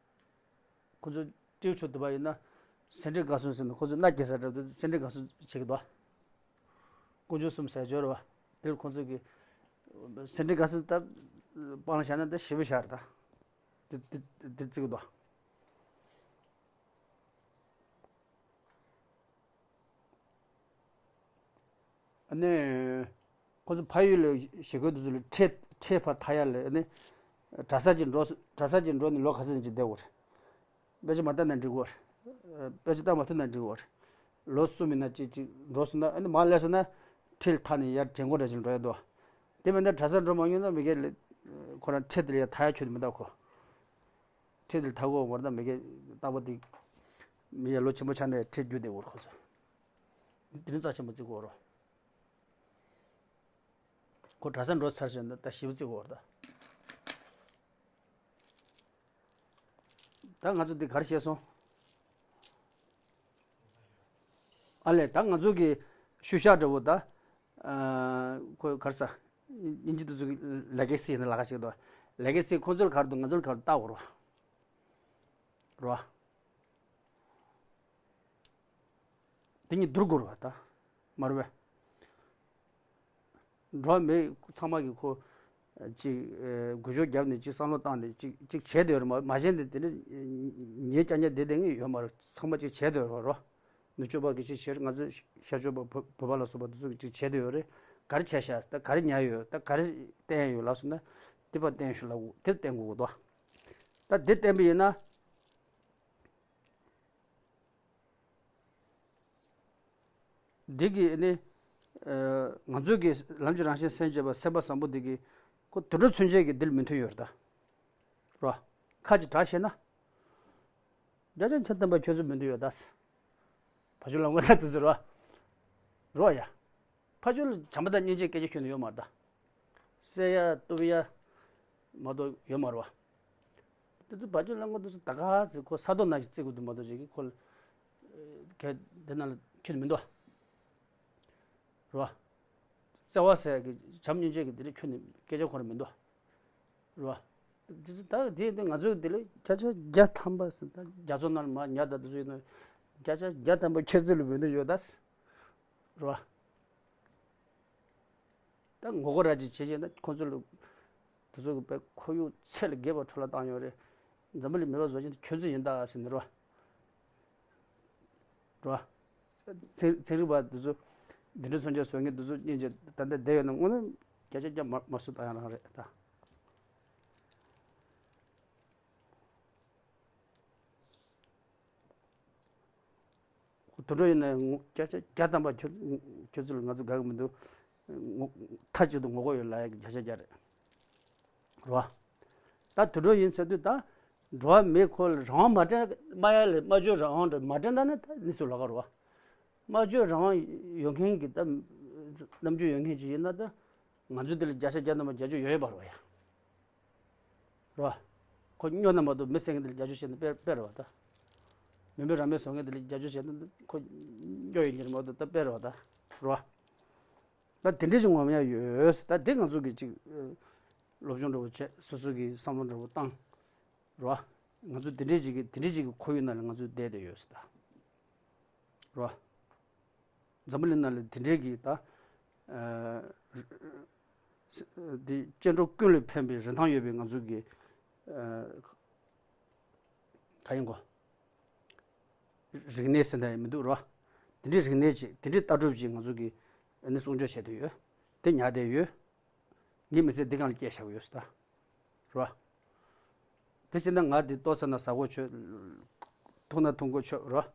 ཁོ་ཚོ་ཏེའུ་ཆོས་དུ་བ་ཡིན་ན་སེ་འབྲས་དགའ་གསུམ་ཟེར་ནས། ཁོ་ཚོ་མནའ་སྐྱེལ་ས་འདྲ་པོ་དེ་སེ་འབྲས་དགའ་གསུམ་བྱེད་ཀྱི་འདུག་དཀོན་མཆོག་གསུམ་ཟས་སྦྱོར་བ། དེར་ཁོ་ཚོ་གིས་སེ་འབྲས་དགའ་གསུམ་ད་སྤང་བཞག་ན་ད་ཞེ་པོ་ཞིག་རེད་ད། དེ་དེ་དེ་བརྩི་གི་འདུག་ཨ་ནི་ཁོ་ཚོ་ཕ་ཡུལ་ལ་ཞེ་དགོས་དེ་ཚོ་ལ་ཁྲལ་ཁྲལ་ཕར་ཐར་ཡ་ལ། ཨ་ནི་གྲྭ་ས་ཅིག་འགྲོ་གྲྭ་ས་ཅིག་འགྲོ་ནས་ལོ་ག་ཚོད་ཅིག་བསྡད་དགོས་རེད། དཔེ་ཆ་མ་ལྟ་ན་འགྲིག་གོ། དཔེ་ཆ་ལྟ་མ་ཐུབ་ན་འགྲིག་གོ། ལོ་གསུམ་ཡིན་ན་ཅིག་ཅིག་འགྲོ་སོང་ན། ཨ་ནི་མར་སླེབས་སོང་ན་ཁྲལ་ཐར་ནས་ཡར་དྲན་གོ་འདྲ་ཅིག་འགྲོ་ཡ་འདུག་དེ་མིན་ན་གྲྭ་སར་འགྲོ་མ་མྱོང་ན་མི་སྒེར་ལ་ཁོ་རང་ཁྲལ་དེ་ལ་ཡར་ཐར་ཡ་ཁྱོན་ནས་མི་འདུག་གོ། ཁྲལ་དེ་ལ་ཐར་གོ་མ་རེད། ད་མི་སྒེར་རྟག་པར་དེ་མི་ཡར་ལོ་ཆེན་པོ་ཆགས་ནས་ཁྲལ་རྒྱུག་བསྡད་གོ་ཁོ་ཚོ། དེ་ནི་རྩ་ཆེན་པོ་བརྩི་གོ་རོ། ཁོ་གྲྭ་སར་འགྲོ་ཚར་ཞེ་ན་ད་ཞེ་པོ་བརྩི་གོ་རོ་ད། ད་ང་ཚོ་འདི་ག་རེ་བཤད་སོང་། ཨ་ལས། ད་ང་ཚོ་གི་ཤུལ་བཞག་འདྲ་བོ་ད། ཨ། ཁོ་ག་རེ་ཟ། དབྱིན་ཇི་དེ་ཚོ་གི་ལེ་གེ་སི་ཡིན་ན་ལབ་ཀ་ཞིག་འདུག་ལེ་གེ་སི་ཁོ་ཚོར་ག་རེ་འདུག་ང་ཚོར་ག་རེ་འདུག་ལྟ་དགོས་རེད་བ། རེད་བ། དེ་གཉིས་བསྡུར་དགོས་རེད་བ་ད། མ་རེད་པས། འགྲོ་བ་མི་ཚང་མ་གིས་ཁོ་ཅིག་ཨེ། འགུལ་སྐྱོད་བརྒྱབ་ནས་ཅིག་བསམ་བློ་བཏང་ནས་ཅིག་ཅིག་བྱས་བསྡད་ཡོད་རེད། མ་མ་གཞི་འདི་དེ་འདྲ་ཉེས་རྐྱང་རྐྱང་བསྡད་བསྡད་མཁན་ཡོད་མ་རེད། ཚང་མ་ཅིག་བྱས་བསྡད་ཡོད་རེད་བ། ནུབ་ཕྱོགས་པ་གིས་ཅིག་བྱས། ང་ཚོ་ཤར་ཕྱོགས་པ་བོད་བོད་པ་ལ་སོགས་པ་འདི་ཚོ་གིས་ཅིག་བྱས་བསྡད་ཡོད་རེད། ག་རེ་བྱས་ཤག་ད་ག་རེ་ཉར་ཡོད། ད་ག་རེ་བསྟན་ཡོད་ལབ་སོང་ན། དེ་ཕར་བསྟན་ཤོག་ལབ་དགོས། དེ་བསྟན་དགོས་ཀྱི་འདུག་ད་འདི་བསྟན་པ་ཡིན་ན། འདི་གིས་ནི། ཨ། ང་ཚོའི་གི་ལམ་གྱི་རང་བཞིན་སེམས་བསྐྱེད་པ་སེམས་པ་བཟང་པོ་འདི་གིས་ཁོ་དུད་འགྲོ་ཚུན་ཆད་ཀྱི་འདི་ལ་མོས་མཐུན་ཡོད་རེད་ད། རོ། ཁ་ཅིག་གྲགས་ཤེ་ན། བརྒྱ་ཆ་བརྒྱ་ཐམ་པ་ཁྱོད་ཚོ་མོས་མཐུན་ཡོད་ད། ཕ་ཆོས་ལམ་ཁ་ན་དུ་ཟེར་རོ། རོ་ཡ། ཕ་ཆོས་ལ་བྱམས་པ་དང་སྙིང་རྗེ་སྐད་ཆ་ཁྱོན་ནས་ཡོད་མ་རེད་ད། བསད་ཡ་གཏུབ་ཡ་མ་གཏོགས་ཡོད་མ་རེད་བ། དེ་ཚོ་བ་ཅོ་ལ་ངོ་དེ་ཚོ་ད་ག་ཚོད་ཁོ་ས་རྡོ་ནང་བཞིན་བརྩི་དགོས་འདུག་མ་གཏོགས་ཅིག་གི་ཁོ་ལ་གལ་དེ་ནང་ལ་ཁྱོན་ནས་མི་འདུག་བ། རེད་བ། བརྩེ་བ་ཟེར་ཡ་གི་བྱམས་སྙིང་རྗེ་གི་དེ་རིགས་ཁྱོན་ནས་སྐད་ཆ་ཁོ་རང་མི་འདུག་བ། རེད་བ། དེ་ཚོ་ད་དེ་དེ་ང་ཚོའི་དེ་ལ་བརྒྱ་ཆ་བརྒྱ་ཐམ་པ་ཟེར། ད་རྒྱ་མཚོ་ནང་ལ་མར་ཉལ་ད་དེ་ཚོ་ཡིན་ན་བརྒྱ་ཆ་བརྒྱ་ཐམ་པ་ཁྱོད་ཚོ་ལ་མི་འདུག་ཡོད་ད། རེད་བ། ད་ངོ་རྒོལ་ར་ཅིག་བྱེད་བྱེད་ན་ཁོ་ཚོ་ལ་དེ་ཚོ་གི་དཔེ་ཁོར་ཡུག་ཚད་ལས་བརྒལ་བ་འཕྲོ་བརླག་བཏང་ཡོད་རེད། འཛམ་བུ་གླིང་མེད་པ་བཟོ་བཞིན་དུ་ཁྱོད་ཚོ་ཡིན་ད་ཟེར་ནས་རོ། རོ། ཚན་ཚན་རིག་པ་དེ་ཚོ་འདི་འདྲ་མཚོན་ཆ་བཟོ་མཁན་དེ་ཚོ་སྙིང་རྗེ་ད་ལྟ་བསྡད་ཡོད་ན་དངོས་གནས་ བརྒྱ་ཆ་བརྒྱ་མར་མར་སུ་བཏང་ཡ་རང་རེད་ད། དུད་འགྲོ་ཡིན་ན་ངོ་བརྒྱ་ཆ་བརྒྱ་ཐམ་པ་ཁྱོད་ཁྱོད་ཚོ་ལ་ང་ཚོ་དགའ་གི་མི་འདུག་ངོ་མཐའ་གཅིག་ཏུ་ངོ་རྒོལ་ཡོད་ལབ་ཡ་གི་བརྒྱ་ཆ་བརྒྱ་རེད། རེད་བ། ད་དུད་འགྲོ་ཡིན་ཟེར་དུས་ད། འགྲོ་བ་མི་ཁོ་ལ་རང་དབང་མ་སྤྲད་སྨྲ་ཡ་ལས་སྨྲ་བརྗོད་རང་དབང་འདྲ་མ་སྤྲད་ན་ནི་ད་ནི་སུ་ལ་ག་རེད་བ། སྨྲ་བརྗོད་རང་དབང་ཡོད་མཁན་གྱི་ད་རྣམ་དཔྱོད་ཡོད་མཁན་ཅིག་ཡིན་ན་ད་ང་ཚོའི་དེ་ལ་བརྒྱ་ཆ་བརྒྱ་ཐམ་པ་བརྒྱད་ཅུ་ཡོད་ཡོད་པ་རེད་བ་ཡ། རེད་བ། ཁོ་སྨྱོ་ན་མ་གཏོགས་མི་བསད་མཁན་དེ་ལ་བརྒྱད་ཅུ་བྱས་ན་དཔེ་དཔེ་རེད་བ་ད། མི་འབོད་རང་མོས་བཟོ་མཁན་དེ་ལ་བརྒྱད་ཅུ་བྱས་ན་ཁོ་སྨྱོ་ཡིན་གྱི་རེད་མ་གཏོགས་ད་དཔེ་རེད་བ་ད། རེད་བ། ད་དེ་འདྲའི་ཅིག་ངོམ་ཡ་ཡོད། ད་དེ་ང་ཚོ་གི་ཅིག་སློབ་སྦྱོང་འདྲ་བོ་བྱས། སོ་སོ་གི་བསམ་བློ་འདྲ་བོ་བཏང་། རེད་བ། ང་ཚོ་དེ་འདྲའི་ཅིག་གི་དེ་འདྲའི་ཅིག་གི་ཁོར་ཡུག་ནང་ལ་ང་ཚོ་བསྡད་བསྡད་ཡོད་ད། རེད་བ། འཛམ་བུ་གླིང་ནང་ལ་དེ་འདྲའི་གི་ད། ཨ། དེ་སྐྱེ་འགྲོ་ཀུན་ལ་ཕན་པའི་རིན་ཐང་ཡོད་པའི་ང་ཚོ་གི། ཨ། ག་ཡིན་གོ། རིག་གནས་ཟེར་ན་ཡང་མི་འདུག་རོ། དེ་འདྲའི་རིག་གནས་ཅིག་དེ་འདྲའི་ལྟ་གྲུབ་ཅིག་ང་ཚོ་གི་ཨ་ནི་སྲུང་སྐྱོབ་བྱེད་དུ་ཡོད། དེ་ཉར་བསྡད་ཡོད། ངའི་མི་ཚེ་འདི་སྒང་ལ་སྐྱེལ་བཞག་གི་ཡོད་ཟེར་ད། རོ། དེ་བྱས་ན་ང་འདི་ལྟོ་ཟ་ན་ཟ་གོ་ཆོད། འཐུང་ན་འཐུང་གོ་ཆོད་རོ།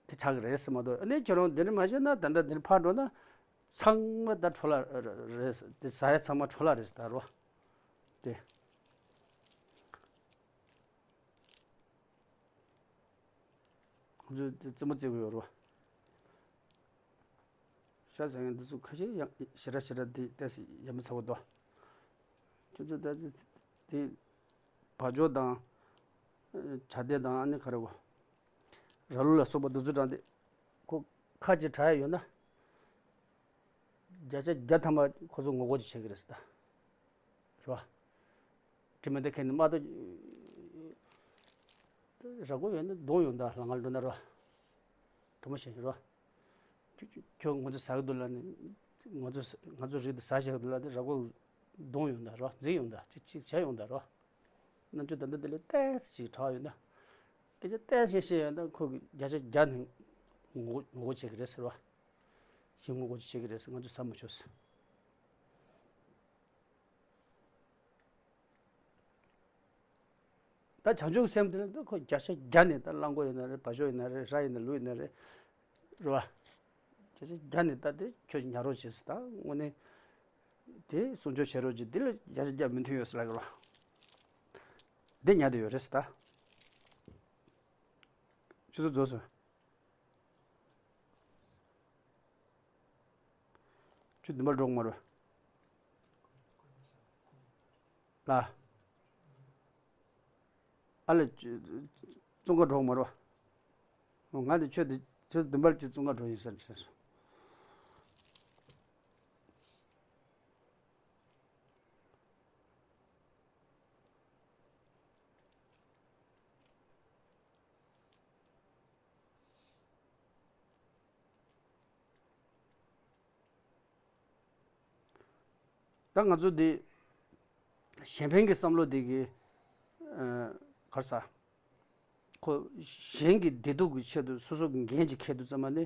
དེ་ཆགས་ཀྱི་རེད་ཟེར་མ་གཏོགས། ཨ་ནི་ཁྱོད་རང་འདི་འདྲ་མ་བྱས་ན་ད་ལྟ་འདིར་ཕར་འགྲོ་ན་ཚང་མ་ད་འཕྲོ་བརླག་རེད་ཟེར། དེ་ཟ་ཡ་ཚང་མ་འཕྲོ་བརླག་རེད་ཟེར་ད་རོ། དེ། ཁོང་ཚོས་དེ་རྩེད་མོ་རྩེ་གི་ཡོད་རེད་བ། ཤ་ཟ་མཁན་འདི་ཚོ་ཁ་ཤས་ཡང་ཞེ་དྲག་ཞེ་དྲག་དེ་ཏོག་ཙམ་ཡ་མཚན་པོ་འདུག་ཁྱོད་ཚོ་ད་དེ་དེ་བ་ཇོ་དང་བྱ་དེ་དང་ཨ་ནི་ག་རེ་བ། ར་ལུག་ལ་སོགས་པ་འདི་ཚོ་དྲངས་ཏེ་ཁོ་ཁ་ཅིག་དྲག་ཡ་ཡོད་ན། བརྒྱ་ཆ་བརྒྱ་ཐམ་པ་ཁོ་ཚོ་ངོ་རྒོལ་ཅིག་བྱེད་ཀྱི་རེད་ཟེར་ད། རེད་བ། དྲི་མ་འདི་ཁྱེར་ནས་མ་གཏོགས། ར་སྐོར་ཡོད་ན་གདོང་ཡོང་ད་ལ་ང་འགྲོ་ན་རེད་བ། དུ་མ་ཤེས་རེད་བ། ཁྱོད་ཁྱོད་ཁྱོད་ང་ཚོ་ཟ་གི་འདུག་ལབ་ནས། ང་ཚོ་ང་ཚོ་རིགས་འདི་ཟ་བཞག་གི་འདུག་ལབ་དེ་ར་སྐོར་གདོང་ཡོང་ད་རེད་བ། འཛིང་ཡོང་ད་ཅིག་ཅིག་བྱ་ཡོང་ད་རེད་བ། རྣམ་དཔྱོད་ད་ལྟ་འདི་ལས་ཏོག་ཙམ་ཅིག་དྲག་ཡོད་ན། སྐད་ཆ་ཏོག་ཙམ་བཤད་ཡོད་ན་ཁོ་གི་བརྒྱ་ཆ་བརྒྱ་ནས་ངོ་ངོ་རྒོལ་བྱེད་ཀྱི་རེད་ཟེར་བ། ཞེ་ངོ་རྒོལ་བྱེད་ཀྱི་རེད་ཟེར། ང་ཚོ་ཟ་མི་ཆོག་ཟེར། ད་བྱང་ཆུབ་སེམས་དེ་ནི་ད་ཁོ་བརྒྱ་ཆ་བརྒྱ་ནས་ད་གླང་མགོ་ཡིན་ན་རེད། བ་ཇོ་ཡིན་ན་རེད། ར་ཡིན་ན་ལུག་ཡིན་ན་རེད། རེད་བ། བརྒྱ་ཆ་བརྒྱ་ནས་ད་དེ་ཁྱོད་ཉར་རོགས་བྱེད་ཟེར། ད་དངོས་གནས་དེ་སྲུང་སྐྱོབ་བྱེད་རོགས་བྱེད། དེ་ལ་བརྒྱ་ཆ་བརྒྱ་མོས་མཐུན་ཡོད་ཟེར་ལབ་ཀྱི་རེད་བ། དེ་ཉར་བསྡད་ཡོད་རེད་ཟེར་ད། ཆུ་ཚོད་རྫོགས་སོང་། ཆུ་བདུན་པར་འགྲོ་དགོས་མ་རེད་ལ། ཨ་ལ། ཙོང་ཁ་འགྲོ་དགོས་མ་རེད། ང་དེ་ཆུ་དེ་ཆུ་བདུན་པར་གྱི་ཙོང་ཁ་འགྲོ་ཡིན་ཟེར་ཟེར་སོང་། ད་ང་ཚོ་འདི་གཞན་ཕན་གྱི་བསམ་བློ་འདི་གི་ཨ་ག་རེ་ཟ། ཁོ་གཞན་གྱི་བདེ་སྡུག་གི་ཆེད་དུ་སོ་སོ་གི་འགན་ཅིག་འཁྱེར་དུས་ཙམ་པ་ནི་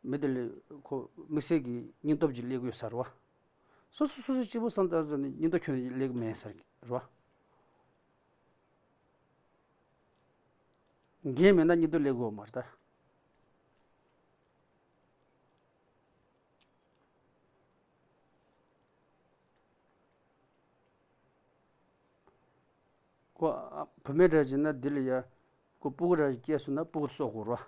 མི་དེ་ལ་ཁོ་དམིགས་བསལ་གྱི་སྙིང་སྟོབས་ཅིག་སླེབས་ཀྱི་ཡོད་ས་རེད་བ། སོ་སོ་སོ་སོ་གཅིག་པུ་བསམ་བཏང་ཙམ་ནི་སྙིང་སྟོབས་ཁྱོན་ནས་སླེབས་ཀྱི་མེད་ས་རེད་བ། འགན་མེད་ན་སྙིང་སྟོབས་སླེབས་ཀྱི་ཡོད་མ་རེད་ད། ཁོ་ཨ་བུད་མེད་འདྲ་ཅིག་ན་འདི་ལ་ཡ། ཁོ་སྤུ་གུ་འདྲ་ཅིག་སྐྱེས་སོང་ན་སྤུ་གུ་གསོ་དགོས་རེད་བ།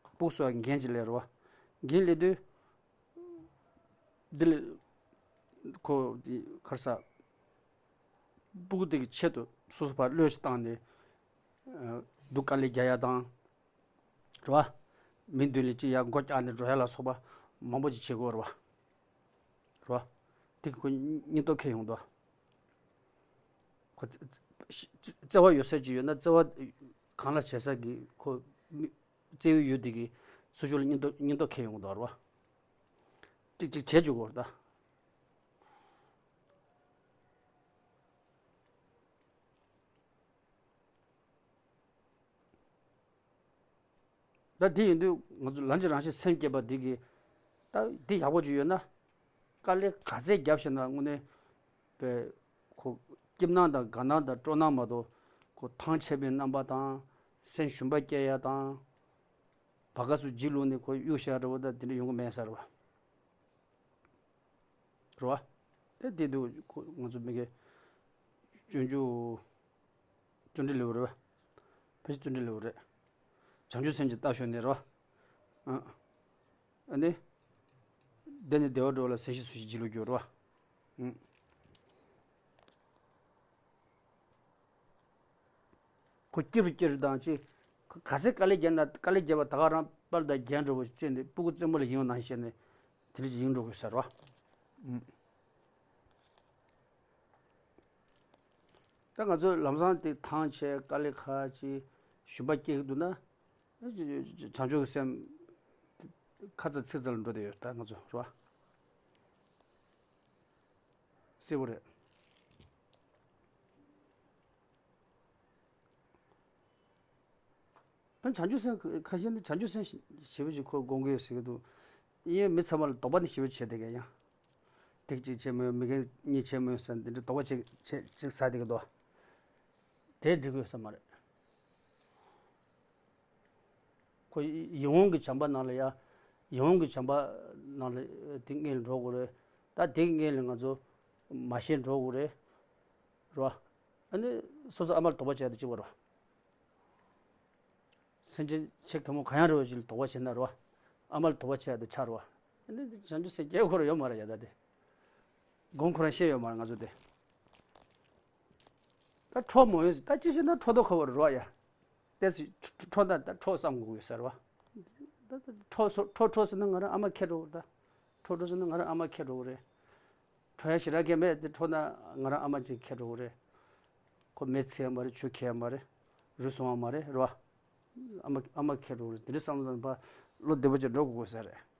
སྤུ་གུ་གསོ་བའི་འགན་ཅིག་སླེབས་རེད་བ། འགན་སླེབས་དུས། འདི་ལ་ཁོ་འདི་ག་རེ་ཟ། སྤུ་གུ་དེ་གི་ཆེད་དུ་སོ་སོ་ཕར་བློས་ཅིག་བཏང་ནས། ཨ་སྡུག་དཀའ་ལས་རྒྱག་ཡ་དང་། རེད་བ། མི་མདུན་ལ་ཅིག་ཡར་མགོ་བཀྱགས་ནས་འགྲོ་ཡ་ལ་སོགས་པ་མང་པོ་ཅིག་བྱེད་དགོས་རེད་བ། རེད་བ། དེ་གི་ཁོ་སྙིང་སྟོབས་འཁྱེར་ཡོང་དོ། ཁོ་བརྩེ་བ་ཡོད་ས་ཅིག་ཡོད་ན་བརྩེ་བ་གང་ལ་བྱེད་ས་གི་ཁོ་མི་བརྩེ་བའི་ཡུལ་དེ་གི་སོ་སོ་ལ་སྙིང་སྟོབས་སྙིང་སྟོབས་འཁྱེར་ཡོང་དོ་རེད་བ། ཅིག་ཅིག་བྱེད་བཅུག་དགོས་རེད་ད། ད་དེ་ཡིན་དུས་ང་ཚོ་ལམ་གྱི་རང་བཞིན་སེམས་བསྐྱེད་པ་འདི་གི། ད་འདི་ཡག་པོ་ཅིག་ཡོད་ན། དཀའ་ལས་ག་ཚད་བརྒྱབ་ཤེ་ན་དངོས་གནས་པའི་ཁོ་སྐྱིད་སྣང་དང་དགའ་སྣང་དང་སྤྲོ་སྣང་མ་གཏོགས་ཁོ་ཐང་ཆད་པའི་རྣམ་པ་དང་སེམས་ཞུམ་པ་སྐྱེ་ཡ་དང་བ་ག་སུ་འཇིགས་ལུགས་ནས་ཁོ་གཡུག་བཞག་འདྲ་བོ་ད་དེ་འདྲ་ཡོང་གི་མེད་ས་རེད་བ། རེད་བ། དེ་དེ་དུས་ཁོ་ང་ཚོ་མི་གེ་སྤྱོད་འཇུག་ཙུན་དྲི་ལེའུ་རེད་བ། ཕལ་ཆེར་ཙུན་དྲི་ལེའུ་རེད། བྱང་ཆུབ་སེམས་ཀྱི་ལྟ་ཞོག་ནས་རེད་བ། ཨ་ནི། བདེ་ནས་བདེ་བར་འགྲོ་ལ་ཟད་ཞི་སོ་ཞི་སྦྱིན་ལུགས་སྐྱོབ་རེད་བ། ཁོ་སྐྱིད་རུ་སྐྱིད་རུ་དང་ཅི། ག་ཚད་དཀའ་ལས་བརྒྱབ་ན་དཀའ་ལས་བརྒྱབ་པ་ད་ག་རང་པར་དང་རྒྱན་འགྲོ་བ་བཙན་ནས་སྤུ་གུ་རྩེད་མོ་ལ་ཡིན་ཡོང་ནང་བཤད་ནས་དེ་འདྲ་ཅིག་ཡིན་འགྲོ་དགོས་ས་རེད་བ། ད་ང་ཚོས་ལམ་སང་དེ་ཐང་ཆད་དཀའ་ལས་ཁག་ཅིག་ཞུམ་པ་སྐྱེ་གི་འདུག་ན། བྱང་ཆུབ་ཀྱི་སེམས་ཁ་ཚ་ཚིག་ཚ་ལ་འགྲོ་བསྡད་ཡོད་ད་ང་ཚོ་རེད་བ། གསལ་པོ་རེད། ད་བྱང་ཆུབ་སེམས་ཁ་ཤས་ནི་བྱང་ཆུབ་སེམས་ཞེ་པོ་ཅིག་ཁོ་སྒོམ་གི་ཡོད་ཟེར་གི་འདུག་ཡིན་མི་ཚང་མ་ལ་དོགས་པ་ནི་ཞེ་པོ་བྱས་བསྡད་མཁན་ཡང་། ཐེག་གཅིག་ཆེན་མོ་མི་དགེ་གཉིས་ཆེན་མོ་ཟེར་འདི་འདྲ་དོགས་པ་ཅིག་ཅིག་ཅིག་ཟ་བསྡད་གི་འདུག་དེ་འགྲིག་གི་ཡོད་ས་མ་རེད། ཁོ་ཡིད་འོང་གི་བྱམས་པ་ནང་ལ་ཡ། ཡིད་འོང་གི་བྱམས་པ་ནང་ལ་དེ་སྔོན་ལ་འགྲོ་དགོས་རེད། ད་དེ་སྔོན་ལ་ང་ཚོ་མ་ཤེས་འགྲོ་དགོས་རེད། རེད་བ། ཨ་ནི་སོ་སོ་ཨ་མ་ལ་དོགས་པ་བྱས་ཏེ་གཅིག་པ་རེད་བ། སེམས་ཅན་ཆེ་གེ་མོ་གང་ཡང་རེད་བ་ཅིག་ལ་དོགས་པ་བྱས་ན་རེད་བ། ཨ་མ་ལ་དོགས་པ་བྱས་ཏེ་ཆགས་རེད་བ། ཨ་ནི་བྱང་ཆུབ་སེམས་སྐྱེ་ཁོ་ར་ཡོད་མ་རེད་ཡ་ད་དེ། དགོངས་ཁོ་རང་བཤད་ཡོད་མ་རེད་ང་ཚོ་དེ། ད་ཁྲོ་མོ་ཡོད་ཟེར་ད་ཅི་ཞིག་ན་ཁྲོ་དོ་ཁ་བོར་རོ་ཡ། ཏེ་སི་ཁྲོ་ད་ད་ཁྲོ་བསམ་དགོས་ཡོད་ཟེར་བ། ད་ད་ཁྲོ་སོ་ཁྲོ་ཁྲོ་ཟེར་ན་ང་རང་ཨ་མ་ཁྱེར་འགྲོ་ད། ཁྲོ་ཁྲོ་ཟེར་ན་ང་རང་ཨ་མ་ཁྱེར་འགྲོ་གི་རེད། ཁྲོ་ཡ་ཞེ་དྲག་གི་མེད་དེ་ཁྲོ་ན་ང་རང་ཨ་མ་ཅིག་ཁྱེར་འགྲོ་གི་རེད། ཁོ་མི་ཚེ་ཡ་མ་རེད་ཆུ་ཁྱེར་ཡ་མ་རེད། རུལ་སོང་བ་མ་རེད་རོ། ཨ་མ་ཨ་མ་ཁྱེར་འགྲོ་གི་རེད་དེ་འདྲ་བསམ་བློ་བློ་བདེ་པོ་ཅིག་འགྲོ་དགོས་དགོས་ས་རེད།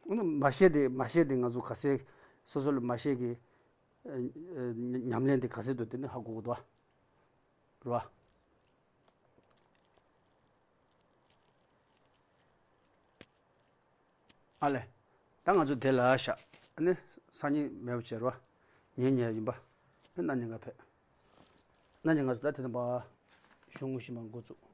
མ་ཤེས་དེ་མ་ཤེས་དེ་ང་ཚོ་ག་ཚད་སོ་སོ་ལ་མ་ཤེས་ཀྱི་ཉམས་ལེན་དེ་ག་ཚད་འདུག་དེ་ནི་ཧ་གོ་གི་འདུག་རེད་བ། ཨ་ལས། ད་ང་ཚོ་དེ་ལ་བཞག་ཨ་ནི་སང་ཉིན་མེད་པ་བྱེད་རོགས། ཉིན་ཉལ་ཡིན་པ། ཨ་གནངས་ཉིན་ང་ཕེབས། གནངས་ཉིན་ང་ཚོ་ད་དེ་དང་པ། གཞུང་དངོས་གཞི་མ་འགོ་བཙུགས།